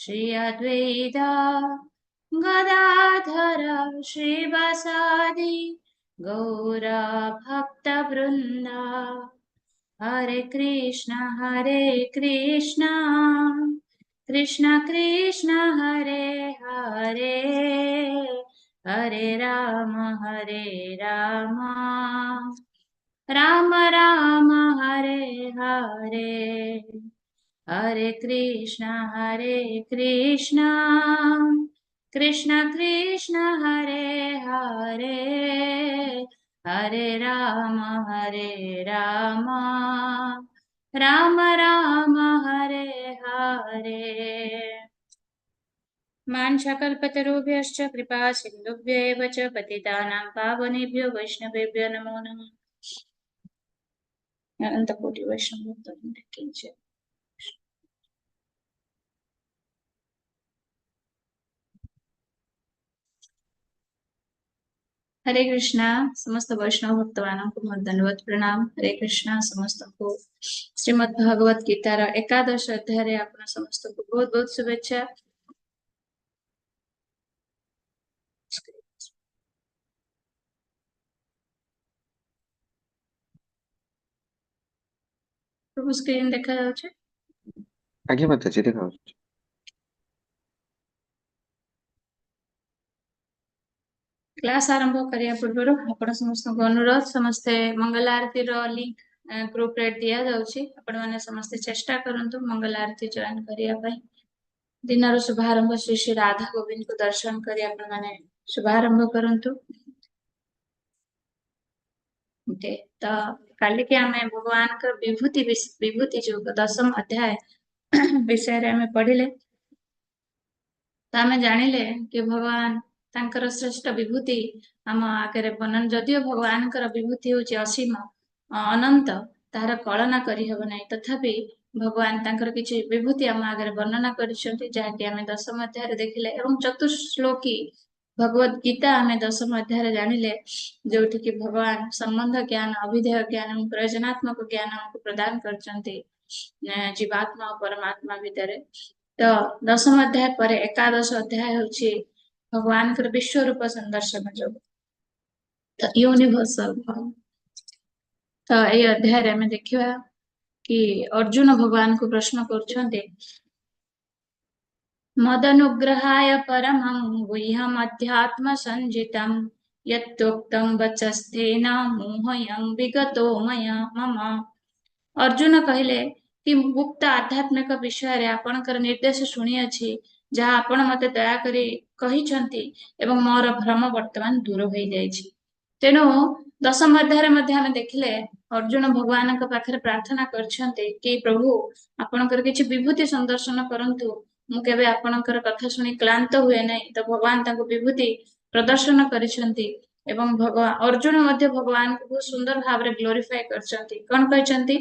श्री अद्वैता गदाधर श्रीवासादि गौर भक्तवृन्द। हरे कृष्ण हरे कृष्ण कृष्ण कृष्ण हरे हरे, हरे राम हरे राम राम राम हरे हरे। हरे कृष्ण हरे कृष्ण कृष्ण कृष्ण हरे हरे, हरे राम हरे राम राम राम हरे हरे। वाञ्छाकल्पतरुभ्यश्च कृपा सिन्धुभ्य एव च पतितानां पावनेभ्यो वैष्णवेभ्यो नमो नमः। अनंत कोटि वैष्णव भक्तवृंद की जय। हरे कृष्णा। ସମସ୍ତ ବୈଷ୍ଣବ ଭକ୍ତ ମାନଙ୍କୁ ମୋର ଦଣ୍ଡବତ ପ୍ରଣାମ। ହରେ କୃଷ୍ଣା। ସମସ୍ତଙ୍କୁ ଶ୍ରୀମଦ୍ ଭଗବତ ଗୀତାର ଏକାଦଶ ଅଧ୍ୟାୟରେ ଆପଣ ସମସ୍ତଙ୍କୁ ବହୁତ ବହୁତ ଶୁଭେଚ୍ଛା। ପ୍ରଭୁ, ସ୍କ୍ରିନ୍ ଦେଖାଯାଉଛି? ଆଜ୍ଞା ମାତାଜୀ, ଦେଖାଯାଉଛି। କ୍ଲାସ ଆରମ୍ଭ କରିବା ପୂର୍ବରୁ ଆପଣ ସମସ୍ତଙ୍କୁ ଅନୁରୋଧ, ସମସ୍ତେ ମଙ୍ଗଳ ଆରତୀର ଲିଙ୍କ ଗ୍ରୁପରେ ଦିଆଯାଉଛି, ଆପଣମାନେ ସମସ୍ତେ ଚେଷ୍ଟା କରନ୍ତୁ ମଙ୍ଗଳ ଆରତୀ ଜଏନ କରିବା ପାଇଁ। ଦିନର ଶୁଭାରମ୍ଭ ଶ୍ରୀ ଶ୍ରୀ ରାଧା ଗୋବିନ୍ଦଙ୍କୁ ଦର୍ଶନ କରି ଆପଣମାନେ ଶୁଭାରମ୍ଭ କରନ୍ତୁ। ତ କାଲିକି ଆମେ ଭଗବାନଙ୍କର ବିଭୂତି ଯୋଗ ଦଶମ ଅଧ୍ୟାୟ ବିଷୟରେ ଆମେ ପଢିଲେ। ତ ଆମେ ଜାଣିଲେ କି ଭଗବାନ ତାଙ୍କର ଶ୍ରେଷ୍ଠ ବିଭୂତି ଆମ ଆଗରେ ବର୍ଣ୍ଣନ। ଯଦିଓ ଭଗବାନଙ୍କର ବିଭୂତି ହଉଛି ଅସୀମ ଅନନ୍ତ, ତାହାର କଳନା କରିହେବ ନାହିଁ, ତଥାପି ଭଗବାନ ତାଙ୍କର କିଛି ବିଭୂତି ଆମ ଆଗରେ ବର୍ଣ୍ଣନା କରିଛନ୍ତି, ଯାହାକି ଆମେ ଦଶମ ଅଧ୍ୟାୟରେ ଦେଖିଲେ। ଏବଂ ଚତୁଶ୍ଲୋକୀ ଭଗବତ ଗୀତା ଆମେ ଦଶମ ଅଧ୍ୟାୟରେ ଜାଣିଲେ, ଯୋଉଠିକି ଭଗବାନ ସମ୍ବନ୍ଧ ଜ୍ଞାନ, ଅଭିଧେୟ ଜ୍ଞାନ ଏବଂ ପ୍ରୟୋଜନାତ୍ମକ ଜ୍ଞାନ ଆମକୁ ପ୍ରଦାନ କରିଛନ୍ତି ଜୀବାତ୍ମା ଓ ପରମାତ୍ମା ଭିତରେ। ତ ଦଶମ ଅଧ୍ୟାୟ ପରେ ଏକାଦଶ ଅଧ୍ୟାୟ ହେଉଛି ଭଗବାନଙ୍କର ବିଶ୍ୱରୂପ ସନ୍ଦର୍ଶନ ଯୋଗ, ତ ୟୁନିଭର୍ସାଲ। ତ ଏଇ ଅଧ୍ୟାୟରେ ଆମେ ଦେଖିବା କି ଅର୍ଜୁନ ଭଗବାନଙ୍କୁ ପ୍ରଶ୍ନ କରୁଛନ୍ତି, ମଦनुग्रहाय परमं गुह्यमध्यात्म संजितं यत्तोक्तं वचस्तेन मोहयं विगतो मया मम। ଅର୍ଜୁନ କହିଲେ କି ଗୁପ୍ତ ଆଧ୍ୟାତ୍ମିକ ବିଷୟରେ ଆପଣଙ୍କର ନିର୍ଦ୍ଦେଶ ଶୁଣିଅଛି, ଯାହା ଆପଣ ମତେ ଦୟାକରି କହିଛନ୍ତି, ଏବଂ ମୋର ଭ୍ରମ ବର୍ତ୍ତମାନ ଦୂର ହୋଇଯାଇଛି। ତେଣୁ ଦଶମ ଅଧ୍ୟାୟରେ ମଧ୍ୟ ଆମେ ଦେଖିଲେ ଅର୍ଜୁନ ଭଗବାନଙ୍କ ପାଖରେ ପ୍ରାର୍ଥନା କରିଛନ୍ତି କି ପ୍ରଭୁ, ଆପଣଙ୍କର କିଛି ବିଭୂତି ସନ୍ଦର୍ଶନ କରନ୍ତୁ, ମୁଁ କେବେ ଆପଣଙ୍କର କଥା ଶୁଣି କ୍ଳାନ୍ତ ହୁଏ ନାହିଁ। ତ ଭଗବାନ ତାଙ୍କୁ ବିଭୂତି ପ୍ରଦର୍ଶନ କରିଛନ୍ତି ଏବଂ ଅର୍ଜୁନ ମଧ୍ୟ ଭଗବାନଙ୍କୁ ବହୁତ ସୁନ୍ଦର ଭାବରେ ଗ୍ଲୋରିଫାଏ କରିଛନ୍ତି। କଣ କହିଛନ୍ତି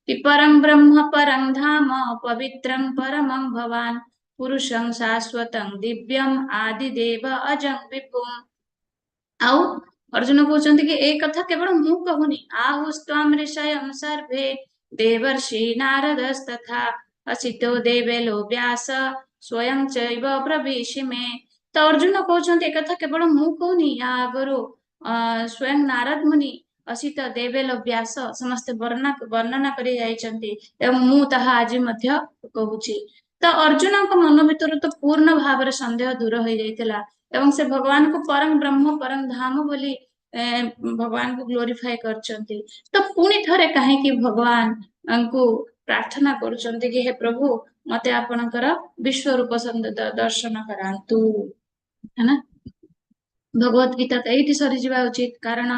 କି ପରଂ ବ୍ରହ୍ମ ପରଂ ଧାମ ପବିତ୍ରଂ ପରମଂ ଭବାନ ପୁରୁଷଂ ଶାଶ୍ୱତଂ ଦିବ୍ୟಂ ଆଦିଦେବ ଅଜଂ ବିଭୁଂ। ଆଉ ଅର୍ଜୁନ କହୁଛନ୍ତି କି ଏଇ କଥା କେବଳ ମୁଁ କହୁନି, ଆହୁସ୍ତ୍ୱାಂ ଋଷୟଂ ସର୍ଭେ ଦେବର୍ଷି ନାରଦସ୍ତଥା ଅସିତୋ ଦେବେଲୋ ବ୍ୟାସ ସ୍ୱୟଂ ଚୈବ ବ୍ରବୀଷି ମେ। ତ ଅର୍ଜୁନ କହୁଛନ୍ତି ଏ କଥା କେବଳ ମୁଁ କହୁନି, ୟା ଆଗରୁ ସ୍ୱୟଂ ନାରଦ ମୁନି, ଅସିତ ଦେବେଲ ବ୍ୟାସ ସମସ୍ତେ ବର୍ଣ୍ଣନା କରି ଯାଇଛନ୍ତି ଏବଂ ମୁଁ ତାହା ଆଜି ମଧ୍ୟ କହୁଛି। ତ ଅର୍ଜୁନଙ୍କ ମନ ଭିତରୁ ତ ପୂର୍ଣ୍ଣ ଭାବରେ ସନ୍ଦେହ ଦୂର ହେଇଯାଇଥିଲା ଏବଂ ସେ ଭଗବାନଙ୍କୁ ପରମ ବ୍ରହ୍ମ ପରମ ଧାମ ବୋଲି ଭଗବାନଙ୍କୁ ଗ୍ଲୋରିଫାଏ କରିଛନ୍ତି। ତ ପୁଣି ଥରେ କାହିଁକି ଭଗବାନଙ୍କୁ ପ୍ରାର୍ଥନା କରୁଛନ୍ତି କି ହେ ପ୍ରଭୁ, ମତେ ଆପଣଙ୍କର ବିଶ୍ୱରୂପ ଦର୍ଶନ କରାନ୍ତୁ, है ନା? ଭଗବତ ଗୀତା ତ ଏଇଠି ସରିଯିବା ଉଚିତ, କାରଣ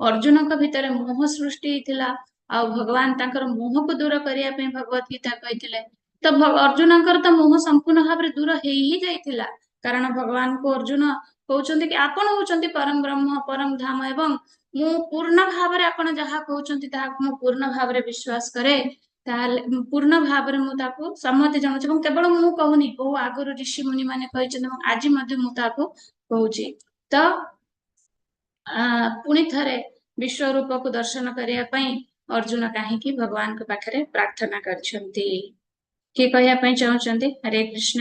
ଅର୍ଜୁନଙ୍କ ଭିତରେ ମୋହ ସୃଷ୍ଟି ହେଇଥିଲା ଆଉ ଭଗବାନ ତାଙ୍କର ମୋହକୁ ଦୂର କରିବା ପାଇଁ ଭଗବତ ଗୀତା କହିଥିଲେ। ତ ଅର୍ଜୁନଙ୍କର ତ ମୋହ ସମ୍ପୂର୍ଣ୍ଣ ଭାବରେ ଦୂର ହେଇ ହିଁ ଯାଇଥିଲା, କାରଣ ଭଗବାନଙ୍କୁ ଅର୍ଜୁନ କହୁଛନ୍ତି କି ଆପଣ ହଉଛନ୍ତି ପରମ ବ୍ରହ୍ମ ପରମ ଧାମ ଏବଂ ମୁଁ ପୂର୍ଣ୍ଣ ଭାବରେ ଆପଣ ଯାହା କହୁଛନ୍ତି ତାହାକୁ ମୁଁ ପୂର୍ଣ୍ଣ ଭାବରେ ବିଶ୍ୱାସ କରେ, ତାହେଲେ ପୂର୍ଣ୍ଣ ଭାବରେ ମୁଁ ତାକୁ ସମ୍ମତି ଜଣାଉଛି। ଏବଂ କେବଳ ମୁଁ କହୁନି, ବହୁ ଆଗରୁ ଋଷି ମୁନି ମାନେ କହିଛନ୍ତି ଏବଂ ଆଜି ମଧ୍ୟ ମୁଁ ତାକୁ କହୁଛି। ତ ପୁଣି ଥରେ ବିଶ୍ୱରୂପକୁ ଦର୍ଶନ କରିବା ପାଇଁ ଅର୍ଜୁନ କାହିଁକି ଭଗବାନଙ୍କ ପାଖରେ ପ୍ରାର୍ଥନା କରିଛନ୍ତି? କିଏ କହିବା ପାଇଁ ଚାହୁଁଛନ୍ତି? ହରେ କୃଷ୍ଣ।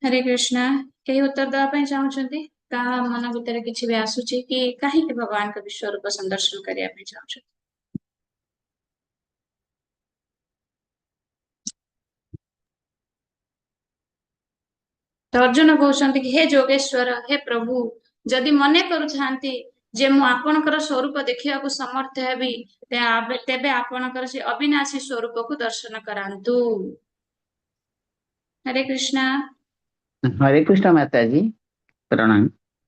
ହରେ କୃଷ୍ଣ। କେହି ଉତ୍ତର ଦେବା ପାଇଁ ଚାହୁଁଛନ୍ତି? କାହା ମନ ଭିତରେ କିଛି ବି ଆସୁଛି କି କାହିଁକି ଭଗବାନଙ୍କ ବିଶ୍ୱରୂପ ସନ୍ଦର୍ଶନ କରିବା ପାଇଁ ଚାହୁଁଛନ୍ତି? ତ ଅର୍ଜୁନ କହୁଛନ୍ତି କି ହେ ଯୋଗେଶ୍ୱର, ହେ ପ୍ରଭୁ, ଯଦି ମନେ କରୁଥାନ୍ତି ଯେ ମୁଁ ଆପଣଙ୍କର ସ୍ୱରୂପ ଦେଖିବାକୁ ସମର୍ଥ ହେବି, ତେବେ ଆପଣଙ୍କର ସେ ଅବିନାଶୀ ସ୍ୱରୂପକୁ ଦର୍ଶନ କରାନ୍ତୁ। ହରେ କୃଷ୍ଣ। ହରେ କୃଷ୍ଣ ମାତାଜୀ, ପ୍ରଣାମ।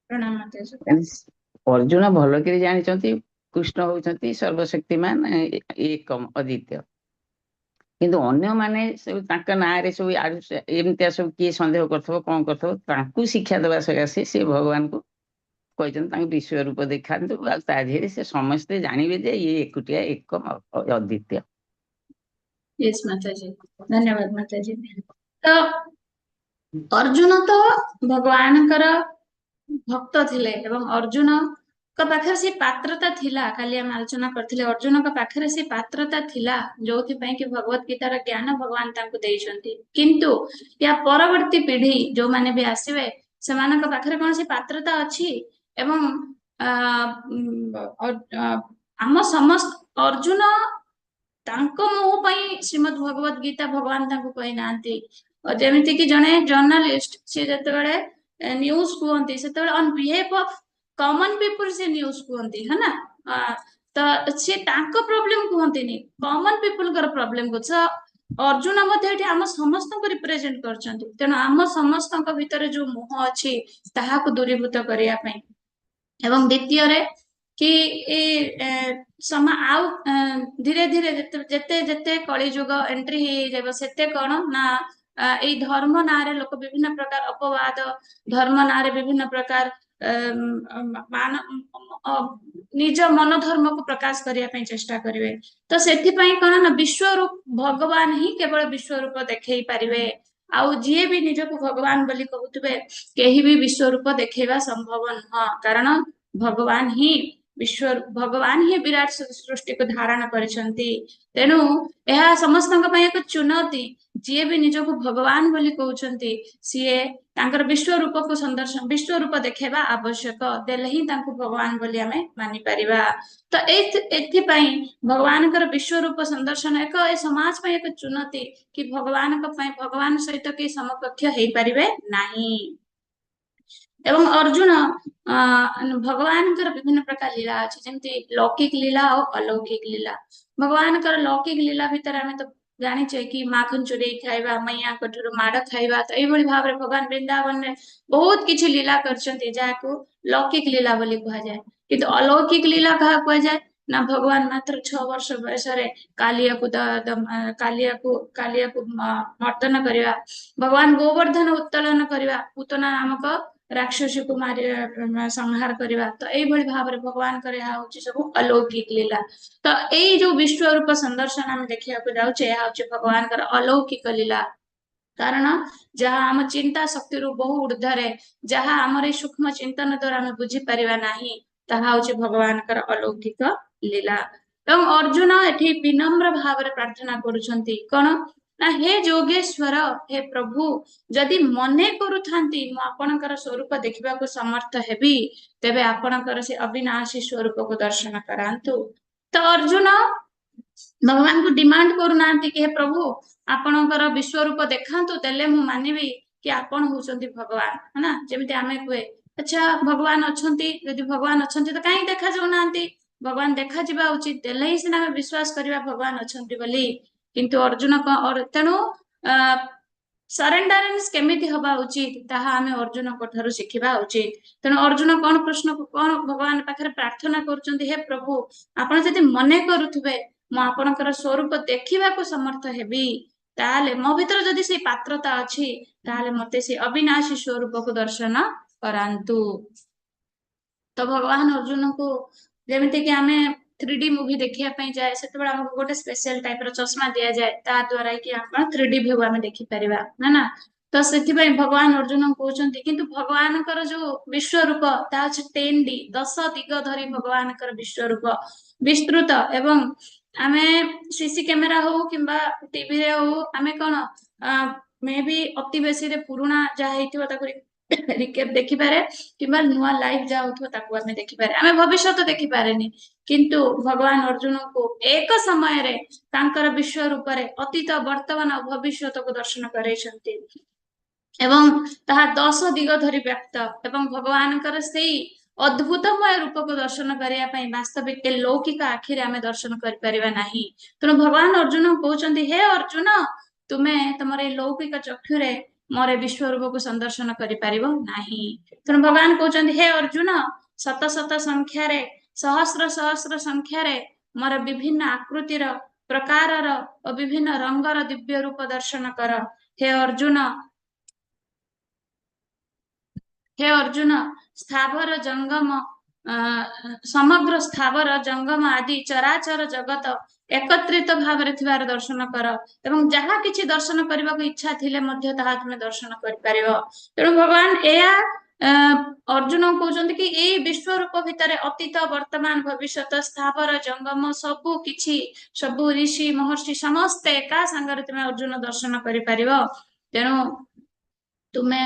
ପ୍ରଣାମ ମାତାଜୀ। ଅର୍ଜୁନ ଭଲ କରି ଜାଣିଛନ୍ତି କୃଷ୍ଣ ହଉଛନ୍ତି ସର୍ବଶକ୍ତିମାନ, ଏକମ ଅଦ୍ୱିତୀୟ, କିନ୍ତୁ ଅନ୍ୟମାନେ ସବୁ ତାଙ୍କ ନାଁରେ ସବୁ ଆଡୁ ଏମିତିଆ ସବୁ କିଏ ସନ୍ଦେହ କରୁଥିବ କଣ କରୁଥିବ, ତାଙ୍କୁ ଶିକ୍ଷା ଦେବା ସକାଶେ ସେ ଭଗବାନଙ୍କୁ କହିଛନ୍ତି ତାଙ୍କୁ ବିଶ୍ୱ ରୂପ ଦେଖାନ୍ତୁ, ଆଉ ତା ଦେହରେ ସେ ସମସ୍ତେ ଜାଣିବେ ଯେ ଇଏ ଏକୁଟିଆ ଏକ ଅଦ୍ୱିତୀୟ। ୟେସ୍ ମାତାଜୀ, ଧନ୍ୟବାଦ ମାତାଜୀ। ତ ଅର୍ଜୁନ ତ ଭଗବାନଙ୍କର ଭକ୍ତ ଥିଲେ ଏବଂ ଅର୍ଜୁନଙ୍କ ପାଖରେ ସେ ପାତ୍ରତା ଥିଲା। କାଲି ଆମେ ଆଲୋଚନା କରିଥିଲେ ଅର୍ଜୁନଙ୍କ ପାଖରେ ସେ ପାତ୍ରତା ଥିଲା ଯୋଉଥିପାଇଁ କି ଭଗବତ ଗୀତାର ଜ୍ଞାନ ଭଗବାନ ତାଙ୍କୁ ଦେଇଛନ୍ତି। କିନ୍ତୁ ୟା ପରବର୍ତ୍ତୀ ପିଢି ଯୋଉମାନେ ବି ଆସିବେ ସେମାନଙ୍କ ପାଖରେ କଣ ସେ ପାତ୍ରତା ଅଛି? ଏବଂ ଆମ ସମସ୍ତ ଅର୍ଜୁନ ତାଙ୍କ ମୋହ ପାଇଁ ଶ୍ରୀମଦ୍ ଭଗବତ ଗୀତା ଭଗବାନ ତାଙ୍କୁ କହିନାହାନ୍ତି। ଯେମିତି କି ଜଣେ ଜର୍ଣ୍ଣାଲିଷ୍ଟ ସିଏ ଯେତେବେଳେ ନ୍ୟୁଜ କୁହନ୍ତି ସେତେବେଳେ on behalf of common people ସେ ନ୍ୟୁଜ କୁହନ୍ତି, है ना? ତ ସିଏ ତାଙ୍କ ପ୍ରୋବ୍ଲେମ କୁହନ୍ତିନି, କମନ ପିପୁଲଙ୍କର ପ୍ରୋବ୍ଲେମ କୁହନ୍ତି। ଅର୍ଜୁନ ମଧ୍ୟ ଏଠି ଆମ ସମସ୍ତଙ୍କୁ ରିପ୍ରେଜେଣ୍ଟ କରିଛନ୍ତି। ତେଣୁ ଆମ ସମସ୍ତଙ୍କ ଭିତରେ ଯୋଉ ମୋହ ଅଛି ତାହାକୁ ଦୂରୀଭୂତ କରିବା ପାଇଁ, ଏବଂ ଦ୍ୱିତୀୟରେ କି ଆଉ ଧୀରେ ଧୀରେ ଯେତେ ଯେତେ କଳିଯୁଗ ଏଣ୍ଟ୍ରି ହେଇଯିବ ସେତେ କଣ ନା ଏଇ ଧର୍ମ ନାଁରେ ଲୋକ ବିଭିନ୍ନ ପ୍ରକାର ଅପବାଦ, ଧର୍ମ ନାଁରେ ବିଭିନ୍ନ ପ୍ରକାର ନିଜ ମନ ଧର୍ମକୁ ପ୍ରକାଶ କରିବା ପାଇଁ ଚେଷ୍ଟା କରିବେ। ତ ସେଥିପାଇଁ କଣ ନା ବିଶ୍ୱରୂପ ଭଗବାନ ହିଁ କେବଳ ବିଶ୍ୱରୂପ ଦେଖେଇ ପାରିବେ। ଆଉ ଯିଏ ବି ନିଜକୁ ଭଗବାନ ବୋଲି କହୁଥିବେ କେହି ବି ବିଶ୍ୱରୂପ ଦେଖେଇବା ସମ୍ଭବ ନୁହଁ, କାରଣ ଭଗବାନ ହିଁ ବିଶ୍ୱ, ଭଗବାନ ହିଁ ବିରାଟ ସୃଷ୍ଟିକୁ ଧାରଣ କରିଛନ୍ତି। ତେଣୁ ଏହା ସମସ୍ତଙ୍କ ପାଇଁ ଏକ ଚୁନୌତି। ଯିଏ ବି ନିଜକୁ ଭଗବାନ ବୋଲି କହୁଛନ୍ତି ସିଏ ତାଙ୍କର ବିଶ୍ୱରୂପକୁ ସନ୍ଦର୍ଶନ, ବିଶ୍ୱରୂପ ଦେଖେଇବା ଆବଶ୍ୟକ, ଦେଲେ ହିଁ ତାଙ୍କୁ ଭଗବାନ ବୋଲି ଆମେ ମାନିପାରିବା। ତ ଏଥିପାଇଁ ଭଗବାନଙ୍କର ବିଶ୍ୱରୂପ ସନ୍ଦର୍ଶନ ଏକ ଏ ସମାଜ ପାଇଁ ଏକ ଚୁନୌତି କି ଭଗବାନଙ୍କ ପାଇଁ ଭଗବାନ ସହିତ କେହି ସମକକ୍ଷ ହେଇପାରିବେ ନାହିଁ। ଏବଂ ଅର୍ଜୁନ ଭଗବାନଙ୍କର ବିଭିନ୍ନ ପ୍ରକାର ଲୀଳା ଅଛି, ଯେମିତି ଲୌକିକ ଲୀଳା ଆଉ ଅଲୌକିକ ଲୀଳା। ଭଗବାନଙ୍କର ଲୌକିକ ଲୀଳା ଭିତରେ ଆମେ ତ ଜାଣିଛେ କି ମାଖନ ଚୋରେଇ ଖାଇବା, ମୈୟାଙ୍କ ଠାରୁ ମାଡ ଖାଇବା, ତ ଏଇଭଳି ଭାବରେ ଭଗବାନ ବୃନ୍ଦାବନରେ ବହୁତ କିଛି ଲୀଳା କରିଛନ୍ତି ଯାହାକୁ ଲୌକିକ ଲୀଳା ବୋଲି କୁହାଯାଏ। କିନ୍ତୁ ଅଲୌକିକ ଲୀଳା କାହା କୁହାଯାଏ ନା ଭଗବାନ ମାତ୍ର 6 ବର୍ଷ ବୟସରେ କାଲିଆକୁ ମର୍ଦ୍ଦନ କରିବା, ଭଗବାନ ଗୋବର୍ଦ୍ଧନ ଉତ୍ତୋଳନ କରିବା, ପୁତନା ନାମକ ରାକ୍ଷସୀକୁ ମାରି ସଂହାର କରିବା। ତ ଏଇଭଳି ଭାବରେ ଭଗବାନଙ୍କର ଏହା ହଉଛି ସବୁ ଅଲୌକିକ ଲୀଳା। ତ ଏଇ ଯୋଉ ବିଶ୍ୱରୂପ ସନ୍ଦର୍ଶନ ଆମେ ଦେଖିବାକୁ ଯାଉଛେ ଏହା ହଉଛି ଭଗବାନଙ୍କର ଅଲୌକିକ ଲୀଳା, କାରଣ ଯାହା ଆମ ଚିନ୍ତା ଶକ୍ତିରୁ ବହୁ ଉର୍ଦ୍ଧ୍ୱରେ, ଯାହା ଆମର ଏଇ ସୂକ୍ଷ୍ମ ଚିନ୍ତନ ଦ୍ଵାରା ଆମେ ବୁଝିପାରିବା ନାହିଁ, ତାହା ହଉଛି ଭଗବାନଙ୍କର ଅଲୌକିକ ଲୀଳା। ଏବଂ ଅର୍ଜୁନ ଏଠି ବିନମ୍ର ଭାବରେ ପ୍ରାର୍ଥନା କରୁଛନ୍ତି କଣ ନା ହେ ଯୋଗେଶ୍ୱର, ହେ ପ୍ରଭୁ, ଯଦି ମନେ କରୁଥାନ୍ତି ମୁଁ ଆପଣଙ୍କର ସ୍ୱରୂପ ଦେଖିବାକୁ ସମର୍ଥ ହେବି, ତେବେ ଆପଣଙ୍କର ସେ ଅବିନାଶୀ ସ୍ୱରୂପକୁ ଦର୍ଶନ କରାନ୍ତୁ। ତ ଅର୍ଜୁନ ଭଗବାନଙ୍କୁ ଡିମାଣ୍ଡ କରୁନାହାନ୍ତି କି ହେ ପ୍ରଭୁ ଆପଣଙ୍କର ବିଶ୍ୱରୂପ ଦେଖାନ୍ତୁ ଦେଲେ ମୁଁ ମାନିବି କି ଆପଣ ହଉଛନ୍ତି ଭଗବାନ, है ना? ଯେମିତି ଆମେ କୁହେ ଆଚ୍ଛା ଭଗବାନ ଅଛନ୍ତି, ଯଦି ଭଗବାନ ଅଛନ୍ତି ତ କାହିଁକି ଦେଖାଯାଉନାହାନ୍ତି, ଭଗବାନ ଦେଖାଯିବା ଉଚିତ, ଦେଲେ ହିଁ ସିନା ଆମେ ବିଶ୍ୱାସ କରିବା ଭଗବାନ ଅଛନ୍ତି ବୋଲି। କିନ୍ତୁ ଅର୍ଜୁନ ତେଣୁ ସରେଣ୍ଡାରେନ୍ସ କେମିତି ହବା ଉଚିତ ତାହା ଆମେ ଅର୍ଜୁନଙ୍କ ଠାରୁ ଶିଖିବା ଉଚିତ। ତେଣୁ ଅର୍ଜୁନ କଣ ପ୍ରଶ୍ନ କଣ ଭଗବାନ ପାଖରେ ପ୍ରାର୍ଥନା କରୁଛନ୍ତି, ହେ ପ୍ରଭୁ ଆପଣ ଯଦି ମନେ କରୁଥିବେ ମୁଁ ଆପଣଙ୍କର ସ୍ୱରୂପ ଦେଖିବାକୁ ସମର୍ଥ ହେବି, ତାହେଲେ ମୋ ଭିତରେ ଯଦି ସେଇ ପାତ୍ରତା ଅଛି ତାହେଲେ ମତେ ସେଇ ଅବିନାଶୀ ସ୍ୱରୂପକୁ ଦର୍ଶନ କରାନ୍ତୁ। ତ ଭଗବାନ ଅର୍ଜୁନଙ୍କୁ ଯେମିତିକି ଆମେ 3D movie ଦେଖିବା ପାଇଁ ଯାଏ ସେତେବେଳେ ଆମକୁ ଗୋଟେ ସ୍ପେଶାଲ ଟାଇପ ର ଚଷମା ଦିଆଯାଏ, ତା ଦ୍ଵାରା କି ଆପଣ 3D view ଆମେ ଦେଖିପାରିବା, ନା ନା? ତ ସେଥିପାଇଁ ଭଗବାନ ଅର୍ଜୁନଙ୍କୁ କହୁଛନ୍ତି, କିନ୍ତୁ ଭଗବାନଙ୍କର ଯୋଉ ବିଶ୍ୱରୂପ ତାହା ହଉଛି 10D, 10 ଦିଗ ଧରି ଭଗବାନଙ୍କର ବିଶ୍ୱରୂପ ବିସ୍ତୃତ। ଏବଂ ଆମେ ସିସି କ୍ୟାମେରା ହଉ କିମ୍ବା ଟିଭିରେ ହଉ ଆମେ କଣ ମେ ବି ଅତି ବେଶୀରେ ପୁରୁଣା ଯାହା ହେଇଥିବ ତାକୁ ରିକେପ ଦେଖିପାରେ, କିମ୍ବା ନୂଆ ଲାଇଭ ଯାହା ହଉଥିବ ତାକୁ ଆମେ ଦେଖିପାରେ। ଆମେ ଭବିଷ୍ୟତ ଦେଖିପାରେନି, କିନ୍ତୁ ଭଗବାନ ଅର୍ଜୁନଙ୍କୁ ଏକ ସମୟରେ ତାଙ୍କର ବିଶ୍ୱ ରୂପରେ ଅତୀତ, ବର୍ତ୍ତମାନ ଆଉ ଭବିଷ୍ୟତକୁ ଦର୍ଶନ କରେଇଛନ୍ତି ଏବଂ ତାହା 10 ଦିଗ ଧରି ବ୍ୟାପ୍ତ। ଏବଂ ଭଗବାନଙ୍କର ସେଇ ଅଦ୍ଭୁତମୟ ରୂପକୁ ଦର୍ଶନ କରିବା ପାଇଁ ବାସ୍ତବିକ ଏ ଲୌକିକ ଆଖିରେ ଆମେ ଦର୍ଶନ କରିପାରିବା ନାହିଁ। ତେଣୁ ଭଗବାନ ଅର୍ଜୁନଙ୍କୁ କହୁଛନ୍ତି, ହେ ଅର୍ଜୁନ, ତୁମେ ତମର ଏଇ ଲୌକିକ ଚକ୍ଷୁରେ ମୋର ଏ ବିଶ୍ୱ ରୂପକୁ ସନ୍ଦର୍ଶନ କରିପାରିବ ନାହିଁ। ତେଣୁ ଭଗବାନ କହୁଛନ୍ତି, ହେ ଅର୍ଜୁନ, ଶତ ଶତ ସଂଖ୍ୟାରେ, ସହସ୍ର ସହସ୍ର ସଂଖ୍ୟାରେ ମୋର ବିଭିନ୍ନ ଆକୃତିର, ପ୍ରକାରର ଓ ବିଭିନ୍ନ ରଙ୍ଗର ଦିବ୍ୟ ରୂପ ଦର୍ଶନ କର। ହେ ଅର୍ଜୁନ, ହେ ଅର୍ଜୁନ, ସ୍ଥାବର ଜଙ୍ଗମ, ସମଗ୍ର ସ୍ଥାବର ଜଙ୍ଗମ ଆଦି ଚରାଚର ଜଗତ ଏକତ୍ରିତ ଭାବରେ ଥିବାର ଦର୍ଶନ କର ଏବଂ ଯାହା କିଛି ଦର୍ଶନ କରିବାକୁ ଇଚ୍ଛା ଥିଲେ ମଧ୍ୟ ତାହା ତୁମେ ଦର୍ଶନ କରିପାରିବ। ତେଣୁ ଭଗବାନ ଏହା ଅର୍ଜୁନ କହୁଛନ୍ତି କି ଏଇ ବିଶ୍ୱ ରୂପ ଭିତରେ ଅତୀତ, ବର୍ତ୍ତମାନ, ଭବିଷ୍ୟତ, ସ୍ଥାବର ଜଙ୍ଗମ ସବୁ କିଛି, ସବୁ ଋଷି ମହର୍ଷି ସମସ୍ତେ ଏକା ସାଙ୍ଗରେ ତୁମେ ଅର୍ଜୁନ ଦର୍ଶନ କରିପାରିବ। ତେଣୁ ତୁମେ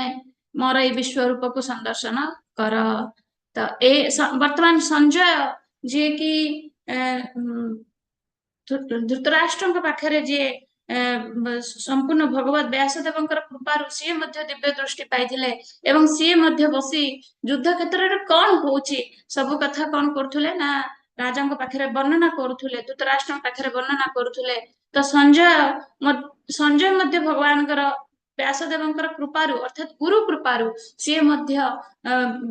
ମୋର ଏଇ ବିଶ୍ୱ ରୂପକୁ ସନ୍ଦର୍ଶନ କର। ତ ଏ ବର୍ତ୍ତମାନ ସଞ୍ଜୟ ଯିଏକି ଧୃତରାଷ୍ଟ୍ରଙ୍କ ପାଖରେ ଯିଏ ସମ୍ପୂର୍ଣ୍ଣ ଭଗବତ ବ୍ୟାସଦେବଙ୍କର କୃପାରୁ ସିଏ ମଧ୍ୟ ଦିବ୍ୟ ଦୃଷ୍ଟି ପାଇଥିଲେ ଏବଂ ସିଏ ମଧ୍ୟ ବସି ଯୁଦ୍ଧ କ୍ଷେତ୍ରରେ କଣ ହଉଛି ସବୁ କଥା କଣ କରୁଥିଲେ ନା ରାଜାଙ୍କ ପାଖରେ ବର୍ଣ୍ଣନା କରୁଥିଲେ, ଧୃତରାଷ୍ଟ୍ରଙ୍କ ପାଖରେ ବର୍ଣ୍ଣନା କରୁଥିଲେ। ତ ସଞ୍ଜୟ ମଧ୍ୟ ଭଗବାନଙ୍କର ବ୍ୟାସଦେବଙ୍କର କୃପାରୁ ଅର୍ଥାତ୍ ଗୁରୁ କୃପାରୁ ସିଏ ମଧ୍ୟ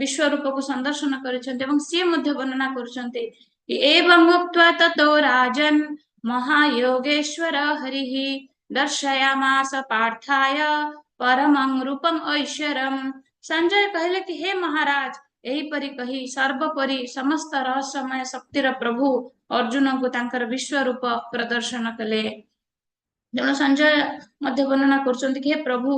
ବିଶ୍ୱ ରୂପକୁ ସନ୍ଦର୍ଶନ କରିଛନ୍ତି ଏବଂ ସିଏ ମଧ୍ୟ ବର୍ଣ୍ଣନା କରୁଛନ୍ତି। ଏବଂ ଉକ୍ତ୍ୱା ତତୋ ରାଜନ୍ ମହାଯୋଗେଶ୍ୱର ହରିଃ ଦର୍ଶୟାମାସ ପାର୍ଥାୟ ପରମଂ ରୂପଂ ଐଶ୍ୱରମ୍। ସଞ୍ଜୟ କହିଲେ କି ହେ ମହାରାଜ, ଏହିପରି କହି ସର୍ବୋପରି ସମସ୍ତ ରହସ୍ୟମୟ ଶକ୍ତିର ପ୍ରଭୁ ଅର୍ଜୁନଙ୍କୁ ତାଙ୍କର ବିଶ୍ୱ ରୂପ ପ୍ରଦର୍ଶନ କଲେ। ତେଣୁ ସଞ୍ଜୟ ମଧ୍ୟ ବର୍ଣ୍ଣନା କରୁଛନ୍ତି କି ହେ ପ୍ରଭୁ,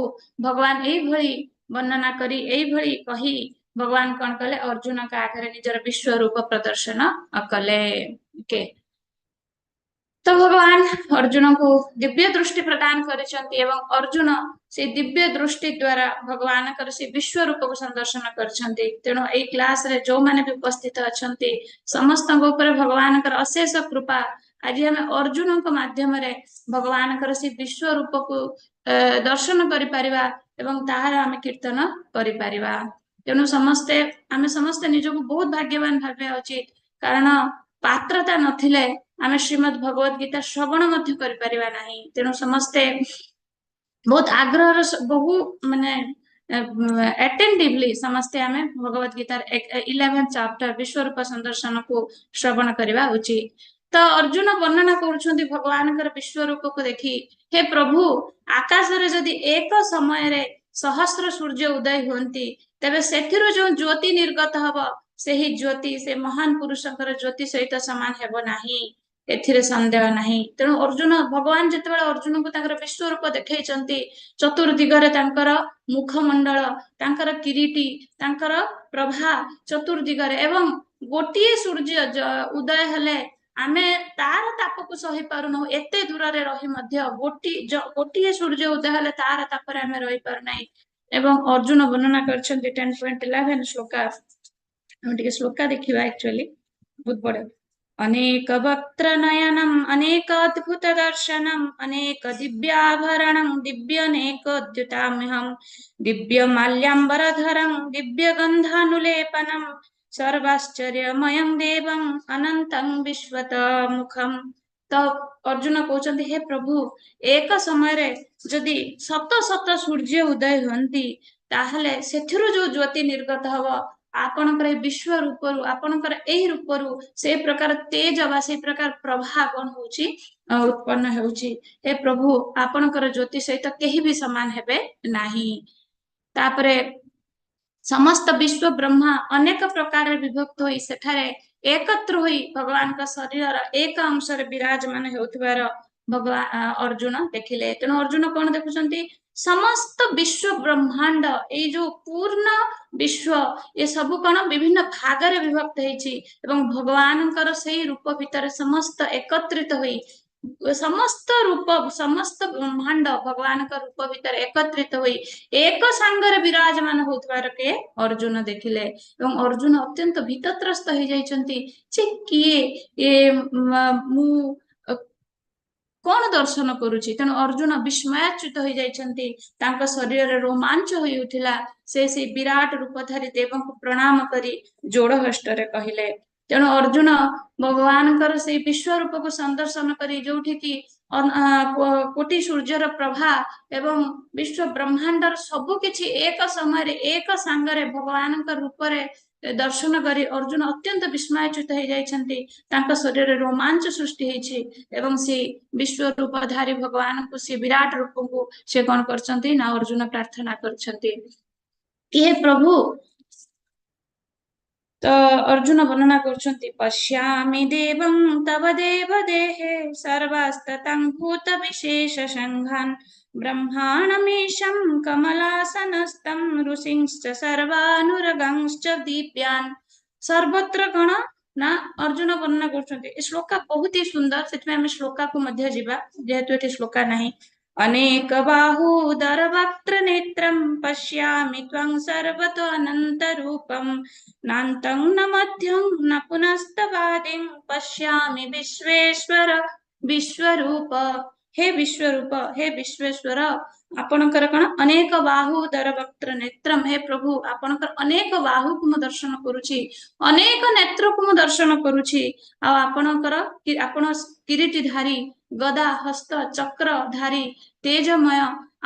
ଭଗବାନ ଏଇଭଳି ବର୍ଣ୍ଣନା କରି ଏଇଭଳି କହି ଭଗବାନ କଣ କଲେ, ଅର୍ଜୁନଙ୍କ ଆଗରେ ନିଜର ବିଶ୍ୱ ରୂପ ପ୍ରଦର୍ଶନ କଲେ। ଓକେ, ତ ଭଗବାନ ଅର୍ଜୁନଙ୍କୁ ଦିବ୍ୟ ଦୃଷ୍ଟି ପ୍ରଦାନ କରିଛନ୍ତି ଏବଂ ଅର୍ଜୁନ ସେ ଦିବ୍ୟ ଦୃଷ୍ଟି ଦ୍ଵାରା ଭଗବାନଙ୍କର ସେ ବିଶ୍ୱ ରୂପକୁ ସନ୍ଦର୍ଶନ କରିଛନ୍ତି। ତେଣୁ ଏଇ କ୍ଲାସରେ ଯୋଉମାନେ ବି ଉପସ୍ଥିତ ଅଛନ୍ତି ସମସ୍ତଙ୍କ ଉପରେ ଭଗବାନଙ୍କର ଅଶେଷ କୃପା। ଆଜି ଆମେ ଅର୍ଜୁନଙ୍କ ମାଧ୍ୟମରେ ଭଗବାନଙ୍କର ସେ ବିଶ୍ୱ ରୂପକୁ ଦର୍ଶନ କରିପାରିବା ଏବଂ ତାହାର ଆମେ କୀର୍ତ୍ତନ କରିପାରିବା। ତେଣୁ ଆମେ ସମସ୍ତେ ନିଜକୁ ବହୁତ ଭାଗ୍ୟବାନ ଭାବିବା ଉଚିତ, କାରଣ ପାତ୍ରତା ନଥିଲେ ଆମେ ଶ୍ରୀମଦ୍ ଭଗବତ ଗୀତା ଶ୍ରବଣ ମଧ୍ୟ କରିପାରିବା ନାହିଁ। ତେଣୁ ସମସ୍ତେ ବହୁତ ଆଗ୍ରହର ବହୁ ମାନେ ଆଟେଣ୍ଟିଭଲି ସମସ୍ତେ ଆମେ ଭଗବତ ଗୀତାର 11th chapter ବିଶ୍ୱରୂପ ସନ୍ଦର୍ଶନକୁ ଶ୍ରବଣ କରିବା ଉଚିତ। ତ ଅର୍ଜୁନ ବର୍ଣ୍ଣନା କରୁଛନ୍ତି ଭଗବାନଙ୍କର ବିଶ୍ୱରୂପକୁ ଦେଖି, ହେ ପ୍ରଭୁ, ଆକାଶରେ ଯଦି ଏକ ସମୟରେ ସହସ୍ର ସୂର୍ଯ୍ୟ ଉଦୟ ହୁଅନ୍ତି, ତେବେ ସେଥିରୁ ଯୋଉ ଜ୍ୟୋତି ନିର୍ଗତ ହବ ସେହି ଜ୍ୟୋତି ସେ ମହାନ ପୁରୁଷଙ୍କର ଜ୍ୟୋତି ସହିତ ସମାନ ହେବ ନାହିଁ, ଏଥିରେ ସନ୍ଦେହ ନାହିଁ। ତେଣୁ ଅର୍ଜୁନ ଭଗବାନ ଯେତେବେଳେ ଅର୍ଜୁନଙ୍କୁ ତାଙ୍କର ବିଶ୍ୱରୂପ ଦେଖେଇଛନ୍ତି, ଚତୁର୍ଦିଗରେ ତାଙ୍କର ମୁଖମଣ୍ଡଳ, ତାଙ୍କର କିରୀଟି, ତାଙ୍କର ପ୍ରଭା ଚତୁର୍ଦିଗରେ, ଏବଂ ଗୋଟିଏ ସୂର୍ଯ୍ୟ ଉଦୟ ହେଲେ ଆମେ ତାର ତାପକୁ ସହି ପାରୁନାହୁଁ, ଏତେ ଦୂରରେ ରହି ମଧ୍ୟ ଗୋଟିଏ ସୂର୍ଯ୍ୟ ଉଦୟ ହେଲେ ତାର ତାପରେ ଆମେ ରହିପାରୁନାହିଁ। ଏବଂ ଅର୍ଜୁନ ବର୍ଣ୍ଣନା କରିଛନ୍ତି 10.11 ଶ୍ଲୋକା, ଆମେ ଟିକେ ଶ୍ଲୋକା ଦେଖିବା, ଆକ୍ଚୁଆଲି ବହୁତ ବଡ। ଅନେକ ବକ୍ତ୍ର ନୟନମ୍ ଅନେକ ଅଦ୍ଭୁତ ଦର୍ଶନମ୍ ଅନେକ ଦିବ୍ୟାଭରଣଂ ଦିବ୍ୟନେକୋଦ୍ୟୁତାମ୍ୟହम् ଦିବ୍ୟ ମାଲ୍ୟାମ୍ବରଧରଂ ଦିବ୍ୟ ଗନ୍ଧାनुलेपनम् ସର୍ବାଶ୍ଚର୍ଯ୍ୟମୟଂ ଦେବଂ ଅନନ୍ତଂ ବିଶ୍ୱତ ମୁଖମ୍। ତ ଅର୍ଜୁନ କହୁଛନ୍ତି, ହେ ପ୍ରଭୁ, ଏକ ସମୟରେ ଯଦି ଶତ ଶତ ସୂର୍ଯ୍ୟ ଉଦୟ ହୁଅନ୍ତି, ତାହେଲେ ସେଥିରୁ ଯୋଉ ଜ୍ୟୋତି ନିର୍ଗତ ହବ ଆପଣଙ୍କର ଏଇ ବିଶ୍ୱ ରୂପରୁ, ଆପଣଙ୍କର ଏଇ ରୂପରୁ ସେଇ ପ୍ରକାର ତେଜ ବା ସେଇ ପ୍ରକାର ପ୍ରଭା କଣ ହଉଛି, ଉତ୍ପନ୍ନ ହେଉଛି। ହେ ପ୍ରଭୁ, ଆପଣଙ୍କର ଜ୍ୟୋତି ସହିତ କେହି ବି ସମାନ ହେବେ ନାହିଁ। ତାପରେ ସମସ୍ତ ବିଶ୍ୱ ବ୍ରହ୍ମା ଅନେକ ପ୍ରକାରରେ ବିଭକ୍ତ ହୋଇ ସେଠାରେ ଏକତ୍ର ହୋଇ ଭଗବାନଙ୍କ ଶରୀରର ଏକ ଅଂଶରେ ବିରାଜମାନ ହେଉଥିବାର ଭଗବାନ ଅର୍ଜୁନ ଦେଖିଲେ। ତେଣୁ ଅର୍ଜୁନ କଣ ଦେଖୁଛନ୍ତି, ସମସ୍ତ ବିଶ୍ୱ ବ୍ରହ୍ମାଣ୍ଡ, ଏଇ ଯୋଉ ପୂର୍ଣ୍ଣ ବିଶ୍ୱ, ଏ ସବୁ କଣ ବିଭିନ୍ନ ଭାଗରେ ବିଭକ୍ତ ହେଇଛି ଏବଂ ଭଗବାନଙ୍କର ସେଇ ରୂପ ଭିତରେ ସମସ୍ତ ଏକତ୍ରିତ ହୋଇ ସମସ୍ତ ରୂପ, ସମସ୍ତ ବ୍ରହ୍ମାଣ୍ଡ ଭଗବାନଙ୍କ ରୂପ ଭିତରେ ଏକତ୍ରିତ ହୋଇ ଏକ ସାଙ୍ଗରେ ବିରାଜମାନ ହଉଥିବାର କିଏ ଅର୍ଜୁନ ଦେଖିଲେ। ଏବଂ ଅର୍ଜୁନ ଅତ୍ୟନ୍ତ ଭୀତତ୍ରସ୍ତ ହେଇଯାଇଛନ୍ତି ଯେ କିଏ ଏ, ମୁଁ କଣ ଦର୍ଶନ କରୁଛି? ତେଣୁ ଅର୍ଜୁନ ବିସ୍ମୟାଚ୍ୟୁତ ହେଇଯାଇଛନ୍ତି। ତାଙ୍କ ଶରୀରରେ ରୋମାଞ୍ଚ ହୋଇ ଉଠିଲା। ସେ ସେଇ ବିରାଟ ରୂପଧାରୀ ଦେବଙ୍କୁ ପ୍ରଣାମ କରି ଯୋଡ ହସ୍ତରେ କହିଲେ। ତେଣୁ ଅର୍ଜୁନ ଭଗବାନଙ୍କର ସେଇ ବିଶ୍ୱ ରୂପକୁ ସନ୍ଦର୍ଶନ କରି, ଯୋଉଠି କି କୋଟି ସୂର୍ଯ୍ୟର ପ୍ରଭା ଏବଂ ବିଶ୍ୱ ବ୍ରହ୍ମାଣ୍ଡର ସବୁ କିଛି ଏକ ସମୟରେ ଏକ ସାଙ୍ଗରେ ଭଗବାନଙ୍କ ରୂପରେ ଦର୍ଶନ କରି ଅର୍ଜୁନ ଅତ୍ୟନ୍ତ ବିସ୍ମୟଚ୍ୟୁତ ହେଇଯାଇଛନ୍ତି। ତାଙ୍କ ଶରୀରରେ ରୋମାଞ୍ଚ ସୃଷ୍ଟି ହେଇଛି ଏବଂ ସେ ବିଶ୍ୱ ରୂପଧାରୀ ଭଗବାନଙ୍କୁ, ସେ ବିରାଟ ରୂପଙ୍କୁ ସେ କଣ କରିଛନ୍ତି ନା ଅର୍ଜୁନ ପ୍ରାର୍ଥନା କରିଛନ୍ତି କି ହେ ପ୍ରଭୁ। ତ ଅର୍ଜୁନ ବର୍ଣ୍ଣନା କରୁଛନ୍ତି, ପଶ୍ୟାମି ଦେବଂ ତବ ଦେବ ଦେହେ ସର୍ବାସ୍ତତଂ ଭୂତ ବିଶେଷ ସଂଘାନ୍ ବ୍ରହ୍ମାଣମୀଶं କମଲାସନସ୍ଥं ଋଷିଂଶ୍ଚ ସର୍ବାନୁରଗଂଶ୍ଚ ଦିବ୍ୟାନ୍। ସର୍ବତ୍ର କଣ ନା ଅର୍ଜୁନ ବର୍ଣ୍ଣନା କରୁଛନ୍ତି, ଏ ଶ୍ଲୋକା ବହୁତ ହି ସୁନ୍ଦର, ସେଥିପାଇଁ ଆମେ ଶ୍ଲୋକାକୁ ମଧ୍ୟ ଯିବା, ଯେହେତୁ ଏଠି ଶ୍ଲୋକା ନାହିଁ। ଅନେକ ବାହୁଦର ବକ୍ତ୍ର ନେତ୍ରಂ ପଶ୍ୟାମି ତ୍ୱଂ ସର୍ବତ ଅନନ୍ତ ରୂପಂ ନାନ୍ତଂ ନ ମଧ୍ୟଂ ନ ପୁନସ୍ତବାଦିଂ ପଶ୍ୟାମି ବିଶ୍ୱେଶ୍ୱର ବିଶ୍ୱରୂପ। ହେ ବିଶ୍ୱରୂପ, ହେ ବିଶ୍ୱେଶ୍ୱର, ଆପଣଙ୍କର କଣ ଅନେକ ବାହୁ ଦର ବକ୍ତ୍ର ନେତ୍ରମ, ହେ ପ୍ରଭୁ, ଆପଣଙ୍କର ଅନେକ ବାହୁକୁ ମୁଁ ଦର୍ଶନ କରୁଛି, ଅନେକ ନେତ୍ରକୁ ମୁଁ ଦର୍ଶନ କରୁଛି। ଆଉ ଆପଣଙ୍କର ଆପଣ କିରୀଟିଧାରୀ, ଗଦା ହସ୍ତ ଚକ୍ର ଧାରୀ, ତେଜମୟ,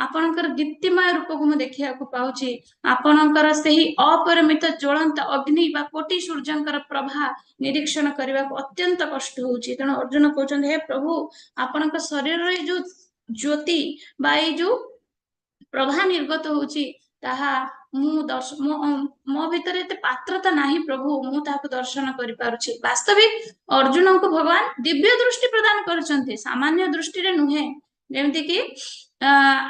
ଆପଣଙ୍କର ଦୀପ୍ତିମୟ ରୂପକୁ ମୁଁ ଦେଖିବାକୁ ପାଉଛି। ଆପଣଙ୍କର ସେହି ଅପରିମିତ ଜ୍ୱଳନ୍ତ ଅଗ୍ନି ବା କୋଟି ସୂର୍ଯ୍ୟଙ୍କର ପ୍ରଭା ନିରୀକ୍ଷଣ କରିବାକୁ ଅତ୍ୟନ୍ତ କଷ୍ଟ ହଉଛି। ତେଣୁ ଅର୍ଜୁନ କହୁଛନ୍ତି, ହେ ପ୍ରଭୁ, ଆପଣଙ୍କ ଶରୀରରେ ଯୋଉ ଜ୍ୟୋତି ବା ଏଇ ଯୋଉ ପ୍ରଭା ନିର୍ଗତ ହଉଛି, ତାହା ମୁଁ ମୋ ଭିତରେ ଏତେ ପାତ୍ରତା ନାହିଁ ପ୍ରଭୁ, ମୁଁ ତାହାକୁ ଦର୍ଶନ କରିପାରୁଛି। ବାସ୍ତବିକ ଅର୍ଜୁନଙ୍କୁ ଭଗବାନ ଦିବ୍ୟ ଦୃଷ୍ଟି ପ୍ରଦାନ କରିଛନ୍ତି, ସାମାନ୍ୟ ଦୃଷ୍ଟିରେ ନୁହେଁ। ଯେମିତି କି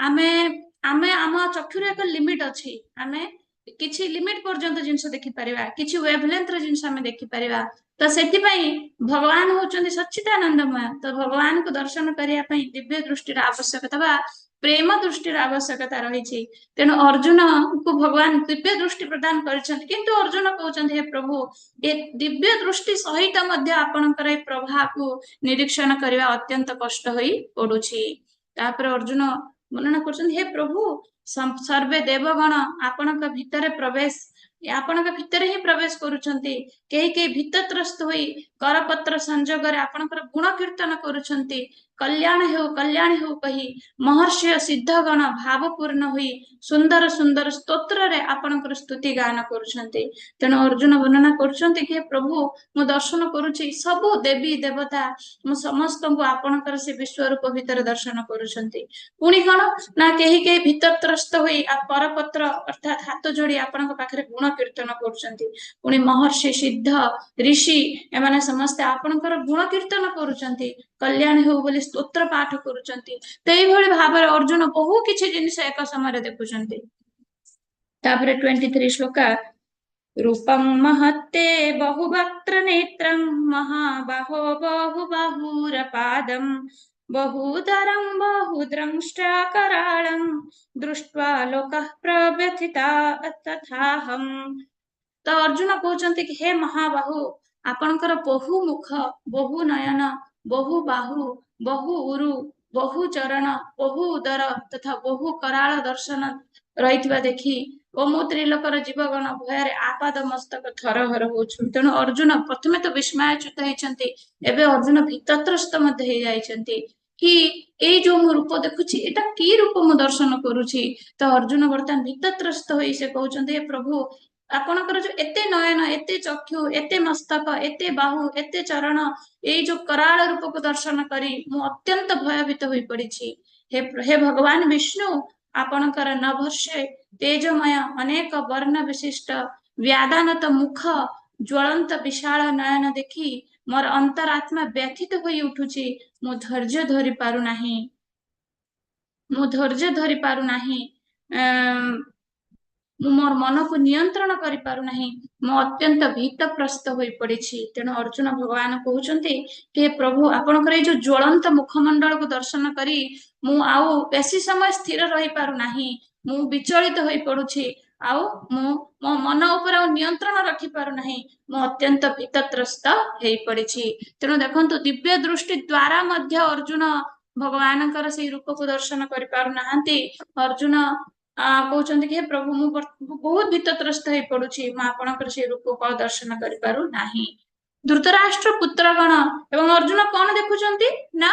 ଆମେ ଆମ ଚକ୍ଷୁର ଏକ ଲିମିଟ ଅଛି, ଆମେ କିଛି ଲିମିଟ ପର୍ଯ୍ୟନ୍ତ ଜିନିଷ ଦେଖିପାରିବା, କିଛି ୱେଭଲେନ୍ଥ ର ଜିନିଷ ଆମେ ଦେଖିପାରିବା। ତ ସେଥିପାଇଁ ଭଗବାନ ହଉଛନ୍ତି ସଚ୍ଚିଦାନନ୍ଦମୟ। ତ ଭଗବାନଙ୍କୁ ଦର୍ଶନ କରିବା ପାଇଁ ଦିବ୍ୟ ଦୃଷ୍ଟିର ଆବଶ୍ୟକତା ବା ପ୍ରେମ ଦୃଷ୍ଟିର ଆବଶ୍ୟକତା ରହିଛି। ତେଣୁ ଅର୍ଜୁନଙ୍କୁ ଭଗବାନ ଦିବ୍ୟ ଦୃଷ୍ଟି ପ୍ରଦାନ କରିଛନ୍ତି, କିନ୍ତୁ ଅର୍ଜୁନ କହୁଛନ୍ତି, ହେ ପ୍ରଭୁ, ଏ ଦିବ୍ୟ ଦୃଷ୍ଟି ସହିତ ମଧ୍ୟ ଆପଣଙ୍କର ଏ ପ୍ରଭାକୁ ନିରୀକ୍ଷଣ କରିବା ଅତ୍ୟନ୍ତ କଷ୍ଟ ହୋଇ ପଡୁଛି। ତାପରେ ଅର୍ଜୁନ ବର୍ଣ୍ଣନା କରୁଛନ୍ତି, ହେ ପ୍ରଭୁ, ସର୍ବେ ଦେବଗଣ ଆପଣଙ୍କ ଭିତରେ ପ୍ରବେଶ, ଆପଣଙ୍କ ଭିତରେ ହିଁ ପ୍ରବେଶ କରୁଛନ୍ତି। କେହି କେହି ଭୀତତ୍ରସ୍ତ ହୋଇ କରପତ୍ର ସଂଯୋଗରେ ଆପଣଙ୍କର ଗୁଣ କୀର୍ତ୍ତନ କରୁଛନ୍ତି। କଲ୍ୟାଣ ହେଉ, କଲ୍ୟାଣ ହେଉ କହି ମହର୍ଷି ସିଦ୍ଧଗଣ ଭାବପୂର୍ଣ୍ଣ ହୋଇ ସୁନ୍ଦର ସୁନ୍ଦର ସ୍ତୋତ୍ରରେ ଆପଣଙ୍କର ସ୍ତୁତି ଗାନ କରୁଛନ୍ତି। ତେଣୁ ଅର୍ଜୁନ ବର୍ଣ୍ଣନା କରୁଛନ୍ତି କି ପ୍ରଭୁ, ମୁଁ ଦର୍ଶନ କରୁଛି ସବୁ ଦେବୀ ଦେବତା, ମୁଁ ସମସ୍ତଙ୍କୁ ଆପଣଙ୍କର ସେ ବିଶ୍ୱରୂପ ଭିତରେ ଦର୍ଶନ କରୁଛନ୍ତି। ପୁଣି କଣ ନା କେହି କେହି ଭୀତତ୍ରସ୍ତ ହୋଇ କରପତ୍ର ଅର୍ଥାତ୍ ହାତ ଯୋଡି ଆପଣଙ୍କ ପାଖରେ ଗୁଣ କୀର୍ତ୍ତନ କରୁଛନ୍ତି। ପୁଣି ମହର୍ଷି, ସିଦ୍ଧ, ଋଷି ଏମାନେ ସମସ୍ତେ ଆପଣଙ୍କର ଗୁଣ କୀର୍ତ୍ତନ କରୁଛନ୍ତି, କଲ୍ୟାଣ ହେଉ ବୋଲି ସ୍ତୋତ୍ର ପାଠ କରୁଛନ୍ତି। ତ ଏଇଭଳି ଭାବରେ ଅର୍ଜୁନ ବହୁ କିଛି ଜିନିଷ ଏକ ସମୟରେ ଦେଖୁଛନ୍ତି। ତାପରେ 23 ଶ୍ଲୋକା, ରୂପଂ ମହତ୍ତେ ବହୁବକ୍ତ୍ର ନେତ୍ରଂ ମହାବାହୋ ବହୁବାହୁରପାଦಂ ବହୁଦରଂ ବହୁଦ୍ରଂଷ୍ଟ୍ରାକରାଳଂ ଦୃଷ୍ଟ୍ୱା ଲୋକଃ ପ୍ରବ୍ୟଥିତା ତଥାହମ୍। ତ ଅର୍ଜୁନ କହୁଛନ୍ତି କି ହେ ମହାବାହୁ, ଆପଣଙ୍କର ବହୁ ମୁଖ, ବହୁ ନୟନ, ବହୁ ବାହୁ, ବହୁ ଉରୁ, ବହୁ ଚରଣ, ବହୁ ଉଦର ତଥା ବହୁ କରାଳ ଦର୍ଶନ ରହିଥିବା ଦେଖି ଓ ମୁଁ ତ୍ରିଲୋକର ଜୀବଗଣ ଭୟରେ ଆପାଦ ମସ୍ତକ ଥରହର ହଉଛୁ। ତେଣୁ ଅର୍ଜୁନ ପ୍ରଥମେ ତ ବିସ୍ମୟଚ୍ୟୁତ ହେଇଛନ୍ତି, ଏବେ ଅର୍ଜୁନ ଭୀତତ୍ରସ୍ତ ମଧ୍ୟ ହେଇଯାଇଛନ୍ତି କି ଏଇ ଯୋଉ ମୁଁ ରୂପ ଦେଖୁଛି, ଏଇଟା କି ରୂପ ମୁଁ ଦର୍ଶନ କରୁଛି? ତ ଅର୍ଜୁନ ବର୍ତ୍ତମାନ ଭୀତତ୍ରସ୍ତ ହୋଇ ସେ କହୁଛନ୍ତି, ହେ ପ୍ରଭୁ, ଆପଣଙ୍କର ଯୋଉ ଏତେ ନୟନ, ଏତେ ଚକ୍ଷୁ, ଏତେ ମସ୍ତକ, ଏତେ ବାହୁ, ଏତେ ଚରଣ, ଏଇ ଯୋଉ କରାଳ ରୂପକୁ ଦର୍ଶନ କରି ମୁଁ ଅତ୍ୟନ୍ତ ଭୟଭୀତ ହୋଇ ପଡିଛି। ହେ ଭଗବାନ ବିଷ୍ଣୁ, ଆପଣଙ୍କର ନଭସ୍ୟ ତେଜମୟ ଅନେକ ବର୍ଣ୍ଣ ବିଶିଷ୍ଟ ବ୍ୟାଦାନତ ମୁଖ, ଜ୍ୱଳନ୍ତ ବିଶାଳ ନୟନ ଦେଖି ମୋର ଅନ୍ତରାତ୍ମା ବ୍ୟଥିତ ହୋଇ ଉଠୁଛି। ମୁଁ ଧୈର୍ଯ୍ୟ ଧରି ପାରୁନାହିଁ, ମୁଁ ଧୈର୍ଯ୍ୟ ଧରି ପାରୁନାହିଁ। ମୁଁ ମୋର ମନକୁ ନିୟନ୍ତ୍ରଣ କରିପାରୁନାହିଁ। ମୁଁ ଅତ୍ୟନ୍ତ ଭୀତଗ୍ରସ୍ତ ହୋଇ ପଡିଛି। ତେଣୁ ଅର୍ଜୁନ ଭଗବାନ କହୁଛନ୍ତି କି ହେ ପ୍ରଭୁ, ଆପଣଙ୍କର ଏଇ ଯୋଉ ଜ୍ୱଳନ୍ତ ମୁଖମଣ୍ଡଳକୁ ଦର୍ଶନ କରି ମୁଁ ଆଉ ବେଶୀ ସମୟ ସ୍ଥିର ରହିପାରୁନାହିଁ। ମୁଁ ବିଚଳିତ ହୋଇ ପଡୁଛି ଆଉ ମୁଁ ମୋ ମନ ଉପରେ ଆଉ ନିୟନ୍ତ୍ରଣ ରଖିପାରୁନାହିଁ। ମୁଁ ଅତ୍ୟନ୍ତ ଭୀତତ୍ରସ୍ତ ହେଇ ପଡିଛି। ତେଣୁ ଦେଖନ୍ତୁ, ଦିବ୍ୟ ଦୃଷ୍ଟି ଦ୍ଵାରା ମଧ୍ୟ ଅର୍ଜୁନ ଭଗବାନଙ୍କର ସେଇ ରୂପକୁ ଦର୍ଶନ କରିପାରୁନାହାନ୍ତି। ଅର୍ଜୁନ କହୁଛନ୍ତି କି ହେ ପ୍ରଭୁ, ମୁଁ ବହୁତ ଭୀତତ୍ରସ୍ତ ହେଇ ପଡୁଛି। ମୁଁ ଆପଣଙ୍କର ସେଇ ରୂପକୁ ଆଉ ଦର୍ଶନ କରିପାରୁ ନାହିଁ। ଧୃତରାଷ୍ଟ୍ର ପୁତ୍ରଗଣ ଏବଂ ଅର୍ଜୁନ କଣ ଦେଖୁଛନ୍ତି ନା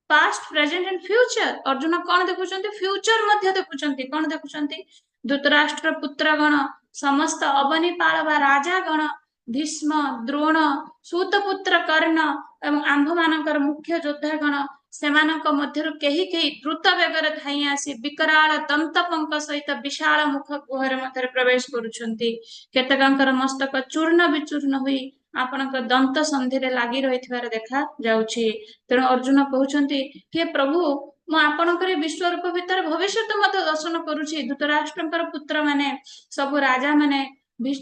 past, present and future. Arjun କଣ ଦେଖୁଛନ୍ତି? ଫ୍ୟୁଚର ମଧ୍ୟ ଦେଖୁଛନ୍ତି। କଣ ଦେଖୁଛନ୍ତି? ଧୃତରାଷ୍ଟ୍ର ପୁତ୍ରଗଣ, ସମସ୍ତ ଅବନୀପାଳ ବା ରାଜାଗଣ, ଭୀଷ୍ମ, ଦ୍ରୋଣ, ସୁତପୁତ୍ର କର୍ଣ୍ଣ ଏବଂ ଆମ୍ଭମାନଙ୍କର ମୁଖ୍ୟ ଯୋଦ୍ଧାଗଣ, ସେମାନଙ୍କ ମଧ୍ୟରୁ କେହି କେହି ଦ୍ରୁତ ବେଗରେ ଧାଇଁ ଆସି ବିକରାଳ ଦନ୍ତପଙ୍କ ସହିତ ବିଶାଳ ମୁଖ ଗୁହର ମଧ୍ୟରେ ପ୍ରବେଶ କରୁଛନ୍ତି। କେତେକଙ୍କର ମସ୍ତକ ଚୂର୍ଣ୍ଣ ବିଚୂର୍ଣ୍ଣ ହୋଇ ଆପଣଙ୍କ ଦନ୍ତ ସନ୍ଧିରେ ଲାଗି ରହିଥିବାର ଦେଖା ଯାଉଛି। ତେଣୁ ଅର୍ଜୁନ କହୁଛନ୍ତି କି ହେ ପ୍ରଭୁ, ମୁଁ ଆପଣଙ୍କର ଏ ବିଶ୍ୱରୂପ ଭିତରେ ଭବିଷ୍ୟତ ମଧ୍ୟ ଦର୍ଶନ କରୁଛି। ଧୃତରାଷ୍ଟ୍ରଙ୍କର ପୁତ୍ର ମାନେ, ସବୁ ରାଜା ମାନେ,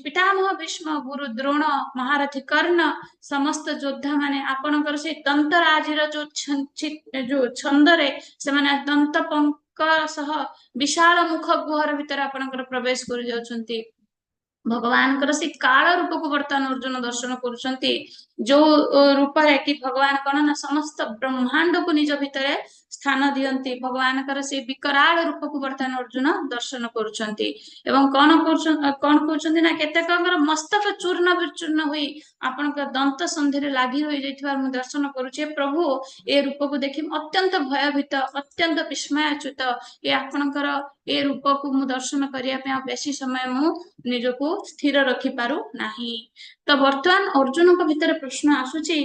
ପିତାମହ ଭୀଷ୍ମ, ଗୁରୁ ଦ୍ରୋଣ, ମହାରଥୀ କର୍ଣ୍ଣ, ସମସ୍ତ ଯୋଦ୍ଧା ମାନେ ଆପଣଙ୍କର ସେଇ ଦନ୍ତରାଜିର ଯୋଉ ଛନ୍ଦରେ ସେମାନେ ଦନ୍ତ ପଙ୍କ ସହ ବିଶାଳ ମୁଖ ଗୁହର ଭିତରେ ଆପଣଙ୍କର ପ୍ରବେଶ କରି ଯାଉଛନ୍ତି। ଭଗବାନଙ୍କର ସେଇ କାଳ ରୂପକୁ ବର୍ତ୍ତମାନ ଅର୍ଜୁନ ଦର୍ଶନ କରୁଛନ୍ତି, ଯୋଉ ରୂପରେ କି ଭଗବାନ କଣ ନା ସମସ୍ତ ବ୍ରହ୍ମାଣ୍ଡକୁ ନିଜ ଭିତରେ ସ୍ଥାନ ଦିଅନ୍ତି। ଭଗବାନଙ୍କର ସେଇ ବିକରାଳ ରୂପକୁ ବର୍ତ୍ତମାନ ଅର୍ଜୁନ ଦର୍ଶନ କରୁଛନ୍ତି ଏବଂ କଣ କରୁଛନ୍ତି, କଣ କହୁଛନ୍ତି ନା କେତେକଙ୍କର ମସ୍ତକ ଚୂର୍ଣ୍ଣ ବିଚୂର୍ଣ୍ଣ ହୋଇ ଆପଣଙ୍କ ଦନ୍ତ ସନ୍ଧିରେ ଲାଗି ରହିଯାଇଥିବାର ମୁଁ ଦର୍ଶନ କରୁଛି। ହେ ପ୍ରଭୁ, ଏ ରୂପକୁ ଦେଖି ମୁଁ ଅତ୍ୟନ୍ତ ଭୟଭୀତ, ଅତ୍ୟନ୍ତ ବିସ୍ମୟାଚ୍ୟୁତ। ଏ ଆପଣଙ୍କର ଏ ରୂପକୁ ମୁଁ ଦର୍ଶନ କରିବା ପାଇଁ ଆଉ ବେଶୀ ସମୟ ମୁଁ ନିଜକୁ ସ୍ଥିର ରଖିପାରୁ ନାହିଁ। ତ ବର୍ତ୍ତମାନ ଅର୍ଜୁନଙ୍କ ଭିତରେ ପ୍ରଶ୍ନ ଆସୁଛି,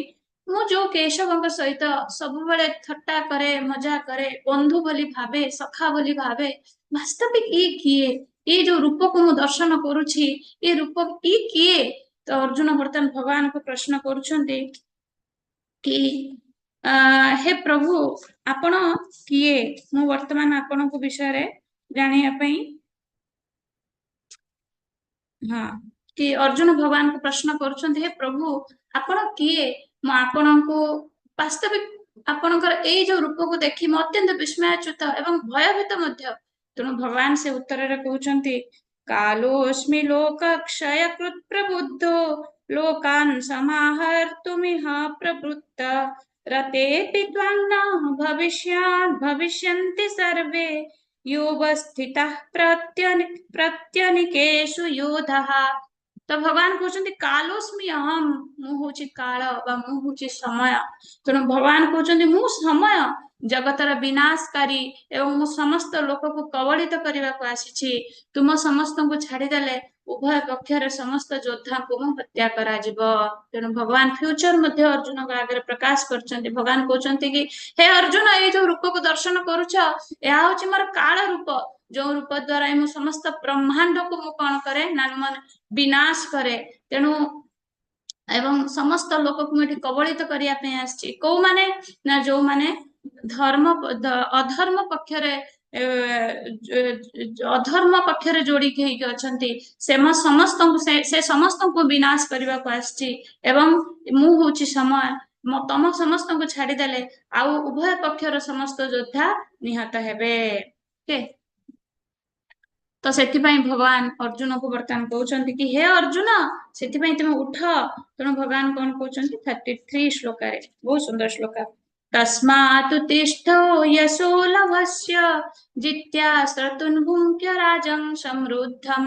ମୁଁ ଯୋଉ କେଶବଙ୍କ ସହିତ ସବୁବେଳେ ଥଟ୍ଟା କରେ, ମଜା କରେ, ବନ୍ଧୁ ବୋଲି ଭାବେ, ସଖା ବୋଲି ଭାବେ, ବାସ୍ତବିକ ଇଏ କିଏ? ଏଇ ଯୋଉ ରୂପକୁ ମୁଁ ଦର୍ଶନ କରୁଛି, ଏ ରୂପ ଇଏ କିଏ? ତ ଅର୍ଜୁନ ବର୍ତ୍ତମାନ ଭଗବାନଙ୍କୁ ପ୍ରଶ୍ନ କରୁଛନ୍ତି କି ହେ ପ୍ରଭୁ, ଆପଣ କିଏ? ମୁଁ ବର୍ତ୍ତମାନ ଆପଣଙ୍କ ବିଷୟରେ ଜାଣିବା ପାଇଁ, ହଁ, କି ଅର୍ଜୁନ ଭଗବାନଙ୍କୁ ପ୍ରଶ୍ନ କରୁଛନ୍ତି, ହେ ପ୍ରଭୁ, ଆପଣ କିଏ? ମୁଁ ଆପଣଙ୍କୁ ବାସ୍ତବିକ ଆପଣଙ୍କର ଏଇ ଯୋଉ ରୂପକୁ ଦେଖି ମୁଁ ଅତ୍ୟନ୍ତ ବିସ୍ମୟାଚ୍ୟୁତ ଏବଂ ଭୟଭୀତ ମଧ୍ୟ। ତେଣୁ ଭଗବାନ ସେ ଉତ୍ତରରେ କହୁଛନ୍ତି, କାଲୋସ୍ମି ଲୋକକ୍ଷୟକୃତ୍ ପ୍ରବୁଦ୍ଧୋ ଲୋକାନ୍ ସମାହର୍ତୁମିହ ପ୍ରବୃତ୍ତ ରତେପି ତ୍ୱାଂ ନ ଭବିଷ୍ୟନ୍ତି ସର୍ବେ ୟୋବସ୍ଥିତାଃ ପ୍ରତ୍ୟନିକେଷୁ ୟୋଧଃ। ତ ଭଗବାନ କହୁଛନ୍ତି କାଲୋସ୍ମି ଅହମ୍, ମୁଁ ହଉଛି କାଳ ବା ମୁଁ ହଉଛି ସମୟ। ତେଣୁ ଭଗବାନ କହୁଛନ୍ତି ମୁଁ ସମୟ, ଜଗତର ବିନାଶକାରୀ ଏବଂ ମୁଁ ସମସ୍ତ ଲୋକକୁ କବଳିତ କରିବାକୁ ଆସିଛି। ତୁମ ସମସ୍ତଙ୍କୁ ଛାଡିଦେଲେ ଉଭୟ ପକ୍ଷରେ ସମସ୍ତ ଯୋଦ୍ଧାଙ୍କୁ ମୁଁ ହତ୍ୟା କରାଯିବ। ତେଣୁ ଭଗବାନ ଫ୍ୟୁଚର ମଧ୍ୟ ଅର୍ଜୁନଙ୍କ ଆଗରେ ପ୍ରକାଶ କରିଛନ୍ତି। ଭଗବାନ କହୁଛନ୍ତି କି ହେ ଅର୍ଜୁନ, ଏଇ ଯୋଉ ରୂପକୁ ଦର୍ଶନ କରୁଛ, ଏହା ହଉଛି ମୋର କାଳ ରୂପ, ଯୋଉ ରୂପ ଦ୍ଵାରା ମୁଁ ସମସ୍ତ ବ୍ରହ୍ମାଣ୍ଡକୁ ମୁଁ କଣ କରେ ନା ମାନେ ବିନାଶ କରେ। ତେଣୁ ଏବଂ ସମସ୍ତ ଲୋକକୁ ମୁଁ ଏଠି କବଳିତ କରିବା ପାଇଁ ଆସିଛି। କୋଉମାନେ ନା ଯୋଉମାନେ ଧର୍ମ ଅଧର୍ମ ପକ୍ଷରେ ଅଧର୍ମ ପକ୍ଷରେ ଯୋଡିକି ହେଇକି ଅଛନ୍ତି, ସେ ସମସ୍ତଙ୍କୁ ବିନାଶ କରିବାକୁ ଆସିଛି। ଏବଂ ମୁଁ ହଉଛି ସମୟ, ତମ ସମସ୍ତଙ୍କୁ ଛାଡିଦେଲେ ଆଉ ଉଭୟ ପକ୍ଷର ସମସ୍ତ ଯୋଦ୍ଧା ନିହତ ହେବେ। ଓକେ, ତ ସେଥିପାଇଁ ଭଗବାନ ଅର୍ଜୁନକୁ ବର୍ତ୍ତମାନ କହୁଛନ୍ତି କି ହେ ଅର୍ଜୁନ, ସେଥିପାଇଁ ତୁମେ ଉଠ। ତେଣୁ ଭଗବାନ କଣ କହୁଛନ୍ତି 33 ଶ୍ଲୋକାରେ, ବହୁତ ସୁନ୍ଦର ଶ୍ଲୋକ। ତସ୍ମାତ୍ ତିଷ୍ଠ ୟଶୋ ଲଭସ୍ୟ ଜିତ୍ୟା ଶ୍ରତୁନ୍ ଭୁଙ୍କ୍ୟ ରାଜଂ ସମୃଦ୍ଧಂ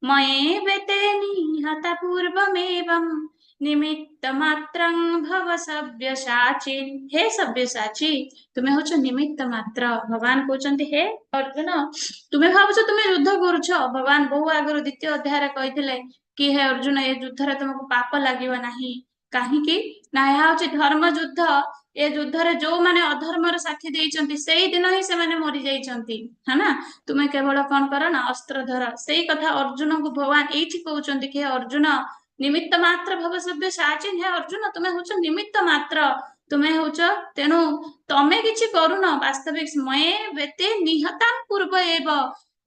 ମୟେବେତେ ନିହତା ପୂର୍ବମେବଂ ନିମିତ୍ତ ମାତ୍ରଂ ଭବ ସବ୍ୟସାଚୀ। ହେ ସବ୍ୟସାଚୀ, ତୁମେ ହଉଛ ନିମିତ୍ତ ମାତ୍ର। ଭଗବାନ କହୁଛନ୍ତି ହେ ଅର୍ଜୁନ, ତୁମେ ଭାବୁଛ ତୁମେ ଯୁଦ୍ଧ କରୁଛ। ଭଗବାନ ବହୁ ଆଗରୁ ଦ୍ୱିତୀୟ ଅଧ୍ୟାୟରେ କହିଥିଲେ କି ହେ ଅର୍ଜୁନ, ଏ ଯୁଦ୍ଧରେ ତୁମକୁ ପାପ ଲାଗିବ ନାହିଁ। କାହିଁକି ନା ଏହା ହଉଛି ଧର୍ମ ଯୁଦ୍ଧ। ଏ ଯୁଦ୍ଧରେ ଯୋଉମାନେ ଅଧର୍ମର ସାକ୍ଷୀ ଦେଇଛନ୍ତି ସେଇ ଦିନ ହିଁ ସେମାନେ ମରିଯାଇଛନ୍ତି, ହଁ ନା? ତୁମେ କେବଳ କଣ କର ନା ଅସ୍ତ୍ର ଧର। ସେଇ କଥା ଅର୍ଜୁନଙ୍କୁ ଭଗବାନ ଏଇଠି କହୁଛନ୍ତି କି ହେ ଅର୍ଜୁନ, ନିମିତ୍ତ ମାତ୍ର ଭବ ସବ୍ୟସାଚୀ। ହେ ଅର୍ଜୁନ, ତୁମେ ହଉଛ ନିମିତ୍ତ ମାତ୍ର, ତୁମେ ହଉଛ, ତେଣୁ ତମେ କିଛି କରୁନ। ବାସ୍ତବିକ ମୟେ ବେତେ ନିହତାಂ ପୂର୍ବ ଏବ,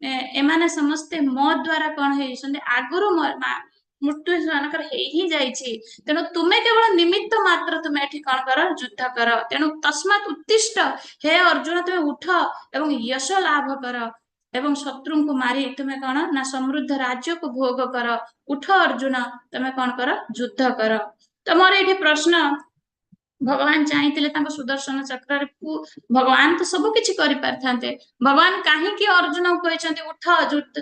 ଏମାନେ ସମସ୍ତେ ମୋ ଦ୍ଵାରା କଣ ହେଇଛନ୍ତି, ଆଗରୁ ମୃତ୍ୟୁ ସେମାନଙ୍କର ହେଇ ହିଁ ଯାଇଛି। ତେଣୁ ତୁମେ କେବଳ ନିମିତ୍ତ ମାତ୍ର, ତୁମେ ଏଠି କଣ କର, ଯୁଦ୍ଧ କର। ତେଣୁ ତସ୍ମାତ୍ ଉତ୍ତିଷ୍ଠ, ହେ ଅର୍ଜୁନ ତୁମେ ଉଠ ଏବଂ ୟଶ ଲାଭ କର ଏବଂ ଶତ୍ରୁଙ୍କୁ ମାରି ତୁମେ କଣ ନା ସମୃଦ୍ଧ ରାଜ୍ୟକୁ ଭୋଗ କର। ଉଠ ଅର୍ଜୁନ, ତମେ କଣ କର, ଯୁଦ୍ଧ କର। ତ ମୋର ଏଇଠି ପ୍ରଶ୍ନ, ଭଗବାନ ଚାହିଁଥିଲେ ତାଙ୍କ ସୁଦର୍ଶନ ଚକ୍ରରେ ଭଗବାନ ତ ସବୁ କିଛି କରିପାରିଥାନ୍ତେ, ଭଗବାନ କାହିଁକି ଅର୍ଜୁନଙ୍କୁ କହିଛନ୍ତି ଉଠ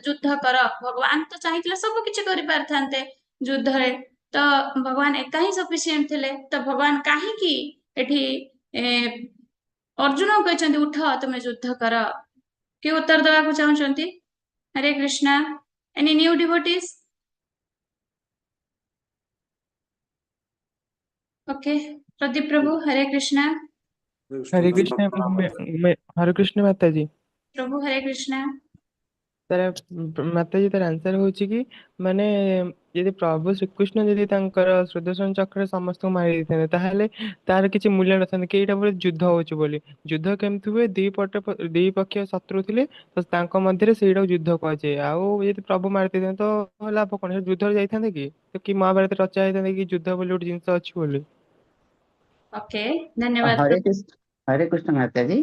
ଯୁଦ୍ଧ କର? ଭଗବାନ ତ ଚାହିଁଥିଲେ ସବୁ କିଛି କରିପାରିଥାନ୍ତେ ଯୁଦ୍ଧରେ, ତ ଭଗବାନ ଏକା ହିଁ ସଫିସିଏଣ୍ଟ ଥିଲେ। ତ ଭଗବାନ କାହିଁକି ଏଠି ଅର୍ଜୁନଙ୍କୁ କହିଛନ୍ତି ଉଠ ତୁମେ ଯୁଦ୍ଧ କର? କିଏ ଉତ୍ତର ଦେବାକୁ ଚାହୁଁଛନ୍ତି? Hare Krishna. Any new devotees? Okay, Pradeep Prabhu, Hare Krishna. Hare Krishna, Hare Krishna Mataji. Prabhu Hare Krishna. ତାର ମାତାଜୀ, ତାର ଆନ୍ସର ହଉଛି କି ମାନେ ଯଦି ପ୍ରଭୁ ଶ୍ରୀକୃଷ୍ଣ ଯଦି ତାଙ୍କର ସୁଦର୍ଶନ ଚକ୍ରରେ ସମସ୍ତଙ୍କୁ ମାରି ଦେଇଥାନ୍ତେ, ତାହେଲେ ତାର କିଛି ମୂଲ୍ୟ ନଥାନ୍ତା କି ଏଇଟା ବୋଲି ଯୁଦ୍ଧ ହଉଛି ବୋଲି। ଯୁଦ୍ଧ କେମିତି ହୁଏ? ଦି ପଟ ଦି ପକ୍ଷ ଶତ୍ରୁ ଥିଲେ ତ ତାଙ୍କ ମଧ୍ୟରେ ସେଇଟାକୁ ଯୁଦ୍ଧ କୁହାଯାଏ। ଆଉ ଯଦି ପ୍ରଭୁ ମାରି ଦେଇଥାନ୍ତେ ତ ଲାଭ କଣ? ସେ ଯୁଦ୍ଧରେ ଯାଇଥାନ୍ତେ କି? ତ କି ମହାଭାରତ ରଚା ହେଇଥାନ୍ତା କି ଯୁଦ୍ଧ ବୋଲି ଗୋଟେ ଜିନିଷ ଅଛି ବୋଲି? ଓକେ, ଧନ୍ୟବାଦ। ହରେ କୃଷ୍ଣ, ହରେ କୃଷ୍ଣ ମାତାଜୀ।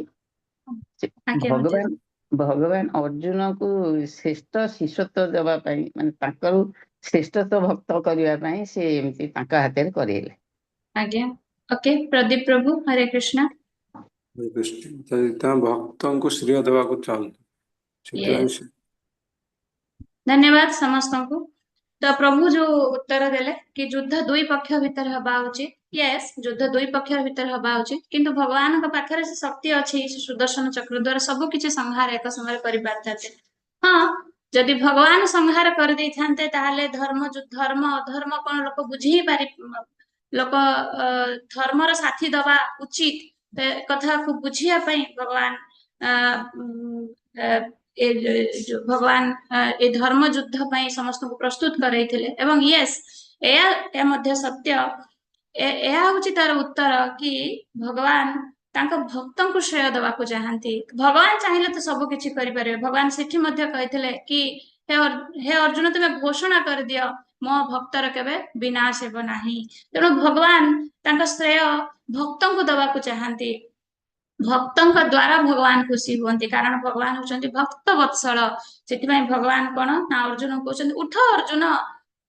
ଆଜ୍ଞା, ଭଗବାନ ଭଗବାନ ଅର୍ଜୁନକୁ ଶ୍ରେଷ୍ଠ ଶିଷ୍ୟତ୍ୱ ଦେବା ପାଇଁ, ମାନେ ତାଙ୍କର ଶ୍ରେଷ୍ଠତ୍ୱ ଭକ୍ତ କରିବା ପାଇଁ ସେ ଏମିତି ତାଙ୍କ ହାତରେ କରେଇଲେ। ଆଜ୍ଞା, ଓକେ। ପ୍ରଦୀପ ପ୍ରଭୁ, ହରେ କୃଷ୍ଣ। ହରେ କୃଷ୍ଣ। ତା ଭକ୍ତଙ୍କୁ ଶ୍ରେୟ ଦେବାକୁ ଚାହୁଁଛନ୍ତି, ସେଥିପାଇଁ। ଧନ୍ୟବାଦ ସମସ୍ତଙ୍କୁ। ତ ପ୍ରଭୁ ଯୋଉ ଉତ୍ତର ଦେଲେ କି ଯୁଦ୍ଧ ଦୁଇ ପକ୍ଷ ଭିତରେ ହବା ଉଚିତ। ୟେସ୍, ଯୁଦ୍ଧ ଦୁଇ ପକ୍ଷ ଭିତରେ ହବା ଉଚିତ, କିନ୍ତୁ ଭଗବାନଙ୍କ ପାଖରେ ସେ ଶକ୍ତି ଅଛି, ସେ ସୁଦର୍ଶନ ଚକ୍ର ଦ୍ଵାରା ସବୁ କିଛି ସଂହାର ଏକ ସମୟରେ କରିପାରିଥାନ୍ତେ। ହଁ, ଯଦି ଭଗବାନ ସଂହାର କରିଦେଇଥାନ୍ତେ ତାହେଲେ ଧର୍ମ ଅଧର୍ମ କଣ ଲୋକ ବୁଝି ହିଁ ପାରି, ଲୋକ ଧର୍ମର ସାଥି ଦବା ଉଚିତ କଥାକୁ ବୁଝିବା ପାଇଁ ଭଗବାନ ଭଗବାନ ଏ ଧର୍ମ ଯୁଦ୍ଧ ପାଇଁ ସମସ୍ତଙ୍କୁ ପ୍ରସ୍ତୁତ କରାଇଥିଲେ। ଏବଂ ୟେସ୍, ଏହା ମଧ୍ୟ ସତ୍ୟ, ଏହା ହଉଛି ତାର ଉତ୍ତର କି ଭଗବାନ ତାଙ୍କ ଭକ୍ତଙ୍କୁ ଶ୍ରେୟ ଦେବାକୁ ଚାହାନ୍ତି। ଭଗବାନ ଚାହିଁଲେ ତ ସବୁ କିଛି କରିପାରିବେ। ଭଗବାନ ସେଠି ମଧ୍ୟ କହିଥିଲେ କି ହେ ଅର୍ଜୁନ, ତୁମେ ଘୋଷଣା କରିଦିଅ ମୋ ଭକ୍ତର କେବେ ବିନାଶ ହେବ ନାହିଁ। ତେଣୁ ଭଗବାନ ତାଙ୍କ ଶ୍ରେୟ ଭକ୍ତଙ୍କୁ ଦେବାକୁ ଚାହାନ୍ତି। ଭକ୍ତଙ୍କ ଦ୍ଵାରା ଭଗବାନ ଖୁସି ହୁଅନ୍ତି, କାରଣ ଭଗବାନ ହଉଛନ୍ତି ଭକ୍ତ ବତ୍ସଳ। ସେଥିପାଇଁ ଭଗବାନ କଣ ନା ଅର୍ଜୁନ କହୁଛନ୍ତି ଉଠ ଅର୍ଜୁନ,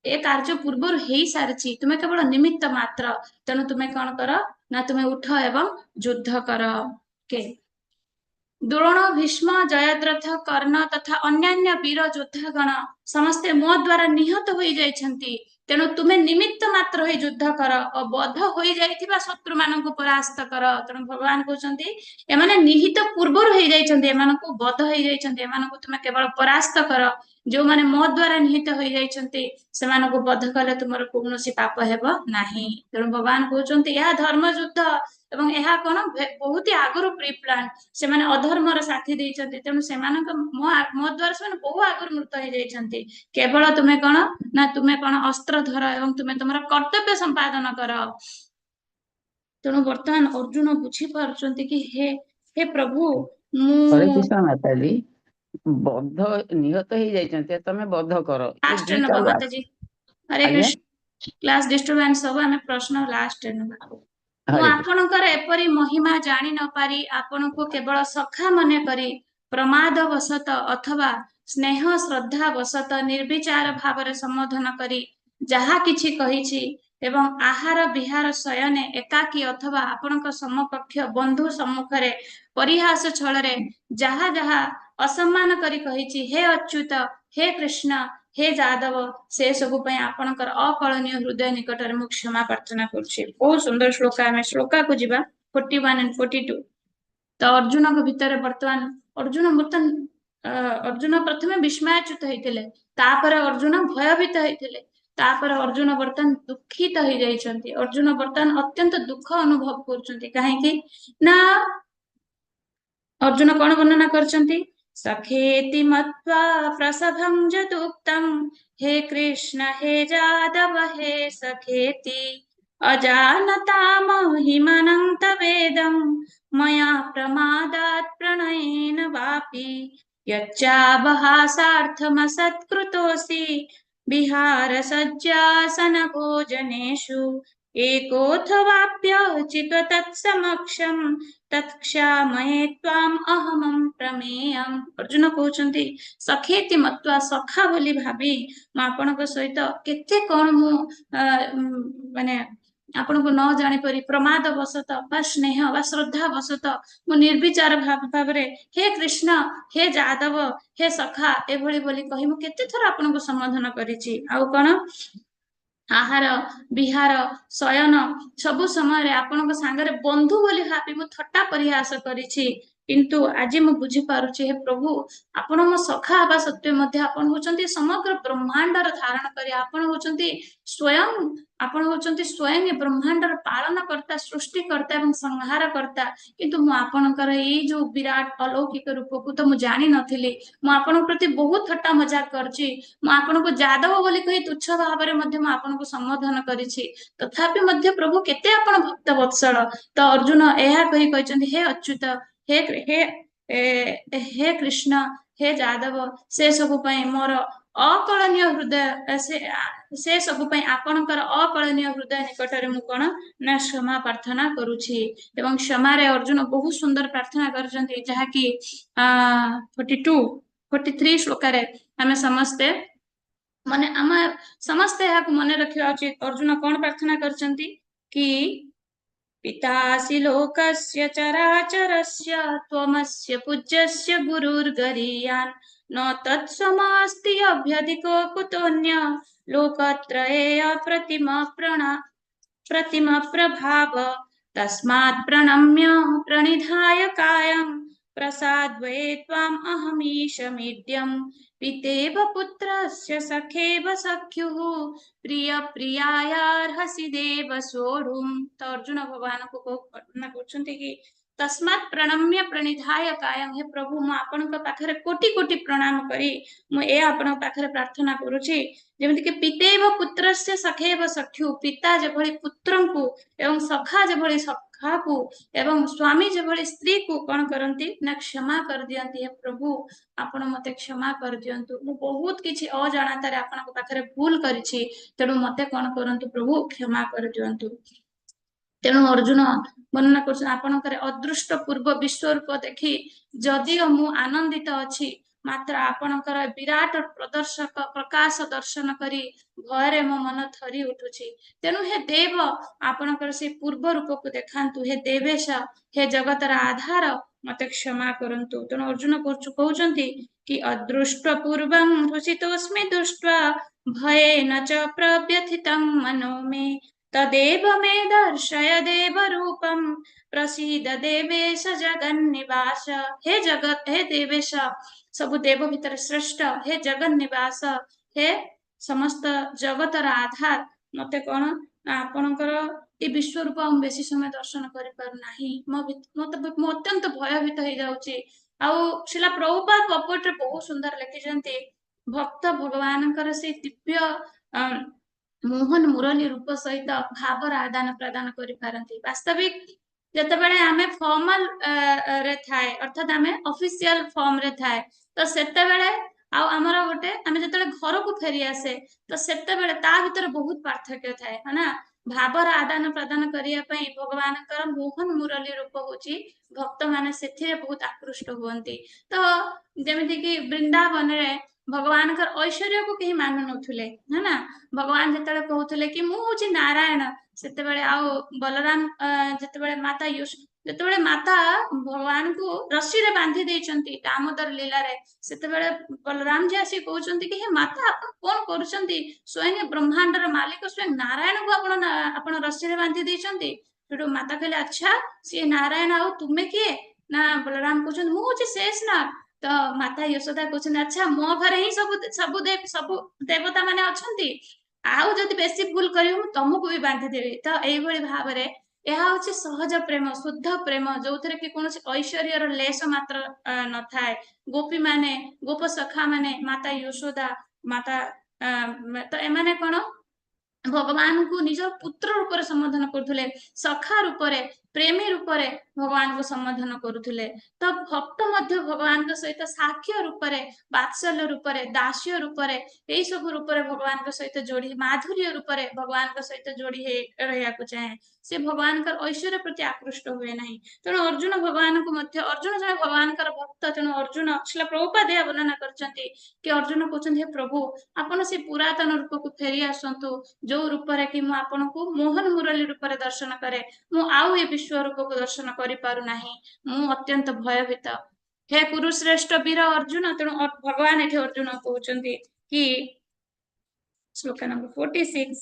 ଏ କାର୍ଯ୍ୟ ପୂର୍ବରୁ ହେଇସାରିଛି, ତୁମେ କେବଳ ନିମିତ୍ତ ମାତ୍ର, ତେଣୁ ତୁମେ କଣ କର ନା ତୁମେ ଉଠ ଏବଂ ଯୁଦ୍ଧ କର। କେ ଦ୍ରୋଣ, ଭୀଷ୍ମ, ଜୟଦ୍ରଥ, କର୍ଣ୍ଣ ତଥା ଅନ୍ୟାନ୍ୟ ବୀର ଯୋଦ୍ଧାଗଣ ସମସ୍ତେ ମୋ ଦ୍ଵାରା ନିହତ ହୋଇଯାଇଛନ୍ତି, ତେଣୁ ତୁମେ ନିମିତ୍ତ ମାତ୍ର ହୋଇ ଯୁଦ୍ଧ କର ଓ ବଧ ହୋଇଯାଇଥିବା ଶତ୍ରୁମାନଙ୍କୁ ପରାସ୍ତ କର। ତେଣୁ ଭଗବାନ କହୁଛନ୍ତି ଏମାନେ ନିହିତ ପୂର୍ବରୁ ହେଇଯାଇଛନ୍ତି, ଏମାନଙ୍କୁ ବଧ ହେଇଯାଇଛନ୍ତି, ଏମାନଙ୍କୁ ତୁମେ କେବଳ ପରାସ୍ତ କର। ଯୋଉମାନେ ମୋ ଦ୍ଵାରା ନିହିତ ହୋଇଯାଇଛନ୍ତି ସେମାନଙ୍କୁ ବଧ କଲେ ତୁମର କୌଣସି ପାପ ହେବ ନାହିଁ। ତେଣୁ ଭଗବାନ କହୁଛନ୍ତି ଏହା ଧର୍ମ ଯୁଦ୍ଧ ଏବଂ ଏହା କଣ ବହୁତ ଆଗରୁ ପ୍ରି ପ୍ଲାନ୍, ସେମାନେ ଅଧର୍ମର ସାଥି ଦେଇଛନ୍ତି, ତେଣୁ ସେମାନଙ୍କ ମୋ ଦ୍ଵାରା ସେମାନେ ବହୁ ଆଗରୁ ମୃତ ହେଇଯାଇଛନ୍ତି। କେବଳ ତୁମେ କଣ ନା ତୁମେ କଣ ଅସ୍ତ୍ର ଧର ଏବଂ ତୁମେ ତୁମର କର୍ତ୍ତବ୍ୟ ସମ୍ପାଦନ କର। ତେଣୁ ବର୍ତ୍ତମାନ ଅର୍ଜୁନ ବୁଝିପାରୁଛନ୍ତି କି ହେ ପ୍ରଭୁ, ମୁଁ ହରେ କୃଷ୍ଣ ମାତାଜୀ, ବଧ ନିହତ ହେଇଯାଇଛନ୍ତି, ତମେ ବଧ କର। ଲାଷ୍ଟରେ ନବା ମାତାଜୀ। ହରେ କୃଷ୍ଣ। କ୍ଲାସ ଡିଷ୍ଟର୍ବାନ୍ସ ହବ, ଆମେ ପ୍ରଶ୍ନ ଲାଷ୍ଟରେ ନବା। ମୁଁ ଆପଣଙ୍କର ଏପରି ମହିମା ଜାଣି ନ ପାରି ଆପଣଙ୍କୁ କେବଳ ସଖା ମନେ କରି ପ୍ରମାଦ ବଶତ ଅଥବା ସ୍ନେହ ଶ୍ରଦ୍ଧା ବଶତ ନିର୍ବିଚାର ଭାବରେ ସମ୍ବୋଧନ କରି ଯାହା କିଛି କହିଛି ଏବଂ ଆହାର ବିହାର ଶୟନେ ଏକାକୀ ଅଥବା ଆପଣଙ୍କ ସମକକ୍ଷ ବନ୍ଧୁ ସମ୍ମୁଖରେ ପରିହାସ ଛଳରେ ଯାହା ଯାହା ଅସମ୍ମାନ କରି କହିଛି, ହେ ଅଚ୍ୟୁତ, ହେ କୃଷ୍ଣ, ହେ ଯାଦବ, ସେ ସବୁ ପାଇଁ ଆପଣଙ୍କର ଅକଳନୀୟ ହୃଦୟ ନିକଟରେ ମୁଁ କ୍ଷମା ପ୍ରାର୍ଥନା କରୁଛି। ବହୁତ ସୁନ୍ଦର ଶ୍ଲୋକ। ଆମେ ଶ୍ଲୋକାକୁ ଯିବା 41 and 42। ତ ଅର୍ଜୁନଙ୍କ ଭିତରେ ବର୍ତ୍ତମାନ ଅର୍ଜୁନ ବର୍ତ୍ତମାନ ଅର୍ଜୁନ ପ୍ରଥମେ ବିସ୍ମୟାଚ୍ୟୁତ ହେଇଥିଲେ, ତାପରେ ଅର୍ଜୁନ ଭୟଭୀତ ହେଇଥିଲେ, ତାପରେ ଅର୍ଜୁନ ବର୍ତ୍ତମାନ ଦୁଃଖିତ ହେଇଯାଇଛନ୍ତି। ଅର୍ଜୁନ ବର୍ତ୍ତମାନ ଅତ୍ୟନ୍ତ ଦୁଃଖ ଅନୁଭବ କରୁଛନ୍ତି। କାହିଁକି ନା ଅର୍ଜୁନ କଣ ବର୍ଣ୍ଣନା କରିଛନ୍ତି? ସଖେତି ମତ୍ୱା ପ୍ରସଭଂ ଯଦୁକ୍ତଂ ହେ କୃଷ୍ଣ ହେ ଯାଦବ ହେ ସଖେତି ଅଜାନତା ମହିମାନଂ ତବେଦଂ ମୟା ପ୍ରମାଦାତ୍ ପ୍ରଣୟେନ ବାପି यच्चावहासार्थमसत्कृतोऽसि विहार सज्जासन भोजनेषु एकोऽथवाप्यचित तत्समक्षं तत्क्षामये त्वाम् अहमं प्रमेयम्। ଅର୍ଜୁନ କହୁଛନ୍ତି, ସଖେତି ମତ୍ୱା, ସଖା ବୋଲି ଭାବି ମୁଁ ଆପଣଙ୍କ ସହିତ କେତେ କଣ ମୁଁ ମାନେ ଆପଣଙ୍କୁ ନ ଜାଣିପାରି ପ୍ରମାଦ ବଶତ ବା ସ୍ନେହ ବା ଶ୍ରଦ୍ଧା ବଶତ ମୁଁ ନିର୍ବିଚାର ଭାବରେ ହେ କୃଷ୍ଣ, ହେ ଯାଦବ, ହେ ସଖା ଏଭଳି ବୋଲି କହି ମୁଁ କେତେ ଥର ଆପଣଙ୍କୁ ସମ୍ବୋଧନ କରିଛି। ଆଉ କଣ, ଆହାର, ବିହାର, ଶୟନ ସବୁ ସମୟରେ ଆପଣଙ୍କ ସାଙ୍ଗରେ ବନ୍ଧୁ ବୋଲି ଭାବି ମୁଁ ଥଟ୍ଟା ପରିହାସ କରିଛି। କିନ୍ତୁ ଆଜି ମୁଁ ବୁଝିପାରୁଛି, ହେ ପ୍ରଭୁ, ଆପଣ ମୋ ସଖା ହେବା ସତ୍ତ୍ୱେ ମଧ୍ୟ ଆପଣ ହଉଛନ୍ତି ସମଗ୍ର ବ୍ରହ୍ମାଣ୍ଡର ଧାରଣ କରି, ଆପଣ ହଉଛନ୍ତି ସ୍ୱୟଂ ଏ ବ୍ରହ୍ମାଣ୍ଡର ପାଳନ କର୍ତ୍ତା, ସୃଷ୍ଟିକର୍ତ୍ତା ଏବଂ ସଂହାର କର୍ତ୍ତା। କିନ୍ତୁ ମୁଁ ଆପଣଙ୍କର ଏଇ ଯୋଉ ବିରାଟ ଅଲୌକିକ ରୂପକୁ ତ ମୁଁ ଜାଣିନଥିଲି। ମୁଁ ଆପଣଙ୍କ ପ୍ରତି ବହୁତ ଥଟ୍ଟା ମଜାକ କରିଛି। ମୁଁ ଆପଣଙ୍କୁ ଯାଦବ ବୋଲି କହି ତୁଚ୍ଛ ଭାବରେ ମଧ୍ୟ ମୁଁ ଆପଣଙ୍କୁ ସମ୍ବୋଧନ କରିଛି। ତଥାପି ମଧ୍ୟ ପ୍ରଭୁ, କେତେ ଆପଣ ଭକ୍ତ ବତ୍ସଳ। ତ ଅର୍ଜୁନ ଏହା କହି କହିଛନ୍ତି, ହେ ଅଚ୍ୟୁତ, ହେ ହେ ହେ କୃଷ୍ଣ, ହେ ଯାଦବ, ସେ ସବୁ ପାଇଁ ମୋର ଅକଳନୀୟ ହୃଦୟ ସେ ସବୁ ପାଇଁ ଆପଣଙ୍କର ଅକଳନୀୟ ହୃଦୟ ନିକଟରେ ମୁଁ କଣ ନା କ୍ଷମା ପ୍ରାର୍ଥନା କରୁଛି। ଏବଂ କ୍ଷମାରେ ଅର୍ଜୁନ ବହୁତ ସୁନ୍ଦର ପ୍ରାର୍ଥନା କରିଛନ୍ତି, ଯାହାକି 42, 43 ଶ୍ଲୋକରେ ଆମେ ସମସ୍ତେ ମାନେ ଆମେ ସମସ୍ତେ ଏହାକୁ ମନେ ରଖିବା ଉଚିତ। ଅର୍ଜୁନ କଣ ପ୍ରାର୍ଥନା କରିଛନ୍ତି କି ପିତାସି ଲୋକସ୍ୟ ଚରାଚରସ୍ୟ ତ୍ୱମସ୍ୟ ପୂଜ୍ୟସ୍ୟ ଗୁରୁର୍ଗରୀୟାନ୍ ନ ତତ୍ସମାସ୍ତି ଅଭ୍ୟଧିକୋ କୁତୋऽନ୍ୟ ଲୋକତ୍ରये अप्रतिम प्रणा प्रतिम प्रभाव तस्मात् प्रणम्य प्रणिधाय कायं प्रसादये त्वाम् अहमीशमीड्यम् पितेव पुत्रस्य सखेव सख्युः प्रिय प्रियायार्हसि देव सोढुम्। ତ ଅର୍ଜୁନ ଭଗବାନଙ୍କୁ ପ୍ରାର୍ଥନା କରୁଛନ୍ତି କି ତସ୍ମାତ୍ ପ୍ରଣମ୍ୟ ପ୍ରଣିଧାୟ କାୟಂ, ହେ ପ୍ରଭୁ, ମୁଁ ଆପଣଙ୍କ ପାଖରେ କୋଟି କୋଟି ପ୍ରଣାମ କରି ମୁଁ ଏ ଆପଣଙ୍କ ପାଖରେ ପ୍ରାର୍ଥନା କରୁଛି, ଯେମିତିକି ପିତେବ ପୁତ୍ରସ୍ୟ ସଖେବ ସଖ୍ୟୁ, ପିତା ଯେଭଳି ପୁତ୍ରଙ୍କୁ ଏବଂ ସଖା ଯେଭଳି ସଖାକୁ ଏବଂ ସ୍ୱାମୀ ଯେଭଳି ସ୍ତ୍ରୀକୁ କଣ କରନ୍ତି ନା କ୍ଷମା କରିଦିଅନ୍ତି, ହେ ପ୍ରଭୁ, ଆପଣ ମତେ କ୍ଷମା କରିଦିଅନ୍ତୁ। ମୁଁ ବହୁତ କିଛି ଅଜାଣତାରେ ଆପଣଙ୍କ ପାଖରେ ଭୁଲ କରିଛି। ତେଣୁ ମତେ କଣ କରନ୍ତୁ ପ୍ରଭୁ, କ୍ଷମା କରିଦିଅନ୍ତୁ। ତେଣୁ ଅର୍ଜୁନ ବର୍ଣ୍ଣନା କରୁଛନ୍ତି, ଆପଣଙ୍କର ଅଦୃଷ୍ଟ ପୂର୍ବ ବିଶ୍ୱରୂପ ଦେଖି ଯଦିଓ ମୁଁ ଆନନ୍ଦିତ ଅଛି, ମାତ୍ର ଆପଣଙ୍କର ବିରାଟ ପ୍ରଦର୍ଶକ ପ୍ରକାଶ ଦର୍ଶନ କରି ଭୟରେ ମୋ ମନ ଥରି ଉଠୁଛି। ତେଣୁ ହେ ଦେବ, ଆପଣଙ୍କର ସେଇ ପୂର୍ବ ରୂପକୁ ଦେଖାନ୍ତୁ। ହେ ଦେବେଶ, ହେ ଜଗତର ଆଧାର, ମତେ କ୍ଷମା କରନ୍ତୁ। ତେଣୁ ଅର୍ଜୁନ କହୁଛନ୍ତି କି ଅଦୃଷ୍ଟ ପୂର୍ବଂ ହୃଷିତୋସ୍ମି ଦୃଷ୍ଟ୍ୱା ଭୟେନ ଚ ପ୍ରବ୍ୟଥିତଂ ମନୋ ମେ ତଦେବ ମେ ଦର୍ଶୟ ଦେବ ରୂପಂ ପ୍ରସୀଦ ଦେବେଶ ଜଗନ୍ନିବାସ। ହେ ଜଗତ, ହେ ଦେବେଶ, ସବୁ ଦେବ ଭିତରେ ଶ୍ରେଷ୍ଠ, ହେ ଜଗନ୍ନିବାସ, ହେ ସମସ୍ତ ଜଗତର ଆଧାର, ମତେ କଣ ନା ଆପଣଙ୍କର ଏ ବିଶ୍ୱରୂପ ମୁଁ ବେଶୀ ସମୟ ଦର୍ଶନ କରିପାରୁନାହିଁ। ମତେ ମୁଁ ଅତ୍ୟନ୍ତ ଭୟଭୀତ ହେଇଯାଉଛି। ଆଉ ଶ୍ରୀଲା ପ୍ରଭୁପାଦ ପର୍ପୋର୍ଟରେ ବହୁତ ସୁନ୍ଦର ଲେଖିଛନ୍ତି, ଭକ୍ତ ଭଗବାନଙ୍କର ସେଇ ଦିବ୍ୟ ମୋହନ ମୁରଲୀ ରୂପ ସହିତ ଭାବର ଆଦାନ ପ୍ରଦାନ କରିପାରନ୍ତି। ବାସ୍ତବିକ ଯେତେବେଳେ ଆମେ ଫର୍ମାଲ ରେ ଥାଏ, ଅର୍ଥାତ ଆମେ ଅଫିସିଆଲ ଫର୍ମ ରେ ଥାଏ, ତ ସେତେବେଳେ ଆଉ ଆମର ଗୋଟେ ଆମେ ଯେତେବେଳେ ଘରକୁ ଫେରି ଆସେ, ତ ସେତେବେଳେ ତା ଭିତରେ ବହୁତ ପାର୍ଥକ୍ୟ ଥାଏ, ହଁ ନା? ଭାବର ଆଦାନ ପ୍ରଦାନ କରିବା ପାଇଁ ଭଗବାନଙ୍କର ମୋହନ ମୁରଲୀ ରୂପ ହଉଛି, ଭକ୍ତ ମାନେ ସେଥିରେ ବହୁତ ଆକୃଷ୍ଟ ହୁଅନ୍ତି। ତ ଯେମିତି କି ବୃନ୍ଦାବନରେ ଭଗବାନଙ୍କର ଐଶ୍ୱର୍ଯ୍ୟକୁ କେହି ମାନୁ ନଥିଲେ, ହଁ ନା? ଭଗବାନ ଯେତେବେଳେ କହୁଥିଲେ କି ମୁଁ ହଉଛି ନାରାୟଣ, ସେତେବେଳେ ଆଉ ବଲରାମ ଯେତେବେଳେ ମାତା ଯେତେବେଳେ ମାତା ଭଗବାନଙ୍କୁ ରସିରେ ବାନ୍ଧି ଦେଇଛନ୍ତି ଦାମୋଦର ଲୀଳାରେ, ସେତେବେଳେ ବଲରାମ ଜି ଆସି କହୁଛନ୍ତି କି ହେ ମାତା, ଆପଣ କଣ କରୁଛନ୍ତି? ସ୍ୱୟଂ ବ୍ରହ୍ମାଣ୍ଡର ମାଲିକ ସ୍ୱୟଂ ନାରାୟଣକୁ ଆପଣ ରସିରେ ବାନ୍ଧି ଦେଇଛନ୍ତି। ସେଠୁ ମାତା କହିଲେ, ଆଚ୍ଛା, ସିଏ ନାରାୟଣ, ଆଉ ତୁମେ କିଏ? ନା ବଲରାମ କହୁଛନ୍ତି, ମୁଁ ହଉଛି ଶେଷ ନାଗ। ତ ମାତା ୟଶୋଦା କହୁଛନ୍ତି, ଆଚ୍ଛା, ମୋ ଘରେ ହିଁ ସବୁ ଦେବତା ମାନେ ଅଛନ୍ତି, ଆଉ ଯଦି ବେଶୀ ଭୁଲ କରିବ, ମୁଁ ତମକୁ ବି ବାନ୍ଧିଦେବି। ତ ଏଇଭଳି ଭାବରେ ଏହା ହଉଛି ସହଜ ପ୍ରେମ, ଶୁଦ୍ଧ ପ୍ରେମ, ଯୋଉଥିରେ କି କୌଣସି ଐଶ୍ୱର୍ଯ୍ୟର ଲେଶ ମାତ୍ର ନଥାଏ। ଗୋପୀ ମାନେ, ଗୋପ ସଖା ମାନେ, ମାତା ୟଶୋଦା ମାତା, ତ ଏମାନେ କଣ ଭଗବାନଙ୍କୁ ନିଜ ପୁତ୍ର ରୂପରେ ସମ୍ବୋଧନ କରୁଥିଲେ, ସଖା ରୂପରେ। ପ୍ରେମୀ ରୂପରେ ଭଗବାନଙ୍କୁ ସମ୍ବୋଧନ କରୁଥିଲେ। ତ ଭକ୍ତ ମଧ୍ୟ ଭଗବାନଙ୍କ ସହିତ ସାକ୍ଷ୍ୟ ରୂପରେ, ବାତ୍ସଲ୍ୟ ରୂପରେ, ଦାସ୍ୟ ରୂପରେ, ଏଇ ସବୁ ରୂପରେ ଭଗବାନଙ୍କ ସହିତ ଯୋଡି, ମାଧୁର୍ଯ୍ୟ ରୂପରେ ଭଗବାନଙ୍କ ସହିତ ଯୋଡି ହେଇ ରହିବାକୁ ଚାହେଁ। ସେ ଭଗବାନଙ୍କର ଐଶ୍ୱର୍ଯ୍ୟ ପ୍ରତି ଆକୃଷ୍ଟ ହୁଏ ନାହିଁ। ତେଣୁ ଅର୍ଜୁନ ଭଗବାନଙ୍କୁ ମଧ୍ୟ, ଅର୍ଜୁନ ଜଣେ ଭଗବାନଙ୍କର ଭକ୍ତ। ତେଣୁ ଅର୍ଜୁନ, ଶ୍ରୀଲ ପ୍ରଭୁପାଦ ଏହା ବର୍ଣ୍ଣନା କରିଛନ୍ତି କି ଅର୍ଜୁନ କହୁଛନ୍ତି, ହେ ପ୍ରଭୁ, ଆପଣ ସେ ପୁରାତନ ରୂପକୁ ଫେରି ଆସନ୍ତୁ, ଯୋଉ ରୂପରେ କି ମୁଁ ଆପଣଙ୍କୁ ମୋହନ ମୁରଲୀ ରୂପରେ ଦର୍ଶନ କରେ। ମୁଁ ଆଉ ଏ ବିଶ୍ୱ ରୂପକୁ ଦର୍ଶନ କରିପାରୁନାହିଁ, ମୁଁ ଅତ୍ୟନ୍ତ ଭୟଭୀତ। ହେ କୁରୁଶ୍ରେଷ୍ଠ ବୀର ଅର୍ଜୁନ। ତେଣୁ ଭଗବାନ ଏଠି ଅର୍ଜୁନ କହୁଛନ୍ତି କି ଶ୍ଲୋକ ନମ୍ବର 46,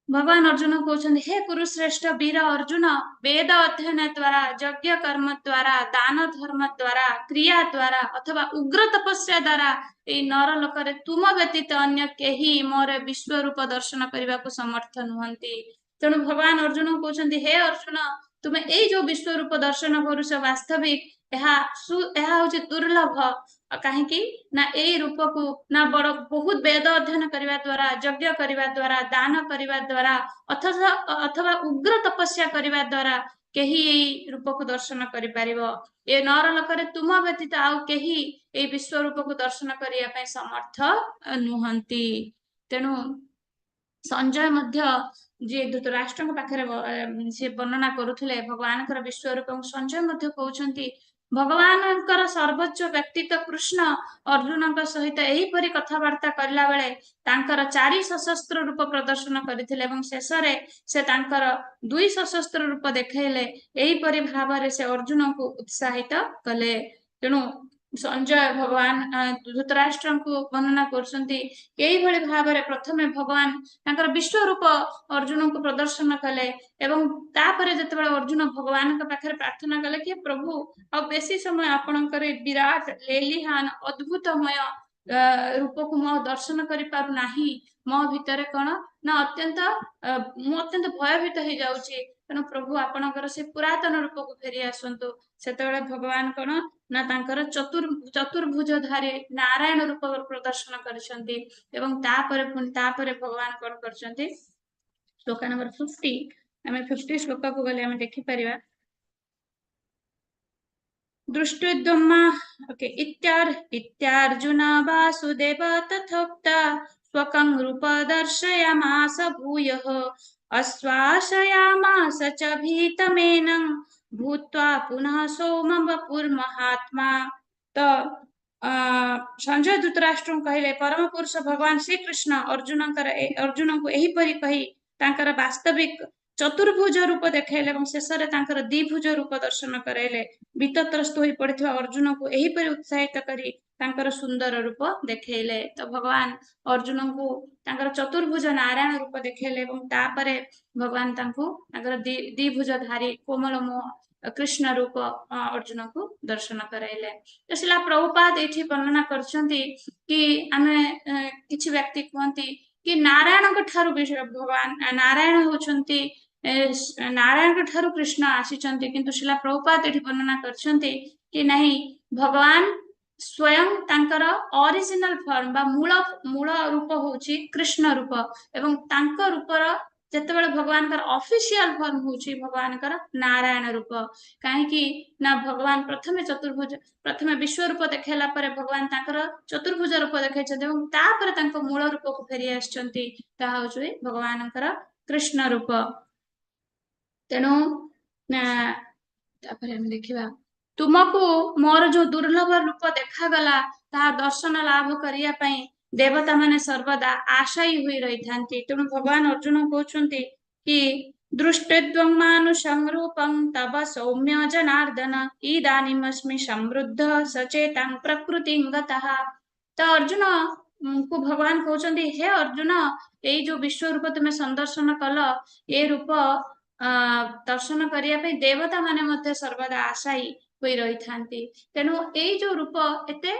ଭଗବାନ ଅର୍ଜୁନ କହୁଛନ୍ତି, ହେ କୁରୁଶ୍ରେଷ୍ଠ ବୀର ଅର୍ଜୁନ, ବେଦ ଅଧ୍ୟୟନ ଦ୍ୱାରା, ଯଜ୍ଞ କର୍ମ ଦ୍ୱାରା, ଦାନ ଧର୍ମ ଦ୍ୱାରା, କ୍ରିୟା ଦ୍ୱାରା ଅଥବା ଉଗ୍ର ତପସ୍ୟା ଦ୍ୱାରା ଏଇ ନର ଲୋକରେ ତୁମ ବ୍ୟତୀତ ଅନ୍ୟ କେହି ମୋର ବିଶ୍ୱ ରୂପ ଦର୍ଶନ କରିବାକୁ ସମର୍ଥ ନୁହନ୍ତି। ତେଣୁ ଭଗବାନ ଅର୍ଜୁନ କହୁଛନ୍ତି, ହେ ଅର୍ଜୁନ, ତୁମେ ଏଇ ଯୋଉ ବିଶ୍ୱ ରୂପ ଦର୍ଶନ କରୁଛ, ବାସ୍ତବିକ ଏହା ହଉଛି ଦୁର୍ଲଭ। କାହିଁକି ନା ଏଇ ରୂପକୁ ନା ବଡ ବହୁତ ବେଦ ଅଧ୍ୟୟନ କରିବା ଦ୍ୱାରା, ଯଜ୍ଞ କରିବା ଦ୍ୱାରା, ଦାନ କରିବା ଦ୍ୱାରା ଅଥଚ ଅଥବା ଉଗ୍ର ତପସ୍ୟା କରିବା ଦ୍ୱାରା କେହି ଏଇ ରୂପକୁ ଦର୍ଶନ କରିପାରିବ। ଏ ନର ଲୋକରେ ତୁମ ବ୍ୟତୀତ ଆଉ କେହି ଏଇ ବିଶ୍ୱ ରୂପକୁ ଦର୍ଶନ କରିବା ପାଇଁ ସମର୍ଥ ନୁହନ୍ତି। ତେଣୁ ସଞ୍ଜୟ ମଧ୍ୟ, ଯିଏ ଧୃତରାଷ୍ଟ୍ରଙ୍କ ପାଖରେ ସେ ବର୍ଣ୍ଣନା କରୁଥିଲେ ଭଗବାନଙ୍କର ବିଶ୍ୱରୂପ, ଏବଂ ସଞ୍ଜୟ ମଧ୍ୟ କହୁଛନ୍ତି, ଭଗବାନଙ୍କର ସର୍ବୋଚ୍ଚ ବ୍ୟକ୍ତିତ୍ୱ କୃଷ୍ଣ ଅର୍ଜୁନଙ୍କ ସହିତ ଏହିପରି କଥାବାର୍ତ୍ତା କରିଲା ବେଳେ ତାଙ୍କର ଚାରି ସଶସ୍ତ୍ର ରୂପ ପ୍ରଦର୍ଶନ କରିଥିଲେ ଏବଂ ଶେଷରେ ସେ ତାଙ୍କର ଦୁଇ ସଶସ୍ତ୍ର ରୂପ ଦେଖାଇଲେ। ଏହିପରି ଭାବରେ ସେ ଅର୍ଜୁନଙ୍କୁ ଉତ୍ସାହିତ କଲେ। ତେଣୁ ସଞ୍ଜୟ ଭଗବାନ ଧୃତରାଷ୍ଟ୍ରଙ୍କୁ ବର୍ଣ୍ଣନା କରୁଛନ୍ତି, ଏଇଭଳି ଭାବରେ ପ୍ରଥମେ ଭଗବାନ ତାଙ୍କର ବିଶ୍ୱ ରୂପ ଅର୍ଜୁନଙ୍କୁ ପ୍ରଦର୍ଶନ କଲେ ଏବଂ ତାପରେ ଯେତେବେଳେ ଅର୍ଜୁନ ଭଗବାନଙ୍କ ପାଖରେ ପ୍ରାର୍ଥନା କଲେ କି ପ୍ରଭୁ, ଆଉ ବେଶୀ ସମୟ ଆପଣଙ୍କର ଏ ବିରାଟ ଲେଲିହାନ ଅଦ୍ଭୁତମୟ ରୂପକୁ ମୁଁ ଆଉ ଦର୍ଶନ କରିପାରୁ ନାହିଁ, ମୋ ଭିତରେ କଣ ନା ଅତ୍ୟନ୍ତ ମୁଁ ଅତ୍ୟନ୍ତ ଭୟଭୀତ ହେଇଯାଉଛି, ତେଣୁ ପ୍ରଭୁ, ଆପଣଙ୍କର ସେ ପୁରାତନ ରୂପକୁ ଫେରି ଆସନ୍ତୁ। ସେତେବେଳେ ଭଗବାନ କଣ ନା ତାଙ୍କର ଚତୁର୍ଭୁଜଧାରୀ ନାରାୟଣ ରୂପ ପ୍ରଦର୍ଶନ କରିଛନ୍ତି। ଏବଂ ତାପରେ ପୁଣି ତାପରେ ଭଗବାନ କଣ କରିଛନ୍ତି? ଶ୍ଲୋକ ନମ୍ବର 50, ଆମେ 50 ଶ୍ଲୋକକୁ ଗଲେ ଆମେ ଦେଖିପାରିବା। ଦୃଷ୍ଟିଦ୍ୱମା ଓକେ ଇତ୍ୟାର୍ଜୁନ ବାସୁଦେବ ତଥୋକ୍ତା स्वकं रूप दर्शयामास भूयः आश्वासयामास च भीतमेनं भूत्वा पुनः सौम्य वपुर्महात्मा। ତ ସଞ୍ଜୟ ଧୃତରାଷ୍ଟ୍ରଙ୍କୁ କହିଲେ, ପରମ ପୁରୁଷ ଭଗବାନ ଶ୍ରୀକୃଷ୍ଣ ଅର୍ଜୁନଙ୍କୁ ଏହିପରି କହି ତାଙ୍କର ବାସ୍ତବିକ ଚତୁର୍ଭୁଜ ରୂପ ଦେଖାଇଲେ ଏବଂ ଶେଷରେ ତାଙ୍କର ଦ୍ୱିଭୁଜ ରୂପ ଦର୍ଶନ କରାଇଲେ। ଭୀତତ୍ରସ୍ତ ହୋଇ ପଡିଥିବା ଅର୍ଜୁନଙ୍କୁ ଏହିପରି ଉତ୍ସାହିତ କରି ତାଙ୍କର ସୁନ୍ଦର ରୂପ ଦେଖେଇଲେ। ତ ଭଗବାନ ଅର୍ଜୁନଙ୍କୁ ତାଙ୍କର ଚତୁର୍ଭୁଜ ନାରାୟଣ ରୂପ ଦେଖେଇଲେ ଏବଂ ତାପରେ ଭଗବାନ ତାଙ୍କୁ ତାଙ୍କର ଦ୍ୱିଭୁଜଧାରୀ କୋମଳ କୃଷ୍ଣ ରୂପ ଅର୍ଜୁନଙ୍କୁ ଦର୍ଶନ କରାଇଲେ। ତ ଶ୍ରୀଲା ପ୍ରଭୁପାଦ ଏଇଠି ବର୍ଣ୍ଣନା କରିଛନ୍ତି କି ଆମେ କିଛି ବ୍ୟକ୍ତି କୁହନ୍ତି କି ନାରାୟଣଙ୍କ ଠାରୁ ଭଗବାନ ନାରାୟଣ ହଉଛନ୍ତି, ନାରାୟଣଙ୍କ ଠାରୁ କୃଷ୍ଣ ଆସିଛନ୍ତି। କିନ୍ତୁ ଶ୍ରୀଲା ପ୍ରଭୁପାଦ ଏଠି ବର୍ଣ୍ଣନା କରିଛନ୍ତି କି ନାହିଁ, ଭଗବାନ ସ୍ୱୟଂ ତାଙ୍କର ଅରିଜିନାଲ ଫର୍ମ ବା ମୂଳ ରୂପ ହଉଛି କୃଷ୍ଣ ରୂପ ଏବଂ ତାଙ୍କ ରୂପର ଯେତେବେଳେ ଭଗବାନଙ୍କର ଅଫିସିଆଲ ଫର୍ମ ହଉଛି ଭଗବାନଙ୍କର ନାରାୟଣ ରୂପ। କାହିଁକି ନା ଭଗବାନ ପ୍ରଥମେ ଚତୁର୍ଭୁଜ, ପ୍ରଥମେ ବିଶ୍ୱ ରୂପ ଦେଖାଇଲା ପରେ ଭଗବାନ ତାଙ୍କର ଚତୁର୍ଭୁଜ ରୂପ ଦେଖାଇଛନ୍ତି ଏବଂ ତାପରେ ତାଙ୍କ ମୂଳ ରୂପକୁ ଫେରି ଆସିଛନ୍ତି, ତାହା ହଉଛି ଭଗବାନଙ୍କର କୃଷ୍ଣ ରୂପ। ତେଣୁ ତାପରେ ଆମେ ଦେଖିବା, ତୁମକୁ ମୋର ଯୋଉ ଦୁର୍ଲଭ ରୂପ ଦେଖାଗଲା, ତାହା ଦର୍ଶନ ଲାଭ କରିବା ପାଇଁ ଦେବତା ମାନେ ସର୍ବଦା ଆଶାୟୀ ହୋଇ ରହିଥାନ୍ତି। ତେଣୁ ଭଗବାନ ଅର୍ଜୁନ କହୁଛନ୍ତି କି ଦୃଷ୍ଟିତ୍ୱଂ ମାନୁଷଂ ରୂପଂ ତବ ସୌମ୍ୟ ଜନାର୍ଦ୍ଦନ ଇଦାନୀମସ୍ମି ସମୃଦ୍ଧ ସଚେତାଂ ପ୍ରକୃତିଂ ଗତଃ। ତ ଅର୍ଜୁନ କୁ ଭଗବାନ କହୁଛନ୍ତି, ହେ ଅର୍ଜୁନ, ଏଇ ଯୋଉ ବିଶ୍ୱ ରୂପ ତୁମେ ସନ୍ଦର୍ଶନ କଲ, ଏ ରୂପ ଦର୍ଶନ କରିବା ପାଇଁ ଦେବତା ମାନେ ମଧ୍ୟ ସର୍ବଦା ଆଶାୟୀ ହୋଇ ରହିଥାନ୍ତି। ତେଣୁ ଏଇ ଯୋଉ ରୂପ ଏତେ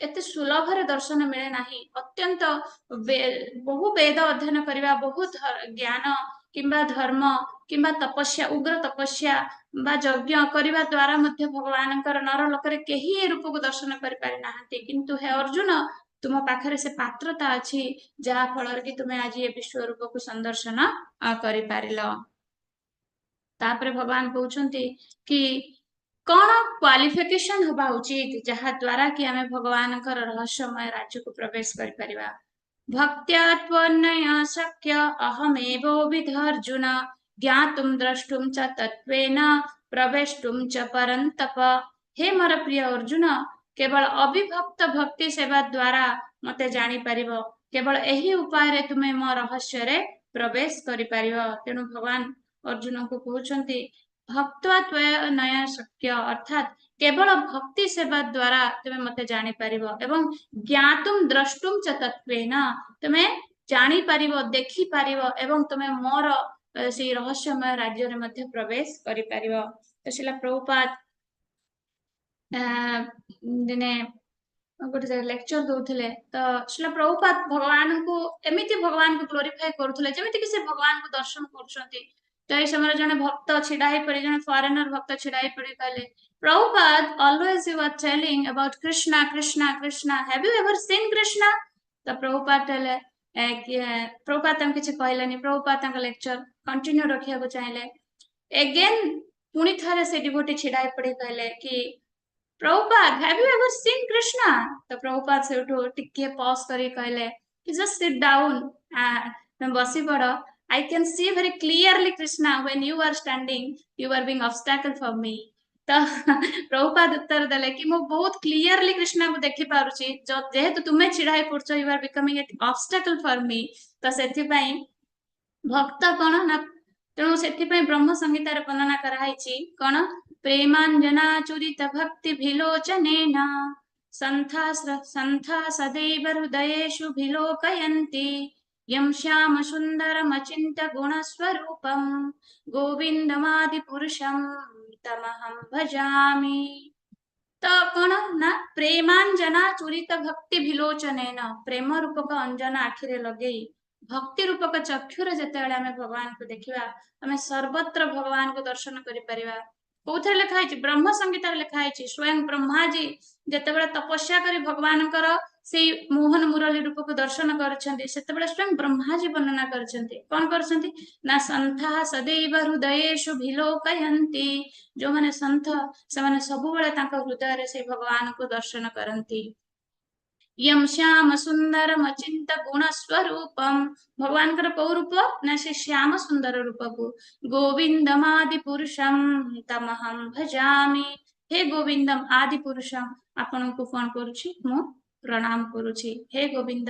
ଏତେ ସୁଲଭରେ ଦର୍ଶନ ମିଳେ ନାହିଁ। ଅତ୍ୟନ୍ତ ବହୁ ବେଦ ଅଧ୍ୟୟନ କରିବା, ବହୁତ ଜ୍ଞାନ କିମ୍ବା ଧର୍ମ କିମ୍ବା ତପସ୍ୟା, ଉଗ୍ର ତପସ୍ୟା ବା ଯଜ୍ଞ କରିବା ଦ୍ଵାରା ମଧ୍ୟ ଭଗବାନଙ୍କର ନର ଲୋକରେ କେହି ଏ ରୂପକୁ ଦର୍ଶନ କରିପାରି ନାହାନ୍ତି। କିନ୍ତୁ ହେ ଅର୍ଜୁନ, ତୁମ ପାଖରେ ସେ ପାତ୍ରତା ଅଛି, ଯାହା ଫଳରେ କି ତୁମେ ଆଜି ଏ ବିଶ୍ୱ ରୂପକୁ ସନ୍ଦର୍ଶନ କରିପାରିଲ। ତାପରେ ଭଗବାନ କହୁଛନ୍ତି କି କଣ କ୍ୱାଲିଫିକେସନ ହବା ଉଚିତ, ଯାହା ଦ୍ଵାରା କି ଆମେ ଭଗବାନଙ୍କର ରହସ୍ୟମୟ ରାଜ୍ୟକୁ ପ୍ରବେଶ କରିପାରିବା। ଭକ୍ତ୍ୟା ତ୍ୱନୟ ଶକ୍ୟ ଅହମେବବିଧ ଅର୍ଜୁନ ଜ୍ଞାତୁಂ ଦ୍ରଷ୍ଟୁಂ ଚ ତତ୍ତ୍ୱେନ ପ୍ରବେଷ୍ଟୁಂ ଚ ପରନ୍ତପ। ହେ ମୋର ପ୍ରିୟ ଅର୍ଜୁନ, କେବଳ ଅବିଭକ୍ତ ଭକ୍ତି ସେବା ଦ୍ଵାରା ମତେ ଜାଣିପାରିବ। କେବଳ ଏହି ଉପାୟରେ ତୁମେ ମୋ ରହସ୍ୟରେ ପ୍ରବେଶ କରିପାରିବ। ତେଣୁ ଭଗବାନ ଅର୍ଜୁନଙ୍କୁ କହୁଛନ୍ତି, ଭକ୍ତ୍ୟା ତ୍ୱନୟ ଶକ୍ୟ, ଅର୍ଥାତ୍ କେବଳ ଭକ୍ତି ସେବା ଦ୍ଵାରା ତୁମେ ମତେ ଜାଣିପାରିବ ଏବଂ ଜ୍ଞାତୁମ୍ ଦ୍ରଷ୍ଟୁମ୍ ଚ ତତ୍ତ୍ୱେନ, ତୁମେ ଜାଣିପାରିବ, ଦେଖିପାରିବ ଏବଂ ତୁମେ ମୋର ସେଇ ରହସ୍ୟମୟ ରାଜ୍ୟରେ ମଧ୍ୟ ପ୍ରବେଶ କରିପାରିବ। ତ ଶ୍ରୀଲ ପ୍ରଭୁପାଦ ଦିନେ ଗୋଟେ ଜାଗାରେ ଲେକ୍ଚର ଦଉଥିଲେ। ତ ଶ୍ରୀଲ ପ୍ରଭୁପାଦ ଭଗବାନଙ୍କୁ ଏମିତି ଭଗବାନଙ୍କୁ ଗ୍ଲୋରିଫାଏ କରୁଥିଲେ, ଯେମିତି କି ସେ ଭଗବାନଙ୍କୁ ଦର୍ଶନ କରୁଛନ୍ତି। ତ ଏଇ ସମୟରେ ଜଣେ ଭକ୍ତ ଛିଡା ହେଇପଡି, ଜଣେ ଫରେନର ଭକ୍ତ ଛିଡା ହେଇପଡି କହିଲେ, "Prabhupada, always you are telling about Krishna, Krishna, Krishna. Have you ever seen Krishna?" ତ ପ୍ରଭୁପାଦ କହିଲେ ପ୍ରଭୁପାଦ ତାଙ୍କୁ କିଛି କହିଲେନି। ପ୍ରଭୁପାଦ ତାଙ୍କ ଲେକ୍ଚର କଣ୍ଟିନ୍ୟୁ ରଖିବାକୁ ଚାହିଁଲେ। ଏଗେନ୍ ପୁଣି ଥରେ ସେ ଡିଭୋଟି ଛିଡା ହେଇପଡି କହିଲେ କି, "Prabhupada, have you ever seen Krishna?" ତ ପ୍ରଭୁପାଦ ସେଇଠୁ ଟିକେ ପଜ କରି କହିଲେ କି, "Just sit down, ତମେ ବସି ପଡ। I can see very clearly Krishna. When you are standing, you are being obstacle for me." ତ ପ୍ରଭୁପାଦ ଉତ୍ତର ଦେଲେ କି ମୁଁ ବହୁତ କ୍ଲିୟରଲି କୃଷ୍ଣଙ୍କୁ ଦେଖିପାରୁଛି, ଯେହେତୁ ତୁମେ ଛିଡା ହେଇ ପଡୁଛ, you are becoming a obstacle for me. ତ ସେଥିପାଇଁ ଭକ୍ତ କଣ ନା, ତେଣୁ ସେଥିପାଇଁ ବ୍ରହ୍ମ ସଂହିତାରେ ବର୍ଣ୍ଣନା କରାହେଇଛି କଣ? ପ୍ରେମାଞ୍ଜନା ଚୁରିତ ଭକ୍ତି ବିଲୋଚନେନ ସନ୍ଥା ସନ୍ଥା ସଦୈବ ହୃଦୟେଷୁ ବିଲୋକୟନ୍ତି ୟಂ ଶ୍ୟାମ ସୁନ୍ଦରମଚିନ୍ତ୍ୟ ଗୁଣସ୍ୱରୂପಂ ଗୋବିନ୍ଦମାଦି ପୁରୁଷಂ ତମହಂ ଭଜାମି। ତ କଣ ନା, ପ୍ରେମାଞ୍ଜନା ଚୁରିତ ଭକ୍ତି ବିଲୋଚନେନ, ପ୍ରେମ ରୂପକ ଅଞ୍ଜନା ଆଖିରେ ଲଗେଇ ଭକ୍ତି ରୂପକ ଚକ୍ଷୁରେ ଯେତେବେଳେ ଆମେ ଭଗବାନଙ୍କୁ ଦେଖିବା, ଆମେ ସର୍ବତ୍ର ଭଗବାନଙ୍କୁ ଦର୍ଶନ କରିପାରିବା। କୋଉଥିରେ ଲେଖା ହେଇଛି? ବ୍ରହ୍ମ ସଂହିତାରେ ଲେଖା ହେଇଛି। ସ୍ୱୟଂ ବ୍ରହ୍ମାଜୀ ଯେତେବେଳେ ତପସ୍ୟା କରି ଭଗବାନଙ୍କର ସେଇ ମୋହନ ମୁରଲୀ ରୂପକୁ ଦର୍ଶନ କରିଛନ୍ତି, ସେତେବେଳେ ସ୍ୱୟଂ ବ୍ରହ୍ମାଜୀ ବର୍ଣ୍ଣନା କରିଛନ୍ତି। କଣ କରିଛନ୍ତି ନା, ସନ୍ଥା ସଦୈବ ହୃଦୟେଷୁ ବିଲୋକୟନ୍ତି, ଯୋଉମାନେ ସନ୍ଥ ସେମାନେ ସବୁବେଳେ ତାଙ୍କ ହୃଦୟରେ ସେଇ ଭଗବାନଙ୍କୁ ଦର୍ଶନ କରନ୍ତି। ୟಂ ଶ୍ୟାମ ସୁନ୍ଦରମ ଅଚିନ୍ତ୍ୟ ଗୁଣ ସ୍ୱରୂପମ, ଭଗବାନଙ୍କର କୋଉ ରୂପ ନା ସେ ଶ୍ୟାମ ସୁନ୍ଦର ରୂପକୁ, ଗୋବିନ୍ଦମାଦି ପୁରୁଷମ ତମହಂ ଭଜାମି। ହେ ଗୋବିନ୍ଦମ ଆଦି ପୁରୁଷମ, ଆପଣଙ୍କୁ କଣ କରୁଛି? ମୁଁ ପ୍ରଣାମ କରୁଛି। ହେ ଗୋବିନ୍ଦ,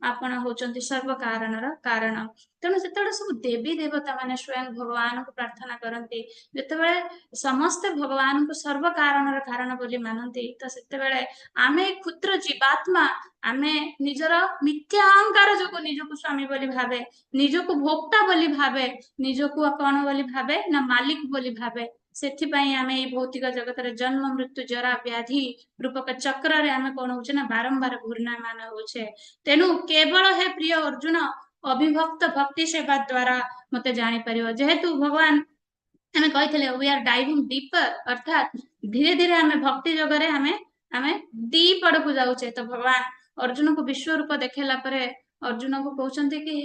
ଆପଣ ହଉଛନ୍ତି ସର୍ବ କାରଣର କାରଣ। ତେଣୁ ଯେତେବେଳେ ସବୁ ଦେବୀ ଦେବତା ମାନେ ସ୍ୱୟଂ ଭଗବାନଙ୍କୁ ପ୍ରାର୍ଥନା କରନ୍ତି, ଯେତେବେଳେ ସମସ୍ତେ ଭଗବାନଙ୍କୁ ସର୍ବ କାରଣର କାରଣ ବୋଲି ମାନନ୍ତି, ତ ସେତେବେଳେ ଆମେ କ୍ଷୁଦ୍ର ଜୀବାତ୍ମା, ଆମେ ନିଜର ମିଥ୍ୟା ଅହଙ୍କାର ଯୋଗୁ ନିଜକୁ ସ୍ୱାମୀ ବୋଲି ଭାବେ, ନିଜକୁ ଭୋକ୍ତା ବୋଲି ଭାବେ, ନିଜକୁ କଣ ବୋଲି ଭାବେ ନା ମାଲିକ ବୋଲି ଭାବେ। ସେଥିପାଇଁ ଆମେ ଏଇ ଭୌତିକ ଜଗତରେ ଜନ୍ମ, ମୃତ୍ୟୁ, ଜରା, ବ୍ୟାଧି ରୂପକ ଚକ୍ରରେ ଆମେ କଣ ହଉଛେ ନା ବାରମ୍ବାର ଘୂର୍ଣ୍ଣାୟମାନ ହଉଛେ। ତେଣୁ କେବଳ ହେ ପ୍ରିୟ ଅର୍ଜୁନ, ଅବିଭକ୍ତ ଭକ୍ତି ସେବା ଦ୍ଵାରା ମତେ ଜାଣିପାରିବ। ଯେହେତୁ ଭଗବାନ ଆମେ କହିଥିଲେ, we are diving deeper, ଅର୍ଥାତ୍ ଧୀରେ ଧୀରେ ଆମେ ଭକ୍ତି ଯୋଗରେ ଆମେ ଡିପ୍ ଆଡକୁ ଯାଉଛେ। ତ ଭଗବାନ ଅର୍ଜୁନକୁ ବିଶ୍ୱ ରୂପ ଦେଖେଇଲା ପରେ ଅର୍ଜୁନକୁ କହୁଛନ୍ତି କି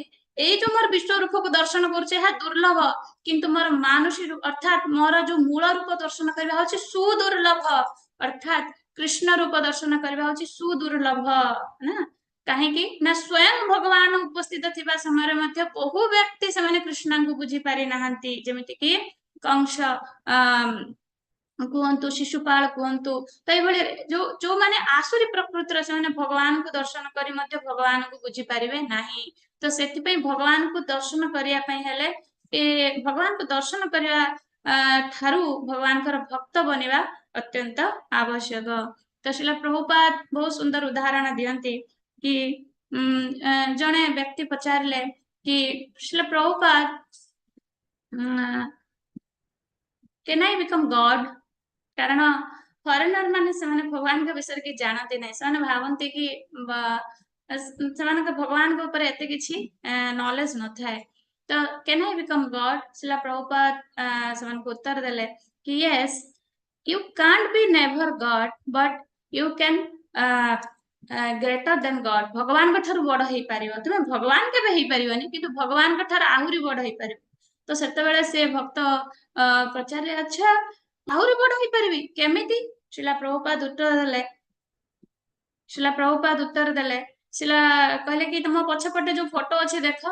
ଏଇ ଯୋଉ ମୋର ବିଶ୍ୱ ରୂପକୁ ଦର୍ଶନ କରୁଛି, ଏହା ଦୁର୍ଲଭ, କିନ୍ତୁ ମୋର ମାନସୀ ଅର୍ଥାତ୍ ମୋର ଯୋଉ ମୂଳ ରୂପ ଦର୍ଶନ କରିବା ହଉଛି ସୁଦୁର୍ଲଭ। ଅର୍ଥାତ୍ କୃଷ୍ଣ ରୂପ ଦର୍ଶନ କରିବା ହଉଛି ସୁଦୁର୍ଲଭ ନା। କାହିଁକି ନା ସ୍ୱୟଂ ଭଗବାନ ଉପସ୍ଥିତ ଥିବା ସମୟରେ ମଧ୍ୟ ବହୁ ବ୍ୟକ୍ତି ସେମାନେ କୃଷ୍ଣଙ୍କୁ ବୁଝି ପାରି ନାହାନ୍ତି। ଯେମିତି କି କଂସ କୁହନ୍ତୁ, ଶିଶୁପାଳ କୁହନ୍ତୁ, ତ ଏଇଭଳି ଯୋଉମାନେ ଆସୁରୀ ପ୍ରକୃତିର, ସେମାନେ ଭଗବାନଙ୍କୁ ଦର୍ଶନ କରି ମଧ୍ୟ ଭଗବାନଙ୍କୁ ବୁଝିପାରିବେ ନାହିଁ। ତ ସେଥିପାଇଁ ଭଗବାନଙ୍କୁ ଦର୍ଶନ କରିବା ପାଇଁ ହେଲେ ଭଗବାନଙ୍କୁ ଦର୍ଶନ କରିବା ଠାରୁ ଭଗବାନଙ୍କର ଭକ୍ତ ବନିବା ଅତ୍ୟନ୍ତ ଆବଶ୍ୟକ। ତ ଶ୍ରୀଲ ପ୍ରଭୁପାଦ ବହୁତ ସୁନ୍ଦର ଉଦାହରଣ ଦିଅନ୍ତି କି ଜଣେ ବ୍ୟକ୍ତି ପଚାରିଲେ କି, "ଶ୍ରୀଲ ପ୍ରଭୁପାଦ, can I become God?" କାରଣ ଫରେନର ମାନେ ସେମାନେ ଭଗବାନଙ୍କ ବିଷୟରେ କିଛି ଜାଣନ୍ତି ନାହିଁ। ସେମାନେ ଭାବନ୍ତି କି ସେମାନଙ୍କ ଭଗବାନଙ୍କ ଉପରେ ଏତେ କିଛି ନଲେଜ ନଥାଏ। ତ "Can I become God?" Srila ପ୍ରଭୁପାଦ ସେମାନଙ୍କୁ ଉତ୍ତର ଦେଲେ କି, "Yes, you can't be never God, but you can greater than God. ଭଗବାନଙ୍କ ଠାରୁ ବଡ ହେଇପାରିବ ତୁମେ। ଭଗବାନ କେବେ ହେଇପାରିବନି, କିନ୍ତୁ ଭଗବାନଙ୍କ ଠାରୁ ଆହୁରି ବଡ ହେଇପାରିବ। ତ ସେତେବେଳେ ସେ ଭକ୍ତ ପଚାରିଲେ, "ଆଚ୍ଛା, ଆହୁରି ବଡ ହେଇପାରିବି କେମିତି?" ଶ୍ରୀଲା ପ୍ରଭୁପାଦ ଉତ୍ତର ଦେଲେ, ଶ୍ରୀଲା ପ୍ରଭୁପାଦ ଉତ୍ତର ଦେଲେ, ଶ୍ରୀଲା କହିଲେ କି ତମ ପଛପଟେ ଯୋଉ ଫଟୋ ଅଛି ଦେଖ।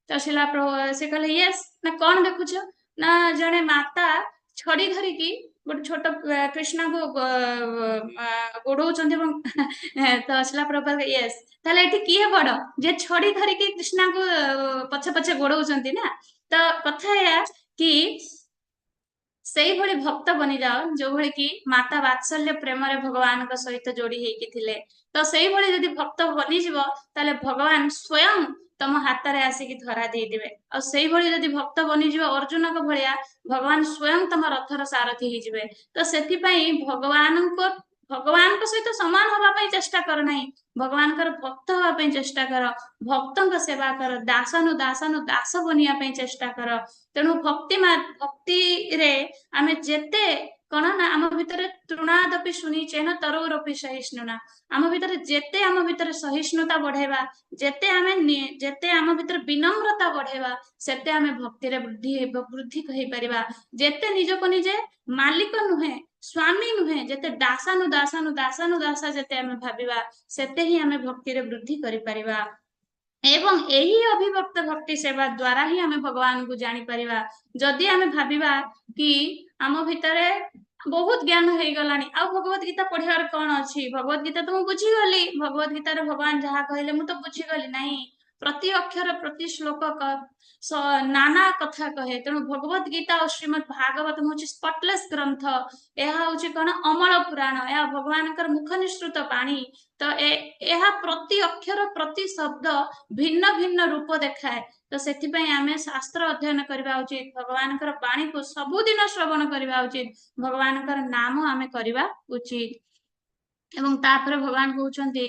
ତ ଶ୍ରୀଲା ପ୍ରଭୁ ସେ କହିଲେ, "ୟେସ୍।" ନା, କଣ ଦେଖୁଛ? ନା, ଜଣେ ମାତା ଛଡି ଧରିକି ଗୋଟେ ଛୋଟ କୃଷ୍ଣଙ୍କୁ ଗୋଡଉଛନ୍ତି। ଏବଂ ତ ଶ୍ରୀଲା ପ୍ରଭୁପାଦ, "ୟେସ୍, ତାହେଲେ ଏଠି କିଏ ବଡ? ଯିଏ ଛଡି ଧରିକି କୃଷ୍ଣଙ୍କୁ ପଛେ ପଛେ ଗୋଡଉଛନ୍ତି ନା?" ତ କଥା ଏଇଆ କି ସେଇଭଳି ଭକ୍ତ ବନିଯାଅ, ଯୋଉଭଳି କି ମାତା ବାତ୍ସଲ୍ୟ ପ୍ରେମରେ ଭଗବାନଙ୍କ ସହିତ ଯୋଡି ହେଇକି ଥିଲେ। ତ ସେଇଭଳି ଯଦି ଭକ୍ତ ବନିଯିବ, ତାହେଲେ ଭଗବାନ ସ୍ୱୟଂ ତମ ହାତରେ ଆସିକି ଧରା ଦେଇଦେବେ। ଆଉ ସେଇଭଳି ଯଦି ଭକ୍ତ ବନିଯିବ ଅର୍ଜୁନଙ୍କ ଭଳିଆ, ଭଗବାନ ସ୍ୱୟଂ ତମ ରଥର ସାରଥି ହେଇଯିବେ। ତ ସେଥିପାଇଁ ଭଗବାନଙ୍କ ସହିତ ସମାନ ହବା ପାଇଁ ଚେଷ୍ଟା କର ନାହିଁ, ଭଗବାନଙ୍କର ଭକ୍ତ ହବା ପାଇଁ ଚେଷ୍ଟା କର। ଭକ୍ତଙ୍କ ସେବା କର, ଦାସାନୁ ଦାସାନୁ ଦାସ ବନିବା ପାଇଁ ଚେଷ୍ଟା କର। ତେଣୁ ଭକ୍ତିରେ ଆମେ ଯେତେ କଣ ନା ଆମ ଭିତରେ ତୃଣାଦପି ସୁନୀଚେନ ତରୋରପି ସହିଷ୍ଣୁନା, ଆମ ଭିତରେ ଯେତେ ଆମ ଭିତରେ ସହିଷ୍ଣୁତା ବଢେଇବା, ଯେତେ ଆମ ଭିତରେ ବିନମ୍ରତା ବଢେଇବା, ସେତେ ଆମେ ଭକ୍ତିରେ ବୃଦ୍ଧି ହେଇପାରିବା। ଯେତେ ନିଜକୁ ନିଜେ ମାଲିକ ନୁହେଁ, ସ୍ୱାମୀ ନୁହେଁ, ଯେତେ ଦାସାନୁ ଦାସାନୁ ଦାସାନୁ ଦାସା ଯେତେ ଆମେ ଭାବିବା, ସେତେ ହିଁ ଆମେ ଭକ୍ତିରେ ବୃଦ୍ଧି କରିପାରିବା। ଏବଂ ଏହି ଅବିଭକ୍ତ ଭକ୍ତି ସେବା ଦ୍ଵାରା ହିଁ ଆମେ ଭଗବାନଙ୍କୁ ଜାଣିପାରିବା। ଯଦି ଆମେ ଭାବିବା କି ଆମ ଭିତରେ ବହୁତ ଜ୍ଞାନ ହେଇଗଲାଣି, ଆଉ ଭଗବତ ଗୀତା ପଢିବାର କଣ ଅଛି, ଭଗବତ ଗୀତା ତ ମୁଁ ବୁଝିଗଲି, ଭଗବତ ଗୀତାରେ ଭଗବାନ ଯାହା କହିଲେ ମୁଁ ତ ବୁଝିଗଲି, ନାହିଁ। ପ୍ରତି ଅକ୍ଷର, ପ୍ରତି ଶ୍ଲୋକ ନାନା କଥା କହେ। ତେଣୁ ଭଗବତ ଗୀତା ଓ ଶ୍ରୀମଦ୍ ଭାଗବତ ହଉଛି ସ୍ପଟଲେସ୍ ଗ୍ରନ୍ଥ। ଏହା ହଉଛି କଣ? ଅମଳ ପୁରାଣ। ଏହା ଭଗବାନଙ୍କର ମୁଖ ନିଃସୃତ ବାଣୀ। ତ ଏହା ପ୍ରତି ଅକ୍ଷର, ପ୍ରତି ଶବ୍ଦ ଭିନ୍ନ ଭିନ୍ନ ରୂପ ଦେଖାଏ। ତ ସେଥିପାଇଁ ଆମେ ଶାସ୍ତ୍ର ଅଧ୍ୟୟନ କରିବା ଉଚିତ, ଭଗବାନଙ୍କର ବାଣୀକୁ ସବୁଦିନ ଶ୍ରବଣ କରିବା ଉଚିତ, ଭଗବାନଙ୍କର ନାମ ଆମେ କରିବା ଉଚିତ। ଏବଂ ତାପରେ ଭଗବାନ କହୁଛନ୍ତି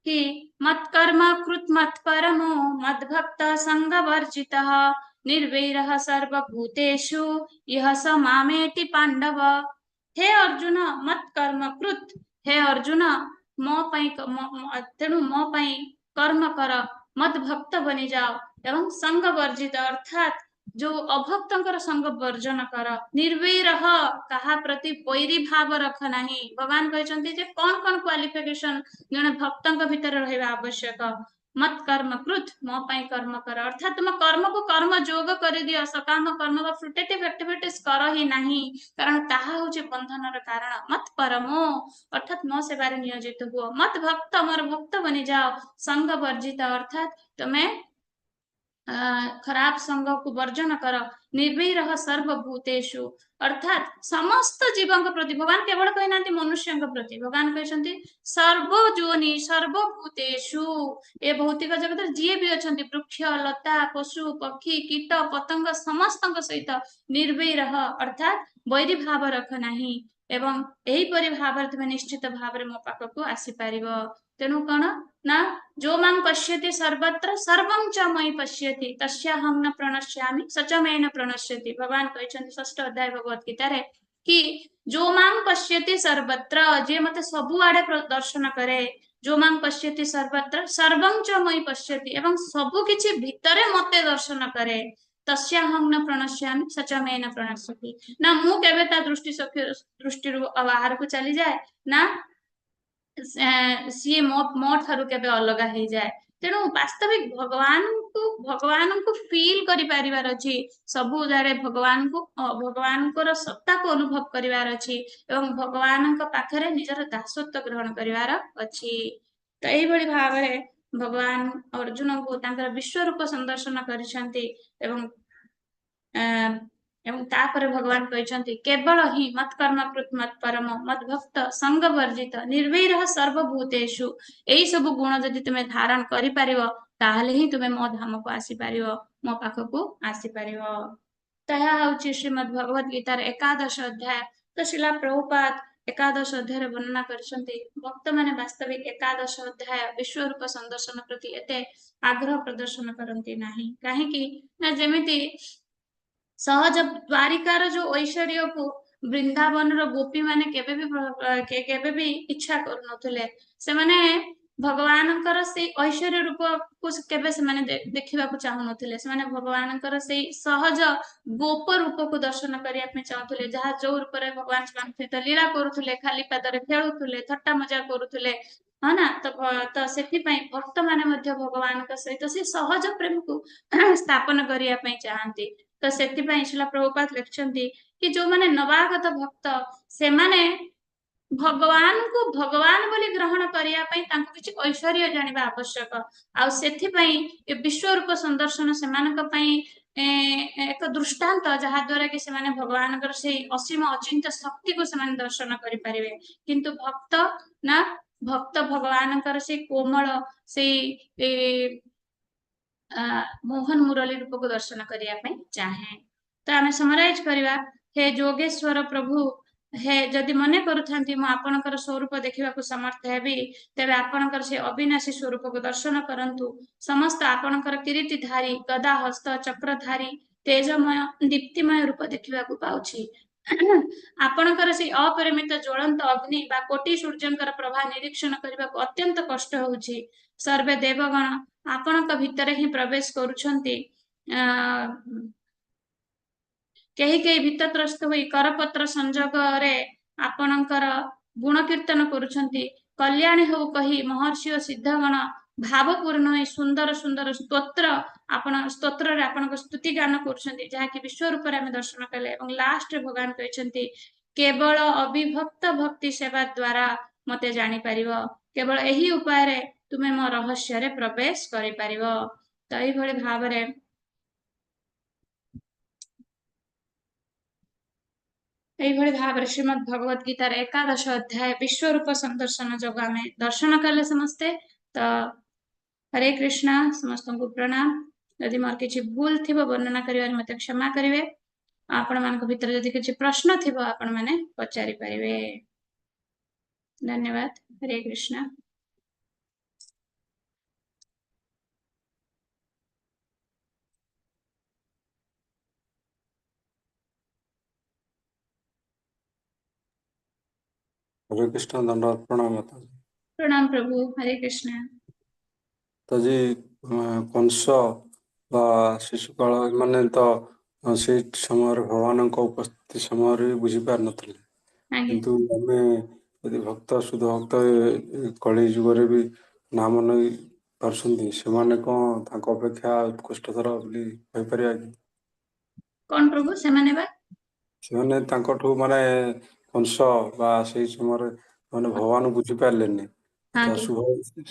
କି ମତ୍କର୍ମ କୃତ୍ ମତ୍ପରମୋ ମଦ୍ଭକ୍ତ ସଙ୍ଗବର୍ଜିତଃ ନିର୍ବୈରଃ ସର୍ବଭୂତେଷୁ ୟଃ ସ ମାମେତି ପାଣ୍ଡବ। ହେ ଅର୍ଜୁନ, ମତ୍କର୍ମ କୃତ୍, ହେ ଅର୍ଜୁନ, ମୋ ପାଇଁ ତେଣୁ ମୋ ପାଇଁ କର୍ମ କର, ମଦ୍ ଭକ୍ତ ବନିଯାଅ ଏବଂ ସଙ୍ଗ ବର୍ଜିତ, ଅର୍ଥାତ୍ ଯୋଉ ଅଭକ୍ତଙ୍କର ସଙ୍ଗ ବର୍ଜନ କର। ନିର୍ବୈରଃ, କାହା ପ୍ରତି ବୈରୀ ଭାବ ରଖ ନାହିଁ। ଭଗବାନ କହିଛନ୍ତି ଯେ କଣ କଣ କ୍ୱାଲିଫିକେସନ ଜଣେ ଭକ୍ତଙ୍କ ଭିତରେ ରହିବା ଆବଶ୍ୟକ। ମତ୍ କର୍ମ କୃତ୍, ମୋ ପାଇଁ କର୍ମ କର, ଅର୍ଥାତ୍ ତୁମ କର୍ମକୁ କର୍ମ ଯୋଗ କରିଦିଅ। ସକାମ କର୍ମ ବା ଫ୍ରୁଟେଟିଭ ଆକ୍ଟିଭିଟିଜ କର ହିଁ ନାହିଁ, କାରଣ ତାହା ହଉଛି ବନ୍ଧନର କାରଣ। ମତ୍ ପରମୋ, ଅର୍ଥାତ୍ ମୋ ସେବାରେ ନିୟୋଜିତ ହୁଅ। ମତ୍ ଭକ୍ତ, ମୋର ଭକ୍ତ ବନିଯାଅ। ସଙ୍ଗ ବର୍ଜିତ, ଅର୍ଥାତ୍ ତୁମେ ଖରାପ ସଙ୍ଗକୁ ବର୍ଜନ କର। ନିର୍ବୈରଃ ସର୍ବଭୂତେଷୁ, ଅର୍ଥାତ୍ ସମସ୍ତ ଜୀବଙ୍କ ପ୍ରତି। ଭଗବାନ କେବଳ କହିନାହାନ୍ତି ମନୁଷ୍ୟଙ୍କ ପ୍ରତି, ଭଗବାନ କହିଛନ୍ତି ସର୍ବଯୋନି ସର୍ବଭୂତେଷୁ। ଏ ଭୌତିକ ଜଗତରେ ଯିଏ ବି ଅଛନ୍ତି, ବୃକ୍ଷ, ଲତା, ପଶୁ, ପକ୍ଷୀ, କୀଟ ପତଙ୍ଗ, ସମସ୍ତଙ୍କ ସହିତ ନିର୍ବୈରଃ, ଅର୍ଥାତ୍ ବୈରୀ ଭାବ ରଖ ନାହିଁ। ଏବଂ ଏହିପରି ଭାବରେ ତୁମେ ନିଶ୍ଚିତ ଭାବରେ ମୋ ପାଖକୁ ଆସିପାରିବ। ତେଣୁ କଣ ନା ଯୋ ମାଂ ପଶ୍ୟତି ସର୍ବତ୍ର ସର୍ବଂ ଚ ମୟି ପଶ୍ୟତି ତସ୍ୟାହଂ ନ ପ୍ରଣଶ୍ୟାମି ସ ଚ ମେ ନ ପ୍ରଣଶ୍ୟତି। ଭଗବାନ କହିଛନ୍ତି ଷଷ୍ଠ ଅଧ୍ୟାୟ ଭଗବତ ଗୀତାରେ କି ଯୋ ମାଂ ପଶ୍ୟତି ସର୍ବତ୍ର, ଯିଏ ମତେ ସବୁଆଡେ ଦର୍ଶନ କରେ, ଯୋ ମାଂ ପଶ୍ୟତି ସର୍ବତ୍ର ସର୍ବଂ ଚ ମୟି ପଶ୍ୟତି, ଏବଂ ସବୁ କିଛି ଭିତରେ ମତେ ଦର୍ଶନ କରେ, ତସ୍ୟାହଂ ନ ପ୍ରଣଶ୍ୟାମି ସ ଚ ମେ ନ ପ୍ରଣଶ୍ୟତି। ନା ମୁଁ କେବେ ତା ଦୃଷ୍ଟିରୁ ବାହାରକୁ ଚାଲିଯାଏ, ନା ସିଏ ମୋ ଠାରୁ କେବେ ଅଲଗା ହେଇଯାଏ। ତେଣୁ ବାସ୍ତବିକ ଭଗବାନଙ୍କୁ ଫିଲ୍ କରିପାରିବାର ଅଛି, ସବୁ ଜାଗାରେ ଭଗବାନଙ୍କର ସତ୍ତାକୁ ଅନୁଭବ କରିବାର ଅଛି ଏବଂ ଭଗବାନଙ୍କ ପାଖରେ ନିଜର ଦାସତ୍ୱ ଗ୍ରହଣ କରିବାର ଅଛି। ତ ଏଇଭଳି ଭାବରେ ଭଗବାନ ଅର୍ଜୁନଙ୍କୁ ତାଙ୍କର ବିଶ୍ୱରୂପ ସନ୍ଦର୍ଶନ କରିଛନ୍ତି ଏବଂ ତାପରେ ଭଗବାନ କହିଛନ୍ତି, କେବଳ ହିଁ ମତ୍କର୍ମ କୃତ୍ ମତ୍ପରମ ମଦ୍ଭକ୍ତ ସଙ୍ଗ ବର୍ଜିତ ନିର୍ବୈରଃ ସର୍ବଭୂତେଷୁ, ଏଇ ସବୁ ଗୁଣ ଯଦି ତୁମେ ଧାରଣ କରିପାରିବ, ତାହେଲେ ହିଁ ତୁମେ ମୋ ଧାମକୁ ଆସିପାରିବ, ମୋ ପାଖକୁ ଆସିପାରିବ। ତ ଏହା ହଉଛି ଶ୍ରୀମଦ୍ ଭଗବତ ଗୀତାର 11 ଅଧ୍ୟାୟ। ତ ଶ୍ରୀଲା ପ୍ରଭୁପାଦ 11 ଅଧ୍ୟାୟରେ ବର୍ଣ୍ଣନା କରିଛନ୍ତି, ଭକ୍ତମାନେ ବାସ୍ତବିକ 11 ଅଧ୍ୟାୟ ବିଶ୍ୱରୂପ ସନ୍ଦର୍ଶନ ପ୍ରତି ଏତେ ଆଗ୍ରହ ପ୍ରଦର୍ଶନ କରନ୍ତି ନାହିଁ। କାହିଁକି ନା ଯେମିତି ସହଜ ଦ୍ୱାରିକାର ଯୋଉ ଐଶ୍ୱର୍ଯ୍ୟକୁ ବୃନ୍ଦାବନର ଗୋପୀ ମାନେ କେବେ ବି ଇଚ୍ଛା କରୁନଥିଲେ, ସେମାନେ ଭଗବାନଙ୍କର ସେଇ ଐଶ୍ୱର୍ଯ୍ୟ ରୂପକୁ କେବେ ସେମାନେ ଦେଖିବାକୁ ଚାହୁଁନଥିଲେ। ସେମାନେ ଭଗବାନଙ୍କର ସେଇ ସହଜ ଗୋପ ରୂପକୁ ଦର୍ଶନ କରିବା ପାଇଁ ଚାହୁଁଥିଲେ, ଯାହା ଯୋଉ ରୂପରେ ଭଗବାନ ସେମାନଙ୍କ ସହିତ ଲୀଳା କରୁଥିଲେ, ଖାଲି ପାଦରେ ଖେଳୁଥିଲେ, ଥଟ୍ଟା ମଜା କରୁଥିଲେ, ହଁ ନା? ତ ସେଥିପାଇଁ ଭକ୍ତ ମାନେ ମଧ୍ୟ ଭଗବାନଙ୍କ ସହିତ ସେ ସହଜ ପ୍ରେମକୁ ସ୍ଥାପନ କରିବା ପାଇଁ ଚାହାନ୍ତି। ତ ସେଥିପାଇଁ ଶ୍ରୀଲ ପ୍ରଭୁପାଦ ଲେଖିଛନ୍ତି କି ଯୋଉମାନେ ନବାଗତ ଭକ୍ତ, ସେମାନେ ଭଗବାନଙ୍କୁ ଭଗବାନ ବୋଲି ଗ୍ରହଣ କରିବା ପାଇଁ ତାଙ୍କୁ କିଛି ଐଶ୍ୱର୍ଯ୍ୟ ଜାଣିବା ଆବଶ୍ୟକ। ଆଉ ସେଥିପାଇଁ ଏ ବିଶ୍ୱରୂପ ସନ୍ଦର୍ଶନ ସେମାନଙ୍କ ପାଇଁ ଏକ ଦୃଷ୍ଟାନ୍ତ, ଯାହା ଦ୍ୱାରା କି ସେମାନେ ଭଗବାନଙ୍କର ସେଇ ଅସୀମ ଅଚିନ୍ତ୍ୟ ଶକ୍ତିକୁ ସେମାନେ ଦର୍ଶନ କରିପାରିବେ। କିନ୍ତୁ ଭକ୍ତ ନା, ଭକ୍ତ ଭଗବାନଙ୍କର ସେଇ କୋମଳ ସେଇ ମୋହନ ମୁରଲୀ ରୂପକୁ ଦର୍ଶନ କରିବା ପାଇଁ ଚାହେଁ। ତ ଆମେ ସମରାଇଜ କରିବା, ହେ ଯୋଗେଶ୍ୱର ପ୍ରଭୁ, ହେ ଯଦି ମନେ କରୁଥାନ୍ତି ମୁଁ ଆପଣଙ୍କର ସ୍ୱରୂପ ଦେଖିବାକୁ ସମର୍ଥ ହେବି, ତେବେ ଆପଣଙ୍କର ସେ ଅବିନାଶୀ ସ୍ୱରୂପକୁ ଦର୍ଶନ କରନ୍ତୁ। ସମସ୍ତ ଆପଣଙ୍କର କିରୀଟିଧାରୀ, ଗଦା ହସ୍ତ, ଚକ୍ରଧାରୀ, ତେଜମୟ, ଦୀପ୍ତିମୟ ରୂପ ଦେଖିବାକୁ ପାଉଛି। ଆପଣଙ୍କର ସେଇ ଅପରିମିତ ଜ୍ୱଳନ୍ତ ଅଗ୍ନି ବା କୋଟି ସୂର୍ଯ୍ୟଙ୍କର ପ୍ରଭା ନିରୀକ୍ଷଣ କରିବାକୁ ଅତ୍ୟନ୍ତ କଷ୍ଟ ହଉଛି। ସର୍ବେ ଦେବଗଣ ଆପଣଙ୍କ ଭିତରେ ହିଁ ପ୍ରବେଶ କରୁଛନ୍ତି। କେହି କେହି ଭୀତତ୍ରସ୍ତ ହୋଇ କରପତ୍ର ସଂଯୋଗରେ ଆପଣଙ୍କର ଗୁଣକୀର୍ତ୍ତନ କରୁଛନ୍ତି। କଲ୍ୟାଣୀ ହଉ କହି ମହର୍ଷି ଓ ସିଦ୍ଧଗଣ ଭାବପୂର୍ଣ୍ଣ ହୋଇ ସୁନ୍ଦର ସୁନ୍ଦର ସ୍ତୋତ୍ର ଆପଣ ସ୍ତୋତ୍ରରେ ଆପଣଙ୍କ ସ୍ତୁତି ଗାନ କରୁଛନ୍ତି, ଯାହାକି ବିଶ୍ୱ ରୂପରେ ଆମେ ଦର୍ଶନ କଲେ। ଏବଂ ଲାଷ୍ଟରେ ଭଗବାନ କହିଛନ୍ତି, କେବଳ ଅବିଭକ୍ତ ଭକ୍ତି ସେବା ଦ୍ଵାରା ମତେ ଜାଣିପାରିବ, କେବଳ ଏହି ଉପାୟରେ ତୁମେ ମୋ ରହସ୍ୟରେ ପ୍ରବେଶ କରିପାରିବ। ତ ଏଇଭଳି ଭାବରେ ଶ୍ରୀମଦ୍ ଭଗବତ ଗୀତାର ଏକାଦଶ ଅଧ୍ୟାୟ ବିଶ୍ୱରୂପ ସନ୍ଦର୍ଶନ ଯୋଗ ଆମେ ଦର୍ଶନ କଲେ ସମସ୍ତେ। ତ ହରେ କୃଷ୍ଣ, ସମସ୍ତଙ୍କୁ ପ୍ରଣାମ। ଯଦି ମୋର କିଛି ଭୁଲ ଥିବ ବର୍ଣ୍ଣନା କରିବାରେ ମତେ କ୍ଷମା କରିବେ। ଆପଣମାନଙ୍କ ଭିତରେ ଯଦି କିଛି ପ୍ରଶ୍ନ ଥିବ ଆପଣମାନେ ପଚାରି ପାରିବେ। ଧନ୍ୟବାଦ। ହରେ କୃଷ୍ଣ। ହରେ କୃଷ୍ଣ, ଦଣ୍ଡବତ ପ୍ରଣାମ ମାତାଜୀ। ପ୍ରଣାମ ପ୍ରଭୁ। ହରେ କୃଷ୍ଣ। ମାତାଜୀ, କଂସ ବା ଶିଶୁପାଳ ଏମାନେ ତ ସେଇ ସମୟରେ ଭଗବାନଙ୍କ ଉପସ୍ଥିତି ସମୟରେ ବି ବୁଝି ପାରିନଥିଲେ। କିନ୍ତୁ ଆମେ ଯଦି ଭକ୍ତ ଶୁଦ୍ଧ ଭକ୍ତ କଳି ଯୁଗରେ ବି ନାମ ନେଇ ପାରୁଛନ୍ତି, ସେମାନେ କଣ ତାଙ୍କ ଅପେକ୍ଷା ଉତ୍କୃଷ୍ଟତର ବୋଲି କହିପାରିବା କି? କଣ ପ୍ରଭୁ ସେମାନେ ବା? ସେମାନେ ତାଙ୍କଠୁ ମାନେ କଂସ ବା ସେଇ ସମୟରେ ମାନେ ଭଗବାନ ବୁଝିପାରିଲେନି, ଶୁଭ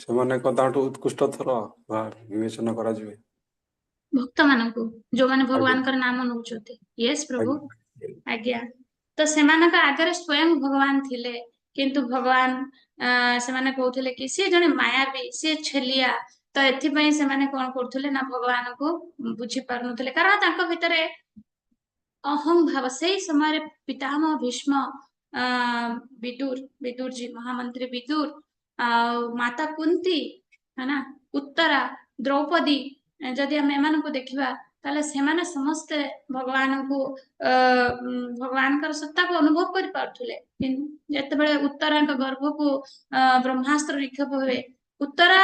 ସେମାନେ କଣ ତାଙ୍କଠୁ ଉତ୍କୃଷ୍ଟତର ବା ବିବେଚନା କରାଯିବେ? ଭକ୍ତ ମାନଙ୍କୁ ଯୋଉମାନେ ଭଗବାନଙ୍କର ନାମ ନଉଛନ୍ତି। ୟେସ୍ ପ୍ରଭୁ, ଆଜ୍ଞା। ତ ସେମାନଙ୍କ ଆଗରେ ସ୍ୱୟଂ ଭଗବାନ ଥିଲେ, କିନ୍ତୁ ଭଗବାନ ସେମାନେ କହୁଥିଲେ କି ସିଏ ଜଣେ ମାୟାବୀ, ସିଏ ଛେଲିଆ। ତ ଏଥିପାଇଁ ସେମାନେ କଣ କରୁଥିଲେ ନା ଭଗବାନଙ୍କୁ ବୁଝି ପାରୁନଥିଲେ, କାରଣ ତାଙ୍କ ଭିତରେ ଅହଂ ଭାବ। ସେଇ ସମୟରେ ପିତାମହ ଭୀଷ୍ମ, ବିଦୁର, ବିଦୁରଜୀ ମହାମନ୍ତ୍ରୀ ବିଦୁର, ଆଉ ମାତା କୁନ୍ତି, है ନା, ଉତ୍ତରା, ଦ୍ରୌପଦୀ, ଯଦି ଆମେ ଏମାନଙ୍କୁ ଦେଖିବା ତାହେଲେ ସେମାନେ ସମସ୍ତେ ଭଗବାନଙ୍କୁ ଭଗବାନଙ୍କର ସତ୍ତାକୁ ଅନୁଭବ କରିପାରୁଥିଲେ। ଯେତେବେଳେ ଉତ୍ତରାଙ୍କ ଗର୍ଭକୁ ବ୍ରହ୍ମାସ୍ତ୍ର ନିକ୍ଷେପ ହୁଏ, ଉତ୍ତରା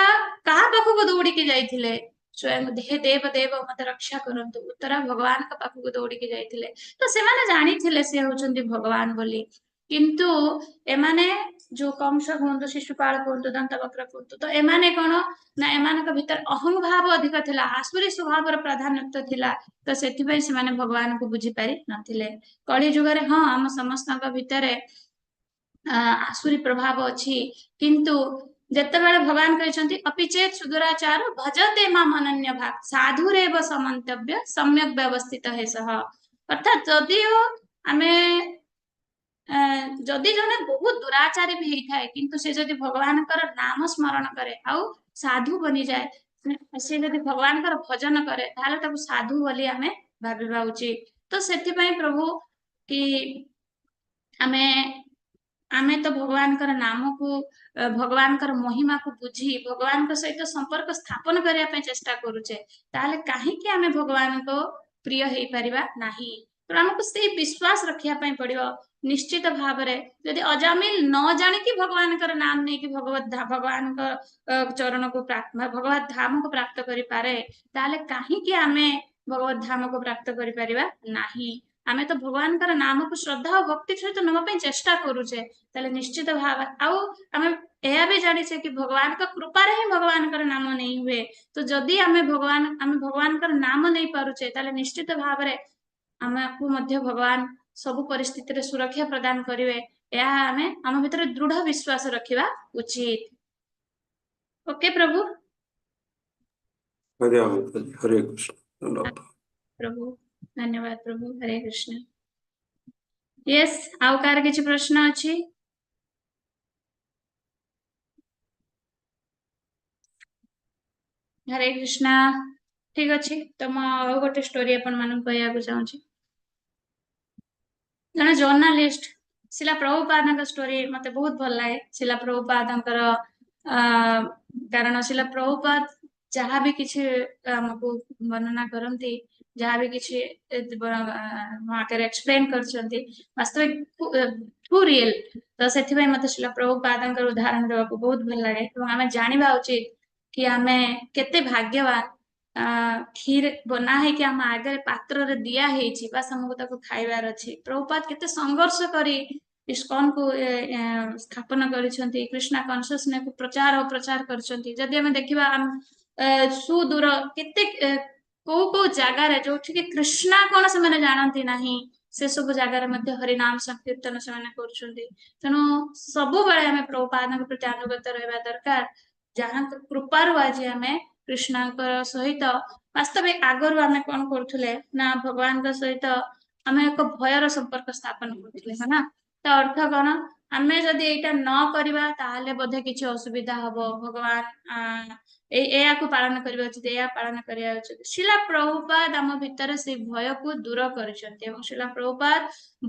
କାହା ପାଖକୁ ଦୌଡ଼ିକି ଯାଇଥିଲେ? ସ୍ୱୟଂ ହେ ଦେବ ଦେବ ମତେ ରକ୍ଷା କରନ୍ତୁ। ଉତ୍ତରା ଭଗବାନଙ୍କ ପାଖକୁ ଦୌଡ଼ିକି ଯାଇଥିଲେ। ତ ସେମାନେ ଜାଣିଥିଲେ ସେ ହଉଛନ୍ତି ଭଗବାନ ବୋଲି। କିନ୍ତୁ ଏମାନେ ଯୋଉ କଂସ କୁହନ୍ତୁ, ଶିଶୁପାଳ କୁହନ୍ତୁ, ଦନ୍ତବକ୍ର କୁହନ୍ତୁ, ତ ଏମାନେ କଣ ନା ଏମାନଙ୍କ ଭିତରେ ଅହଂ ଭାବ ଅଧିକ ଥିଲା, ଆସୁରୀ ସ୍ୱଭାବର ପ୍ରାଧାନ୍ୟତା ଥିଲା। ତ ସେଥିପାଇଁ ସେମାନେ ଭଗବାନଙ୍କୁ ବୁଝିପାରି ନଥିଲେ। କଳି ଯୁଗରେ ହଁ ଆମ ସମସ୍ତଙ୍କ ଭିତରେ ଆସୁରୀ ପ୍ରଭାବ ଅଛି, କିନ୍ତୁ ଯେତେବେଳେ ଭଗବାନ କହିଛନ୍ତି ଅପିଚେତ ସୁଦୁରାଚାର ଭଜତେ ମାମ ଅନନ୍ୟ ଭାବ ସାଧୁରେବ ସମନ୍ତବ୍ୟ ସମ୍ୟକ ବ୍ୟବସ୍ଥିତ ହେସହ। ଅର୍ଥାତ୍ ଯଦିଓ ଆମେ ଯଦି ଜଣେ ବହୁତ ଦୁରାଚାରୀ ବି ହେଇଥାଏ, କିନ୍ତୁ ସେ ଯଦି ଭଗବାନଙ୍କର ନାମ ସ୍ମରଣ କରେ ଆଉ ସାଧୁ ବନିଯାଏ, ସେ ଯଦି ଭଗବାନଙ୍କର ଭଜନ କରେ, ତାହେଲେ ତାକୁ ସାଧୁ ବୋଲି ଆମେ ଭାବିବା ଉଚିତ। ତ ସେଥିପାଇଁ ପ୍ରଭୁ କି ଆମେ ତ ଭଗବାନଙ୍କର ନାମକୁ, ଭଗବାନଙ୍କର ମହିମାକୁ ବୁଝି ଭଗବାନଙ୍କ ସହିତ ସମ୍ପର୍କ ସ୍ଥାପନ କରିବା ପାଇଁ ଚେଷ୍ଟା କରୁଛେ, ତାହେଲେ କାହିଁକି ଆମେ ଭଗବାନଙ୍କ ପ୍ରିୟ ହେଇପାରିବା ନାହିଁ? ତେଣୁ ଆମକୁ ସେଇ ବିଶ୍ୱାସ ରଖିବା ପାଇଁ ପଡିବ ନିଶ୍ଚିତ ଭାବରେ ଯଦି ଅଜାମିଲ ନ ଜାଣିକି ଭଗବାନଙ୍କର ନାମ ନେଇକି ଭଗବାନଙ୍କ ଚରଣକୁ, ଭଗବତ ଧାମକୁ ପ୍ରାପ୍ତ କରିପାରେ, ତାହେଲେ କାହିଁକି ଆମେ ଭଗବତ ଧାମକୁ ପ୍ରାପ୍ତ କରିପାରିବା ନାହିଁ? ଆମେ ତ ଭଗବାନଙ୍କର ନାମକୁ ଶ୍ରଦ୍ଧା ଓ ଭକ୍ତି ସହିତ ନେବା ପାଇଁ ଚେଷ୍ଟା କରୁଛେ, ତାହେଲେ ନିଶ୍ଚିତ ଭାବେ, ଆଉ ଆମେ ଏହା ବି ଜାଣିଛେ କି ଭଗବାନଙ୍କ କୃପାରେ ହିଁ ଭଗବାନଙ୍କର ନାମ ନେଇ ହୁଏ। ତ ଯଦି ଆମେ ଭଗବାନଙ୍କର ନାମ ନେଇ ପାରୁଛେ, ତାହେଲେ ନିଶ୍ଚିତ ଭାବରେ ଆମକୁ ମଧ୍ୟ ଭଗବାନ ସବୁ ପରିସ୍ଥିତିରେ ସୁରକ୍ଷା ପ୍ରଦାନ କରିବେ। ଏହା ଆମେ ଆମ ଭିତରେ ଦୃଢ ବିଶ୍ୱାସ ରଖିବା ଉଚିତ। ଓକେ ପ୍ରଭୁ। ହରେ ମାତାଜୀ, ହରେ କୃଷ୍ଣ, ଧନ୍ୟବାଦ। ପ୍ରଭୁ, ଧନ୍ୟବାଦ ପ୍ରଭୁ, ହରେ କୃଷ୍ଣ। ୟେସ୍, ଆଉ କାହାର କିଛି ପ୍ରଶ୍ନ ଅଛି? ହରେ କୃଷ୍ଣ। ଠିକ ଅଛି, ତ ମୁଁ ଆଉ ଗୋଟେ ଷ୍ଟୋରି ଆପଣ ମାନଙ୍କୁ କହିବାକୁ ଚାହୁଁଛି। ଜଣେ ଜର୍ଣ୍ଣାଲିଷ୍ଟ, ଶିଲା ପ୍ରଭୁପାଦଙ୍କ ଷ୍ଟୋରି ମତେ ବହୁତ ଭଲ ଲାଗେ। ଶିଲା ପ୍ରଭୁପାଦଙ୍କର, କାରଣ ଶିଲା ପ୍ରଭୁପାଦ ଯାହା ବି କିଛି ଆମକୁ ବର୍ଣ୍ଣନା କରନ୍ତି, ଯାହା ବି କିଛି ମୋ ଆଗରେ ଏକ୍ସପ୍ଲେନ କରିଛନ୍ତି, ବାସ୍ତବିକ ଟୁ ରିଏଲ। ତ ସେଥିପାଇଁ ମତେ ଶିଲା ପ୍ରଭୁପାଦଙ୍କର ଉଦାହରଣ ଦେବାକୁ ବହୁତ ଭଲ ଲାଗେ। ଏବଂ ଆମେ ଜାଣିବା ଉଚିତ କି ଆମେ କେତେ ଭାଗ୍ୟବାନ। କ୍ଷୀର ବନା ହେଇକି ଆମ ଆଗରେ ପାତ୍ରରେ ଦିଆ ହେଇଛି, ବାସ୍ ଆମକୁ ତାକୁ ଖାଇବାର ଅଛି। ପ୍ରଭୁପାଦ କେତେ ସଂଘର୍ଷ କରି ଇସ୍କନକୁ ସ୍ଥାପନ କରିଛନ୍ତି, କୃଷ୍ଣା କନସିୟସନେସ କୁ ପ୍ରଚାର ଓ ପ୍ରଚାର କରିଛନ୍ତି। ଯଦି ଆମେ ଦେଖିବା, ସୁଦୂର କେତେ କୋଉ କୋଉ ଜାଗାରେ ଯୋଉଠିକି କୃଷ୍ଣା କଣ ସେମାନେ ଜାଣନ୍ତି ନାହିଁ, ସେ ସବୁ ଜାଗାରେ ମଧ୍ୟ ହରିନାମ ସଂକୀର୍ତ୍ତନ ସେମାନେ କରୁଛନ୍ତି। ତେଣୁ ସବୁବେଳେ ଆମେ ପ୍ରଭୁପାଦଙ୍କ ପ୍ରତି ଆନୁଗତ ରହିବା ଦରକାର, ଯାହାଙ୍କ କୃପାରୁ ଆଜି ଆମେ କୃଷ୍ଣଙ୍କର ସହିତ ବାସ୍ତବିକ ଆଗରୁ ଆମେ କଣ କରୁଥିଲେ ନା, ଭଗବାନଙ୍କ ସହିତ ଆମେ ଏକ ଭୟର ସମ୍ପର୍କ ସ୍ଥାପନ କରୁଥିଲେ, ହଁ ନା? ତା ଅର୍ଥ କଣ? ଆମେ ଯଦି ଏଇଟା ନ କରିବା ତାହେଲେ ବୋଧେ କିଛି ଅସୁବିଧା ହବ, ଭଗବାନ ଏହାକୁ ପାଳନ କରିବା ଉଚିତ, ଏହା ପାଳନ କରିବା ଉଚିତ। ଶିଲା ପ୍ରଭୁପାଦ ଆମ ଭିତରେ ସେଇ ଭୟକୁ ଦୂର କରିଛନ୍ତି ଏବଂ ଶିଲା ପ୍ରଭୁପାଦ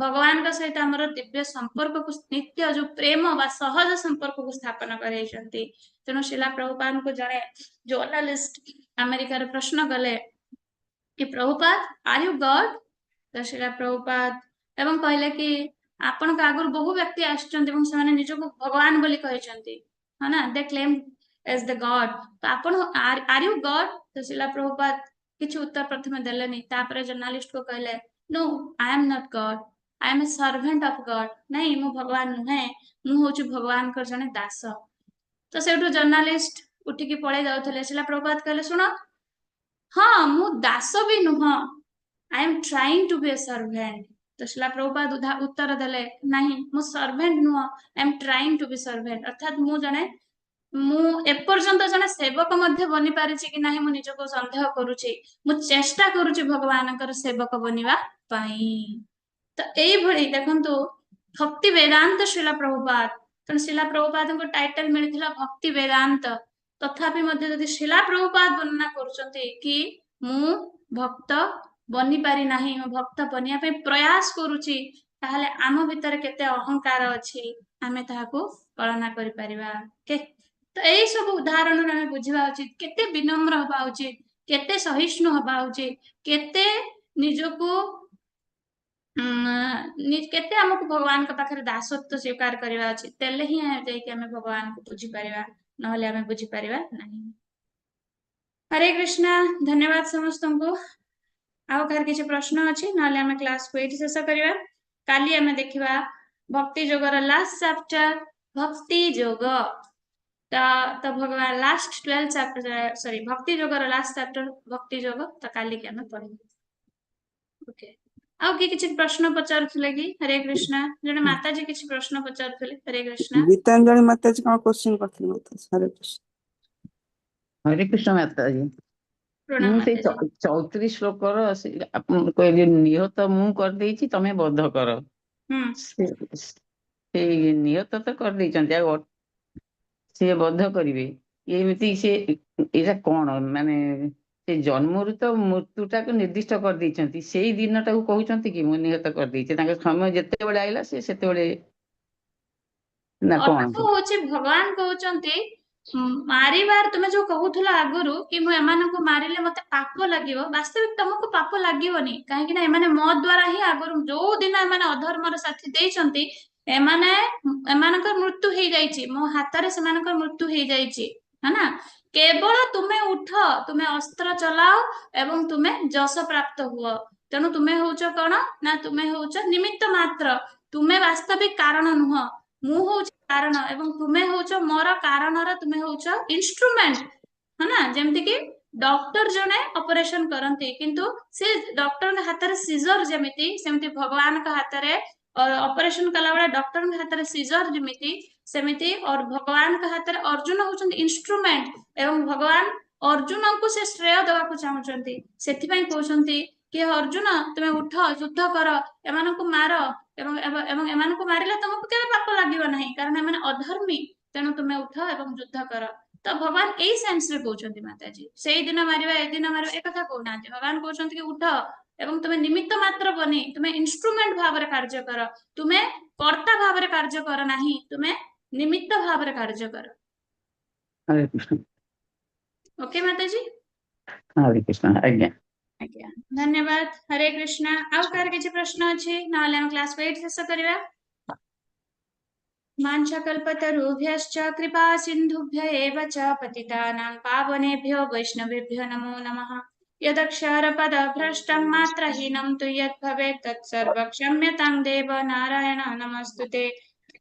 ଭଗବାନଙ୍କ ସହିତ ଆମର ଦିବ୍ୟ ସମ୍ପର୍କକୁ, ନିତ୍ୟ ଯୋଉ ପ୍ରେମ ବା ସହଜ ସମ୍ପର୍କକୁ ସ୍ଥାପନ କରାଇଛନ୍ତି। ତେଣୁ ଶିଲା ପ୍ରଭୁପାଦଙ୍କୁ ଜଣେ ଜର୍ଣ୍ଣାଲିଷ୍ଟ ଆମେରିକାର ପ୍ରଶ୍ନ କଲେ କି ପ୍ରଭୁପାଦ, are you God? ତ ଶିଲା ପ୍ରଭୁପାଦ ଏବଂ କହିଲେ କି ଆପଣଙ୍କ ଆଗରୁ ବହୁ ବ୍ୟକ୍ତି ଆସିଛନ୍ତି ଏବଂ ସେମାନେ ନିଜକୁ ଭଗବାନ ବୋଲି କହିଛନ୍ତି, ହଁ ନା? They claim as the God. ତ ଆପଣ are you God? ତ ଶିଲା ପ୍ରଭୁପାଦ କିଛି ଉତ୍ତର ପ୍ରଥମେ ଦେଲେନି। ତାପରେ ଜର୍ଣ୍ଣାଲିଷ୍ଟ କୁ କହିଲେ, no, I am not God, I am a servant of God. ନାଇଁ, ମୁଁ ଭଗବାନ ନୁହେଁ, ମୁଁ ହଉଛି ଭଗବାନଙ୍କର ଜଣେ ଦାସ। ତ ସେଇଠୁ ଜର୍ଣ୍ଣାଲିଷ୍ଟ ଉଠିକି ପଳେଇ ଯାଉଥିଲେ। ଶିଲା ପ୍ରଭୁପାଦ କହିଲେ, ଶୁଣ, ହଁ, ମୁଁ ଦାସ ବି ନୁହଁ, I am trying to be a servant. ତ ଶିଲା ପ୍ରଭୁପାଦ ଉତ୍ତର ଦେଲେ, ନାହିଁ, ମୁଁ ସର୍ଭେଣ୍ଟ ନୁହଁ, I am trying to be servant. ଅର୍ଥାତ ମୁଁ ଏପର୍ଯ୍ୟନ୍ତ ଜଣେ ସେବକ ମଧ୍ୟ ବନି ପାରିଛି କି ନାହିଁ ମୁଁ ନିଜକୁ ସନ୍ଦେହ କରୁଛି, ମୁଁ ଚେଷ୍ଟା କରୁଛି ଭଗବାନଙ୍କର ସେବକ ବନିବା ପାଇଁ। ତ ଏଇଭଳି ଦେଖନ୍ତୁ ଭକ୍ତି ବେଦାନ୍ତ ଶିଲା ପ୍ରଭୁପାଦ। ତେଣୁ ଶିଲା ପ୍ରଭୁପାଦଙ୍କୁ ଟାଇଟଲ ମିଳିଥିଲା ଭକ୍ତି ବେଦାନ୍ତ। ତଥାପି ମଧ୍ୟ ଯଦି ଶିଲା ପ୍ରଭୁପାଦ ବର୍ଣ୍ଣନା କରୁଛନ୍ତି କି ମୁଁ ଭକ୍ତ ବନିପାରି ନାହିଁ, ମୁଁ ଭକ୍ତ ବନିବା ପାଇଁ ପ୍ରୟାସ କରୁଛି, ତାହେଲେ ଆମ ଭିତରେ କେତେ ଅହଙ୍କାର ଅଛି ଆମେ ତାହାକୁ କଳନା କରିପାରିବା। ତ ଏଇ ସବୁ ଉଦାହରଣରୁ ଆମେ ବୁଝିବା ଉଚିତ କେତେ ବିନମ୍ର ହବା ଉଚିତ, କେତେ ସହିଷ୍ଣୁ ହବା ଉଚିତ, କେତେ ନିଜକୁ କେତେ ଆମକୁ ଭଗବାନଙ୍କ ପାଖରେ ଦାସତ୍ୱ ସ୍ୱୀକାର କରିବା ଉଚିତ। ତେଲେ ହିଁ ଯାଇକି ଆମେ ଭଗବାନଙ୍କୁ ବୁଝିପାରିବା, ନହେଲେ ଆମେ ବୁଝିପାରିବା ନାହିଁ। ହରେ କୃଷ୍ଣ, ଧନ୍ୟବାଦ ସମସ୍ତଙ୍କୁ। ଆଉ କାହାର କିଛି ପ୍ରଶ୍ନ ଅଛି? ନହେଲେ ଆମେ କ୍ଲାସକୁ ଏଇଠି ଶେଷ କରିବା। କାଲି ଆମେ ଦେଖିବା ଭକ୍ତି ଯୋଗର ଲାଷ୍ଟ ଚାପ୍ଟର, ଭକ୍ତି ଯୋଗ। ତ ଭଗବାନ ଲାଷ୍ଟ 12 ଚାପ୍ଟର, ସରି, ଭକ୍ତି ଯୋଗର ଲାଷ୍ଟ ଚାପ୍ଟର ଭକ୍ତି ଯୋଗ, ତ କାଲିକି ଆମେ ପଢିବା। ଓକେ, ଆଉ କିଏ କିଛି ପ୍ରଶ୍ନ ପଚାରୁଥିଲେ କି? ହରେ କୃଷ୍ଣ। ଜଣେ ମାତାଜୀ କିଛି ପ୍ରଶ୍ନ ପଚାରୁଥିଲେ। ହରେ କୃଷ୍ଣ। ଗୀତାଞ୍ଜଳି ମାତାଜୀ କଣ କ୍ୱେଶ୍ଚିନ୍ କରିଥିଲେ ମାତାଜୀ। ହରେ କୃଷ୍ଣ। ହରେ କୃଷ୍ଣ ମାତାଜୀ। ପ୍ରଣାମ ମୁଁ ସେଇ ମାତାଜୀ। 34 ଶ୍ଲୋକର ଆପଣ କହିଲେ ନିହତ ମୁଁ କରିଦେଇଛି, ତମେ ବଧ କର। ସେଇ ନିହତ ତ କରିଦେଇଛନ୍ତି, ଆଉ ସିଏ ବଧ କରିବେ ଏମିତି, ସେ ଏଇଟା କଣ? ମାନେ ସେ ଜନ୍ମରୁ ତ ମୃତ୍ୟୁଟାକୁ ନିର୍ଦ୍ଦିଷ୍ଟ କରିଦେଇଛନ୍ତି, ସେଇ ଦିନଟାକୁ କହୁଛନ୍ତି କି ମୁଁ ନିହତ କରିଦେଇଛି, ତାଙ୍କ ସମୟ ଯେତେବେଳେ ଆଇଲା ସେ ସେତେବେଳେ, ନା କଣ? ଅର୍ଥ ହଉଛି ଭଗବାନ କହୁଛନ୍ତି ମାରିବାର, ତୁମେ ଯୋଉ କହୁଥିଲ ଆଗରୁ କି ମୁଁ ଏମାନଙ୍କୁ ମାରିଲେ ମତେ ପାପ ଲାଗିବ, ବାସ୍ତବିକ ତମକୁ ପାପ ଲାଗିବନି। କାହିଁକି ନା ଏମାନେ ମୋ ଦ୍ଵାରା ହିଁ ଆଗରୁ ଯୋଉ ଦିନ ଏମାନେ ଅଧର୍ମର ସାଥୀ ଦେଇଛନ୍ତି, ଏମାନଙ୍କର ମୃତ୍ୟୁ ହେଇଯାଇଛି, ମୋ ହାତରେ ସେମାନଙ୍କର ମୃତ୍ୟୁ ହେଇଯାଇଛି, ହଁ ନା? କେବଳ ତୁମେ ଉଠ, ତୁମେ ଅସ୍ତ୍ର ଚଲାଅ ଏବଂ ତୁମେ ଯଶ ପ୍ରାପ୍ତ ହୁଅ। ତେଣୁ ତୁମେ ହଉଛ କଣ ନା ତୁମେ ହଉଛ ନିମିତ୍ତ ମାତ୍ର, ତୁମେ ବାସ୍ତବିକ କାରଣ ନୁହଁ। ମୁଁ ହଉଛି କାରଣ ଏବଂ ତୁମେ ହଉଛ ମୋର କାରଣର, ତୁମେ ହଉଛ ଇନଷ୍ଟ୍ରୁମେଣ୍ଟ, ହଁ ନା? ଯେମିତି କି ଡକ୍ଟର ଜଣେ ଅପରେସନ କରନ୍ତି, କିନ୍ତୁ ସେ ଡକ୍ଟରଙ୍କ ହାତରେ ସିଜର ଯେମିତି, ସେମିତି ଭଗବାନଙ୍କ ହାତରେ ଅପରେସନ କଲା ବେଳେ ଡକ୍ଟରଙ୍କ ହାତରେ ସିଜର ଯେମିତି, ସେମିତି ଭଗବାନଙ୍କ ହାତରେ ଅର୍ଜୁନ ହଉଛନ୍ତି ଇନଷ୍ଟ୍ରୁମେଣ୍ଟ ଏବଂ ଭଗବାନ ଅର୍ଜୁନଙ୍କୁ ସେ ଶ୍ରେୟ ଦେବାକୁ ଚାହୁଁଛନ୍ତି। ସେଥିପାଇଁ କହୁଛନ୍ତି କି ଅର୍ଜୁନ, ତୁମେ ଉଠ, ଯୁଦ୍ଧ କର, ଏମାନଙ୍କୁ ମାର ଏବଂ ଏମାନଙ୍କୁ ମାରିଲେ ତମକୁ କେବେ ପାପ ଲାଗିବ ନାହିଁ, କାରଣ ଏମାନେ ଅଧର୍ମୀ। ତେଣୁ ତୁମେ ଉଠ ଏବଂ ଯୁଦ୍ଧ କର। ତ ଭଗବାନ ଏଇ ସେନ୍ସରେ କହୁଛନ୍ତି ମାତାଜୀ। ସେଇ ଦିନ ମାରିବା, ଏ ଦିନ ମାରିବା, ଏ କଥା କହୁନାହାନ୍ତି। ଭଗବାନ କହୁଛନ୍ତି କି ଉଠ ଏବଂ ତୁମେ ନିମିତ୍ତ ମାତ୍ର ବନି ତୁମେ ଇନଷ୍ଟ୍ରୁମେଣ୍ଟ ଭାବରେ କାର୍ଯ୍ୟ କର। ତୁମେ କର୍ତ୍ତା ଭାବରେ କାର୍ଯ୍ୟ କର ନାହିଁ, ତୁମେ ନିମିତ୍ତ ଭାବରେ କାର୍ଯ୍ୟ କର। ହରେ କୃଷ୍ଣ। ଓକେ ମାତାଜୀ। ହରେ କୃଷ୍ଣ, ଆଜ୍ଞା। ଆଜ୍ଞା, ଧନ୍ୟବାଦ। ହରେ କୃଷ୍ଣ। ଆଉ କାହାର କିଛି ପ୍ରଶ୍ନ ଅଛି? ନହେଲେ ଆମେ କ୍ଲାସକୁ ଏଇଠି ଶେଷ କରିବା। वाञ्छाकल्पतरुभ्यश्च कृपा सिन्धुभ्य एव च पतितानां पावनेभ्यो वैष्णवेभ्यो नमो नमः। यदक्षरपदभ्रष्टं मात्रहीनं तु यत् भवेत् तत्सर्वं क्षम्यतां देव, नारायण नमस्तुते।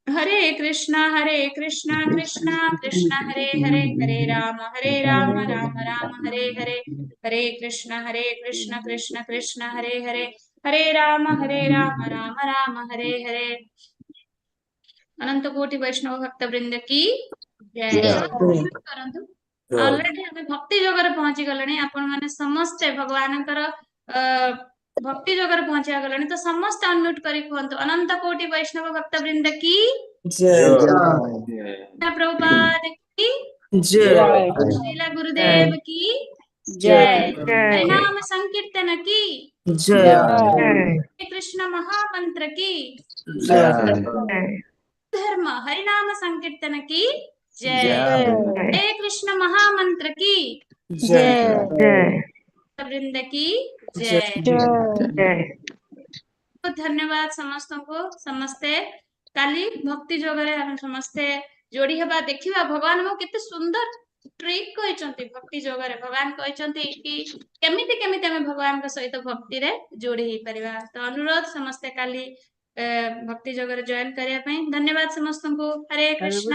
हरे कृष्णा हरे कृष्णा कृष्णा कृष्णा हरे हरे, हरे राम हरे राम राम राम हरे हरे। हरे कृष्ण हरे कृष्ण कृष्ण कृष्ण हरे हरे, हरे राम हरे राम राम राम हरे हरे। अनंत कोटि वैष्णव भक्त वृंद की जय। କରନ୍ତୁ। ଅଲରେଡି ଆମେ ଭକ୍ତି ଯୋଗରେ ପହଞ୍ଚି ଗଲେଣି। ଆପଣ ମାନେ ସମସ୍ତେ ଭଗବାନଙ୍କର ଭକ୍ତି ଯୋଗରେ ପହଞ୍ଚି ଗଲେଣି। ତ ସମସ୍ତେ ଅନମ୍ୟୁଟ କରି କୁହନ୍ତୁ, ଅନନ୍ତ କୋଟି ବୈଷ୍ଣବ ଭକ୍ତ ବୃନ୍ଦ କି ପ୍ରଭୁପାଦ की ଜୟ। श्रीला गुरुदेव की ଜୟ। हरिनाम संकीर्तन की ଜୟ। हरे कृष्ण महामंत्र की ଜୟ। धर्म हरिनाम संकीर्तन की जय, हरे कृष्ण महामंत्र की ଜୟ। वृंद की जय। ବହୁତ ଧନ୍ୟବାଦ ସମସ୍ତଙ୍କୁ। ସମସ୍ତେ କାଲି ଭକ୍ତି ଯୋଗରେ ଆମେ ସମସ୍ତେ ଯୋଡି ହେବା। ଦେଖିବା ଭଗବାନ ଆମକୁ କେତେ ସୁନ୍ଦର ଟ୍ରିକ୍ କହିଛନ୍ତି। ଭକ୍ତି ଯୋଗରେ ଭଗବାନ କହିଛନ୍ତି କି କେମିତି କେମିତି ଆମେ ଭଗବାନଙ୍କ ସହିତ ଭକ୍ତିରେ ଯୋଡି ହେଇପାରିବା। ତ ଅନୁରୋଧ, ସମସ୍ତେ କାଲି ଭକ୍ତି ଯୋଗରେ ଜଏନ କରିବା ପାଇଁ। ଧନ୍ୟବାଦ ସମସ୍ତଙ୍କୁ। ହରେ କୃଷ୍ଣ।